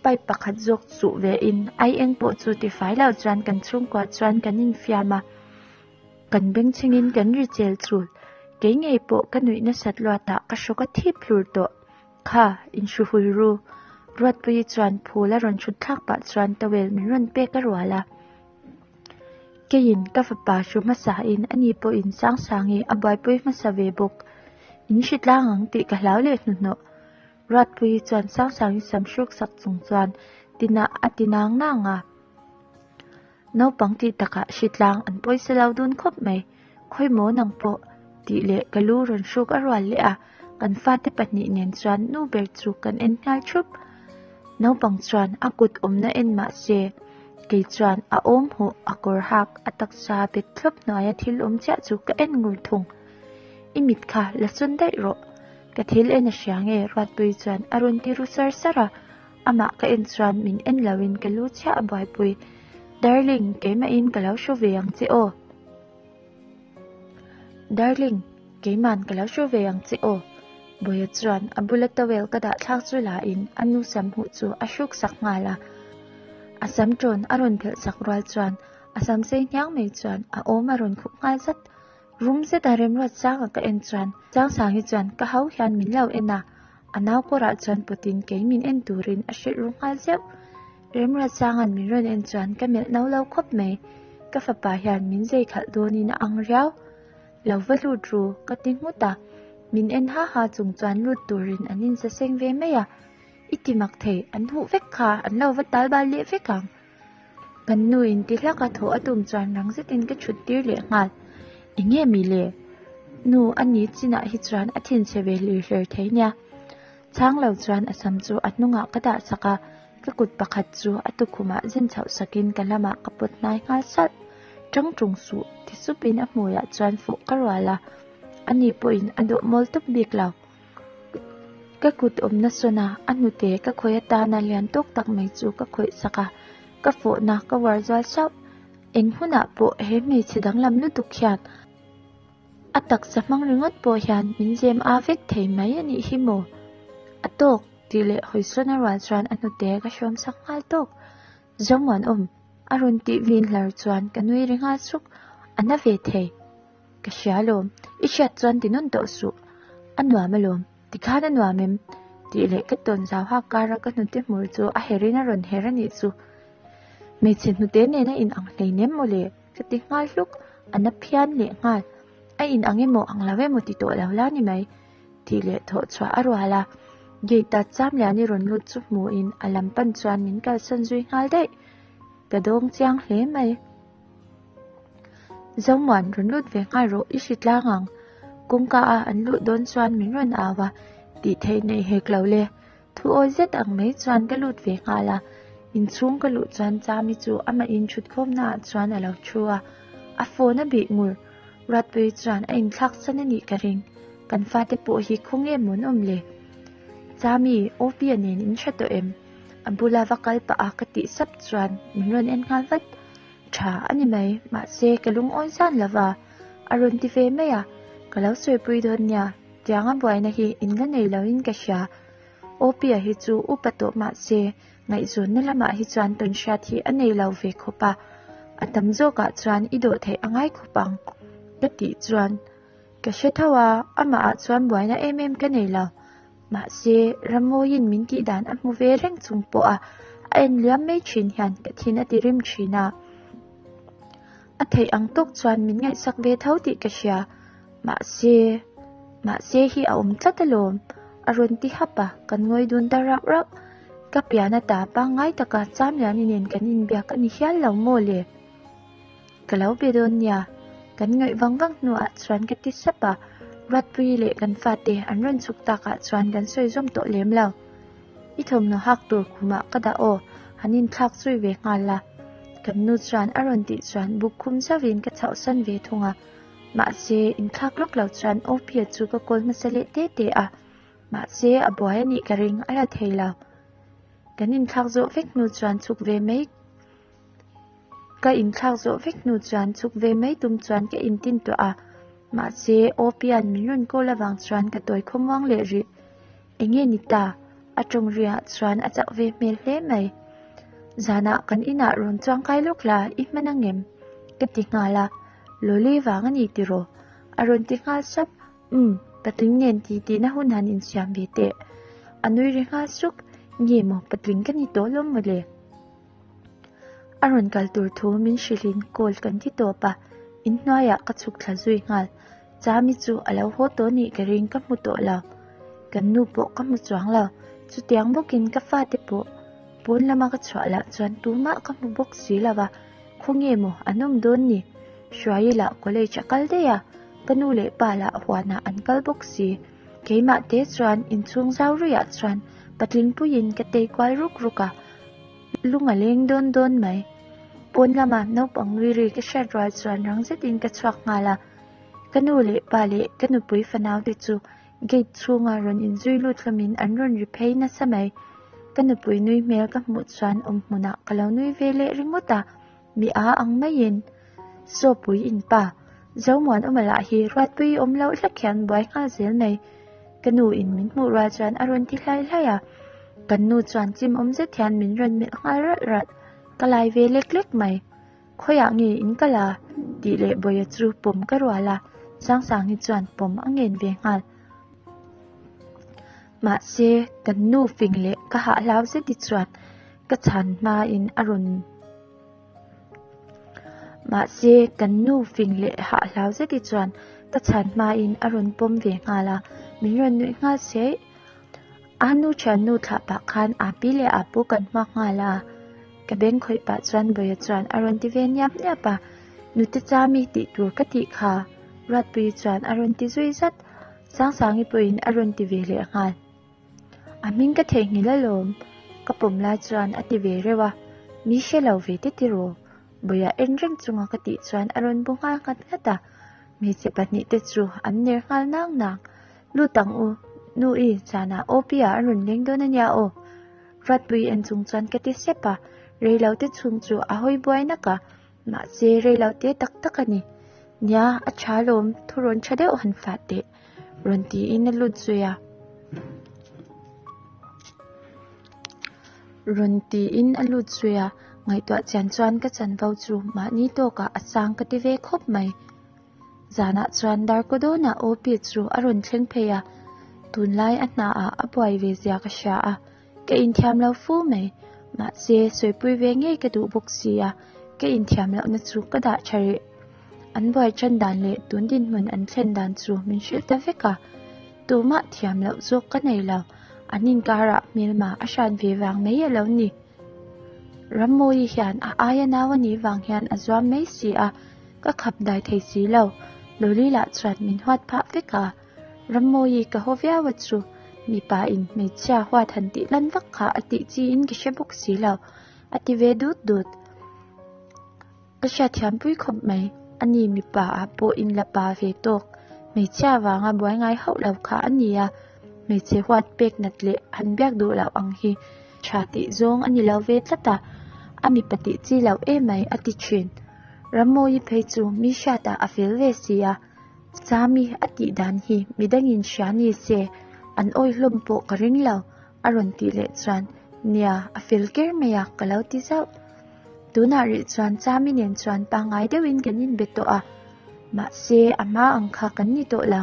Pipe pakhat zawk chuh ve in ai eng pawh chu ti fai lo chuan kan chhungkua chuan kan infiam a, kan bengchheng in kan ri chel chul. Kei ngei pawh ka nuih nasat luat ah ka hrawk a thip hlur tawh. Kha, inhru hul ru. Ruatpuii chuan phul a rawn thut thlak pah chuan towel min rawn pek a rual a. Keiin ka fapa hru hmasa in ani pawhin Sangsangi a buaipui hmasa ve bawk. In hri tlang ang tih ka hlau leh hnuhnawh. Ruatpuii chuan Sangsangi sam hruk sak chung chuan tinah a ti nang nang a. Naupang tih takah hritlang an pawisa lo dun khawp mai, khawimaw nang pawh tih leh ka lu rawn hruk a rual leh a, kan fate pahnih nen chuan nu ber chu kan en nghal thup. Naupang chuan a kut awmna en mah se, kei chuan a awm huh, a kawr hak, a taksa bet thlawp hnuaia thil awm chiah chu ka en ngur thung. I mit kha la sawn daih rawh. Ka thil en a hria nge Ruatpui chuan a rawn ti ru sar sar a, amah ka en chuan min en loin ka lu chiah a buaipui. Darling, keimahin ka lo hru ve ang che aw. Darling, keiman ka lo hru ve ang che aw. Bawia chuan a bula towel ka dah thlak chu la in a nu sam huh chu a hruk sak nghal a. A sam ṭawn a rawn phelh sak rual chuan a sam sei hniang mai chuan a awm a rawn khuh nghal zat. Rum zeta remruat sanga ka en chuan Sangsangi chuan ka hau hian min lo en a, a nau kawrah chuan pawtin kei min en turin a hrilh ru nghal zeuh. Remruat sanga'n min rawn en chuan ka melh no lo khawp mai, ka fapa hian min zei khalh dawnin a ang riau. Lo va lut ru ka ti nghut a, min en ha ha chung chuan lut turin an insa seng ve mai a, i ti mak thei an huh vek kha an lo va tal bal leh vek ang. Kan nu in ti hlak a thawh a tum chuan rang zetin ka thut tir leh nghal. Eng nge mi le? Nu a ni chinah hi chuan a thinchhe ve hlir hler thei nia. Chhang lo chuan a sam chu a hnungah ka dah sak a, ka kut pakhat chu a tukhumah zin chhoh sakin ka lamah ka pawt hnai nghal salh. Tang tung suh ti supin a hmuiah chuan fuh ka rual a, ani pawhin a dawh mawl tawp bik lo. Ka kut awmna sawn a, a hnute ka khawih atana lian tawk tak mai chu ka khawih sak a, ka fawhna ka uar zual sauh. Eng hunah pawh he hmeichhe danglam lutuk hian. A taksa hmang ringawt pawh hian min zem a vek thei mai a nih hi maw? A tawk tih leh hawisawn a rual chuan a hnute ka hrawm sak nghal tawk. Zomuanawm a rawn tih vin hlar chuan ka nui ri nghal suk, a na ve thei. Ka hria alawm, i hriat chuan ti nawn tawh suh. A nuam alawm, tikhan a nuam em? Tih leh ka tawn zau hak kara ka hnute hmur chu a herin a rawn her a nih chu. Hmeichhe hnute nen a inang hleinem mawle, ka ti nghal hluk, a na phian leh nghal. A inang emaw ang lo emaw ti tawh lo la ni mai. Tih leh thawh chhuah a rual a, gate a Chamliani rawn lut chu hmuhin a lam pan chuan min kalsan zui nghal daih. Ka dawng chiang hle mai. Zomuan rawn lut ve nghal rawh i hri tlang ang. Kawngka a an luh dawn chuan min rawn au a, tih theih neih hek lo le. Thu awi zet ang mai chuan ka lut ve nghal a, inchhung ka luh chuan Chami chu amah in thutkhawmna ah chuan a lo thu a, a phone a bih ngur. Ruatpuii chuan a inthlak san a nih ka ring, kan fate pawh hi khawnge maw an awm le? Chami, Opia nen in hre tawh em? A bula va kal pah a ka tih sap chuan min rawn en nghal vat. Tha a ni mai, mahse ka lungawi zan lo va, a rawn ti ve mai a, ka lo sawipui dawn nia, tianga buaina hi in la nei loin ka hria. Opia hi chu upa tawh mahse ngaihzawnna lamah hi chuan tawnhriat hi a nei lo ve khawp a, a tam zawkah chuan i dawh theih a ngai khawp ang ka tih chuan ka hre tho a, amahah chuan buaina em em ka nei lo. Mahse, Rammawiin min tih dan a hmu ve reng chung pawh a, a en liam mai thin hian ka thin a ti rim thin a. A theih ang tawk chuan min ngaihsak ve tho tih ka hria. Mahse, mahse hi a awm tlat alawm, a rawn ti hap a, kan ngawi dun ta rauh rauh. Ka pian ata pangngai taka Chamliani nen kan inbiak a ni hial lo maw le? Ka lo be dawn nia, kan ngaih vang vang hnuah chuan ka ti sap a, Ruatpuii leh kan fate an rawn chhuk takah chuan kan sawi zawm tawh lem lo. I thawmhnaw hak tur khumah ka dah aw, han inthlak zui ve nghal la. Kan nu chuan a rawn tih chuan buk khum zauhin ka chhohsan ve thung a, mahse inthlak lawk lo chuan Opia chu ka kawl hmasa leh te te a, mahse a buai a nih ka ring a la thei lo. Kan inthlak zawh vek hnu chuan chhuk ve mai. Ka inthlak zawh vek hnu chuan chhuk ve mai tum chuan ka intin tawh a, mahse Opian min rawn call avang chuan ka tawi khawmuang leh rih. Enge ni ta? A tawng riah chuan a chauh ve hmel hle mai. Zanah kan inah rawn chuang kai lawk la, i hman angem? Ka ti nghal a, Lawli vang a ni tiraw? A rawn ti nghal sap, Umm, patling nen ti tihna hun han insiam ve teh. A nui ri nghal suk, Nge maw patling ka ni tawh lawm mawle? A rawn kal tur thu min hrilhin call kan ti tawp a, inhnuaiah ka chhuk thla zui nghal. Chami chu a lo haw tawh nih ka ring ka hmu tawh lo. Kan nu pawh ka hmu chuang lo, chutiang bawkin ka fate pawh pawn lama ka chhuah lah chuan tumah ka hmu bawk si lo va, khawnge maw an awm dawn ni? Hruaii lah college a kal daih a, ka nu leh pa lah huanah an kal bawk si. Keimah te chuan inchhung zau ruihah chuan patling puiin ka tei kual ruk ruk a. Lung a leng dawn dawn mai. Pawn lama naupang nui ri ka hriat rual chuan rang zetin ka chhuak nghal a. Ka nu leh pa leh ka nupui fanau te chu gate chhunga rawn inzui lut hlawmin an rawn ri phei nasa mai. Ka nupui nui hmel ka hmuh chuan awm hmunah ka lo nui ve leh ringawt a, mi a ang maiin. Sawpui in pa, Zomuan awma lah hi Ruatpui awm loh hlek hian buai nghal zel mai. Ka nu in min hmuh rual chuan a rawn ti hlai hlai a, kan nu chuan chim awm zet hian min rawn melh nghal ralh ralh, ka lai ve lek lek mai. Khawiah nge in kal a? tih leh Bawia chu pawm ka rual a, Sangsangi chuan pawm a ngen ve nghal. Mahse, kan nu fing leh ka hah hlau zeti chuan ka chhan hmain a rawn. Mahse, kan nu fing leh hah hlau zeti chuan ka chhan hmain a rawn pawm ve nghal a, min rawn nuih nghal seih. A nu thiannu thlah pah khan a pi leh a pu kan hma nghal a, ka beng khawih pah chuan Bawia chuan a rawn ti ve niap niap a, Nute Chami tih tur ka tih kha, Ruatpuii chuan a rawn ti zui zat, Sangsangi pawhin a rawn ti ve leh nghal. A hming ka theihnghilh alawm, ka pawm lai chuan a ti ve reuh a, mi hre lo ve te tiraw? Bawia en reng chunga ka tih chuan a rawn bu nghal nghat nghat a, hmeichhe pahnih te chu an ner nghal nang nang. Lut ang u, nu i, zanah OP-ah a rawn leng dawn a nia aw. Ruatpui en chung chuan ka ti sep a, reilote chhung chu a hawi buai nak a, mahse reilote tak tak a ni. Nia, a tha lawm, thurawn tha deuh han fah teh, rawn tiin a lut zui a. Rawn tiin a lut zui a, ngaihtuah chian chuan ka chanvo chu mahni tawkah a sang ka ti ve khawp mai. Zanah chuan Darkaw dawnah OP chu a rawn thleng phei a, tunlai a hnaah a buai ve zia ka hria a, ka inthiam lo fu mai. Mahse, sawipui ve ngei ka duh bawk si a, ka inthiam lohna chu ka dah tha rih. An buai tan dan leh tun dinhmun an thlen dan chu min hrilh ta vek a, tumah thiam loh zawk ka nei lo, an inkarah hmelma a hran ve vang mai a lo ni. Rammawi hian a aia nau a nih vang hian a zuam mai si a, ka khap dai thei si lo. Lawli lah chuan min huat phah vek a, Rammawi ka haw viau a chu, mipa in hmeichhia huat han tih lan vak kha a tih chi in ka hre bawk si lo, a ti ve dut dut. Ka hriatthiampui khawp mai, ani mipa ah pawh in la pa ve tawk, hmeichhia vanga buai ngai hauh lo kha a ni a, hmeichhe huat pek nat leh han biak duh loh ang hi tha tih zawng a ni lo ve tlat a, a mipa tih chi loh emai a ti thin. Rammawi phei chu mi hriatah a fel ve si a, Chami a tih dan hi midangin hria ni se an awi hlawm pawh ka ring lo a rawn tih leh chuan nia a fel ker mai a ka lo ti zauh. Tunah rih chuan Chami nen chuan pangngai deuhin kan inbe tawh a, mahse a hma ang kha kan ni tawh lo,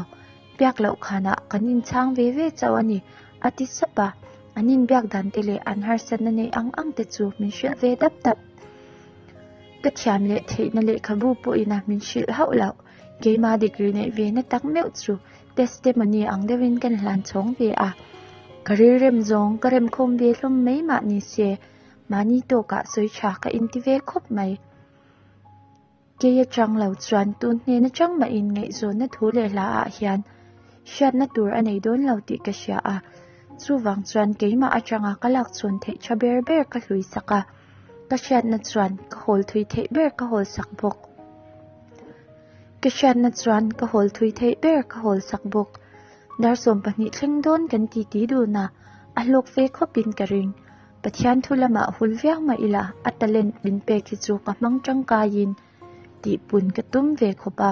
biak loh khanah kan inchhang ve ve chauh a ni a ti sap a, an inbiak dan te leh an harsatna neih ang ang te chu min hrilh ve dap dap. Ka thiam leh theihna lehkhabu pawhin a min hrilh hauh loh, keima degree neih ve na tak meuh chu testimony ang deuhin kan hlan chhawng ve a, ka rilrem zawng ka remkhawm ve hlawm mai mah ni se, mahni tawkah sawi tha ka inti ve khawp mai. Kei atang lo chuan tun hnen atang mahin ngaihzawnna thu leh hla ah hian hriatna tur a nei dawn lo tih ka hria a, chuvang chuan keimah atanga ka lak chhawn theih tha ber ber ka hlui sak a, ka hriatna chuan ka hawl thui theih ber ka hawl sak bawk. Ka hriatna chuan ka hawl thui theih ber ka hawl sak bawk. Dar 12 thleng dawn kan titi dun a, a hlawk ve khawpin ka ring. Pathian thu lamah hul viau mah ila a talent min pek hi chu ka hmang tangkaiin tihpun ka tum ve khawp a,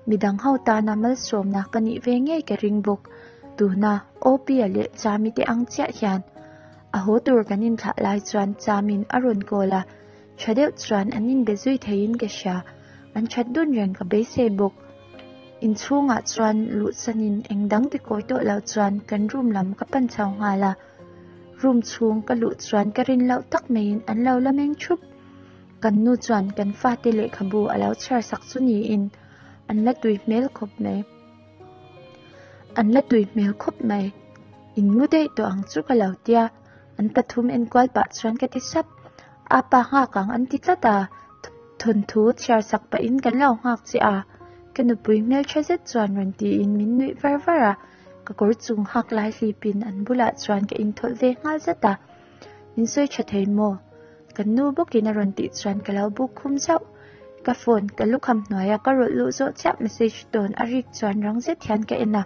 midang ho tana malsawmna ka nih ve ngei ka ring bawk. Tuna OP-a leh Chami te ang chiah hian a haw tur kan inthlah lai chuan Chamin a rawn call a, tha deuh chuan an inbe zui theiin ka hria, an that dun reng ka beisei bawk. Inchhungah chuan luhsanin eng dang tikawi tawh lo chuan kan room lam ka pan chho nghal a. Room chhung ka luh chuan ka rin loh tak maiin an lo la meng thup. Kan nu chuan kan fate lehkhabu a lo chhiar sak chu niin an la tui hmel khawp mai. An la tui hmel khawp mai. In mu daih tawh ang chu ka lo tia, an pathum enkual pah chuan ka ti sap. Apa nghak ang an ti tlat a, thawnthu chhiar sak pahin kan lo nghak che a, ka nupui hmeltha zet chuan rawn tiin min nuih var var a. Ka kawr chung hak lai hlipin an bulah chuan ka inthawlh ve nghal zat a, Min sawi tha thei maw? Kan nu bawkin a rawn tih chuan ka lo buk khum zauh. Ka phone ka lukham hnuaia ka rawlh luh zawh chiah message tawn a rik chuan rang zet hian ka en a.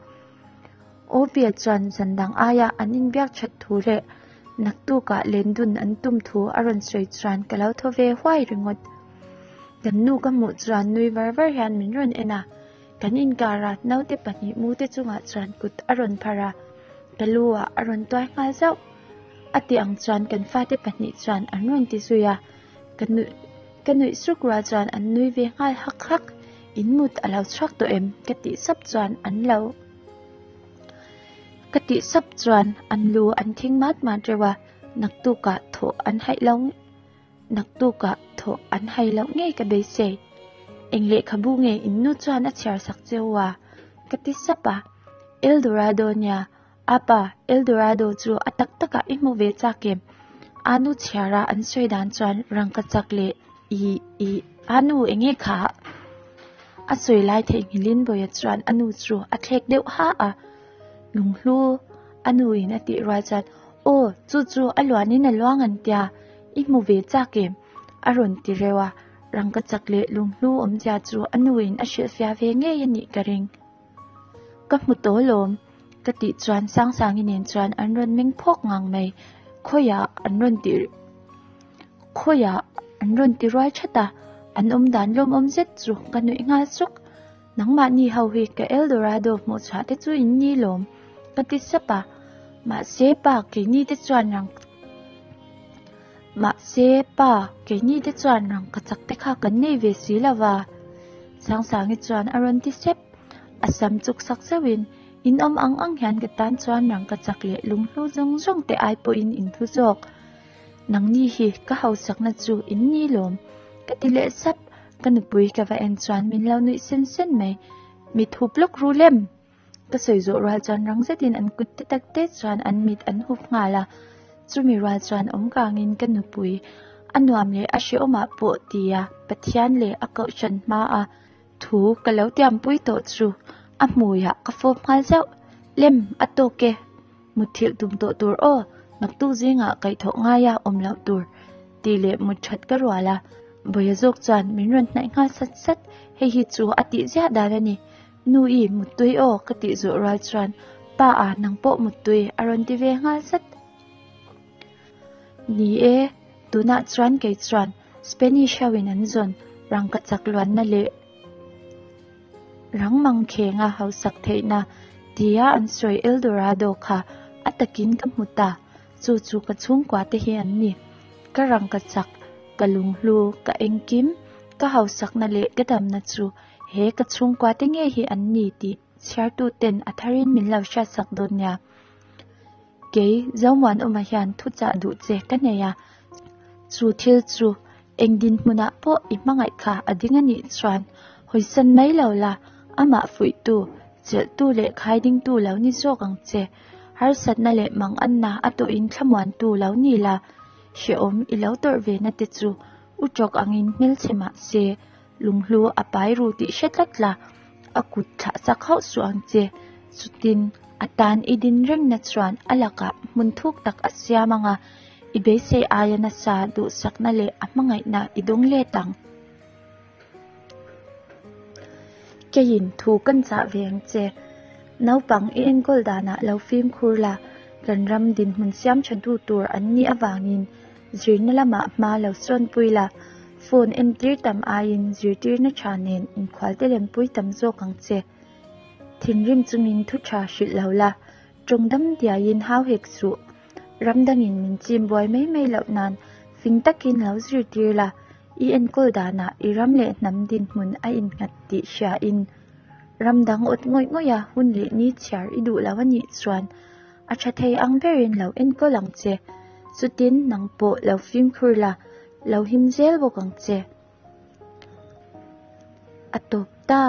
Obia chuan zan dang aia an inbiak that thu leh naktukah lendun an tum thu a rawn sawi chuan ka lo thaw ve huai ringawt. Kan nu ka hmuh chuan nui var var hian min rawn en a. Kan inkara naute pahnih mute chungah chuan kut a rawn phar a, ka lu ah a rawn tuai nghal zauh. A tih ang chuan kan fate pahnih chuan an rawn ti zui a, ka nuih ka nuih suk rual chuan an nui ve nghal hak hak. In mut a lo chhuak tawh em? Ka tih sap chuan an lo ka tih sap chuan an lu an thing mat mat reuh a, naktukah thawh an haih lo. Naktukah thawh an hai loh ngei ka beisei. Eng lehkhabu nge in nu chuan a chhiar sak cheu a? Ka ti sap a. El Dorado nia, Apa, El Dorado chu a tak takah i hmu ve chak em? A nu chhiara an sawi dan chuan rangka chak leh i, i, a nu enge kha? A sawi lai theihnghilhin Bawia chuan a nu chu a thlek deuh ha a. Lunghlu, a nuin a tih rual chuan, Aw, chu chu a luanin a luang an tia, i hmu ve chak em? A rawn ti reuh a, rangka chak leh lunghlu awmzia chu a nuin a hrilhfiah ve ngei a nih ka ring. Ka hmu tawh lawm, ka tih chuan Sangsangi nen chuan an rawn meng phawk ngang mai, khawiah an rawn ti khawiah an rawn ti rual that a, an awm dan lawmawm zet chu ka nuih nghal suk. Nangmahni ho hi ka Eldorado hmuh chhuah te chu in ni lawm, ka ti sap a. Mahse pa keini te chuan rang Mahse pa keini te chuan rangkachak te kha kan nei ve si lo va. Sangsangi chuan a rawn ti sep. A sam chuk sak zeuhin, In awm ang ang hian ka tan chuan rangkachak leh lunghlu zawng zawng te ai pawhin in thu zawk. Nangni hi ka hausakna chu in ni lawm, ka ti leh sap. Ka nupui ka va en chuan min lo nuih sen sen mai. Mit hup lawk ru lem! Ka sawi zawh rual chuan rang zetin an kut te tak te chuan an mit an hup nghal a. Chumi rual chuan awm kangin ka nupui a nuam leh a hrehawmah pawh tia Pathian leh a kohhran hmaa thu ka lo tiampui tawh chu a hmuiah ka fawp nghal zauh. Lem a tawk e, mutthilh tum tawh tur aw, naktuk zingah kaihthawh ngaia awm loh tur tih leh mut that ka rual a. Bawia zawk chuan min rawn hnaih nghal sat sat, hei hi chu a tih ziah dan a ni. Nu i muttui aw ka tih zawh rual chuan pa a nang pawh muttui a rawn ti ve nghal zat. Ni e, tunah chuan kei chuan Spanish ho in an zawn rangkachak luanna leh rang mangkhenga hausak theihna tia an sawi El Dorado kha a takin ka hmu ta, chu chu ka chhungkua te hi an ni. Ka rangkachak, ka lunghlu, ka engkim, ka hausakna leh ka damna chu He ka chhungkua te ngei hi an ni tih chhiartu ten a tharin min lo hriatsak dawn nia. Kei Zomuanawma hian thuchah duh che ka nei a, chu thil chu eng dinhmunah pawh i hmangaih kha a ding a nih chuan hawisan mai lo la, amah fuihtu, chelhtu leh khaidingtu lo ni zawk ang che. Harsatna leh manganna a tawhin thlamuantu lo ni la, hrehawm i lo tawrh ve na te chu u tawk angin hmelchhe mah se, Lunghlu a pai ru tih hre tlat la, a kut thlah chak hauh suh ang che. Chutin a tan i din rengna chuan a lakah hmun thuk tak a siam ang a, i beisei aia nasa duhsakna leh a hmangaihna i dawng let ang. Keiin thu kan chah ve ang che. Naupang i enkawl danah lo fimkhur la, kan ram dinhmun siam tha du tur an nih avangin Zirna lamah hma lo sawnpui la, phone entir tam aiin zirtirna tha nen inkhualte lempui tam zawk ang che. Thinrim chungin thu tha hrilh lo la, tawng dam diaiin hau hek suh. Ram dangin min chim buai mai mai loh nan fing takin lo zirtir la, i enkawl danah i ram leh hnam dinhmun a innghat tih hriain ram dang awt ngawih ngawih a hun leh ni chhiar i duh lo a nih chuan A tha thei ang berin lo enkawl ang che, chutin nang pawh lo fimkhur la, lo him zel bawk ang che. A tawp ta.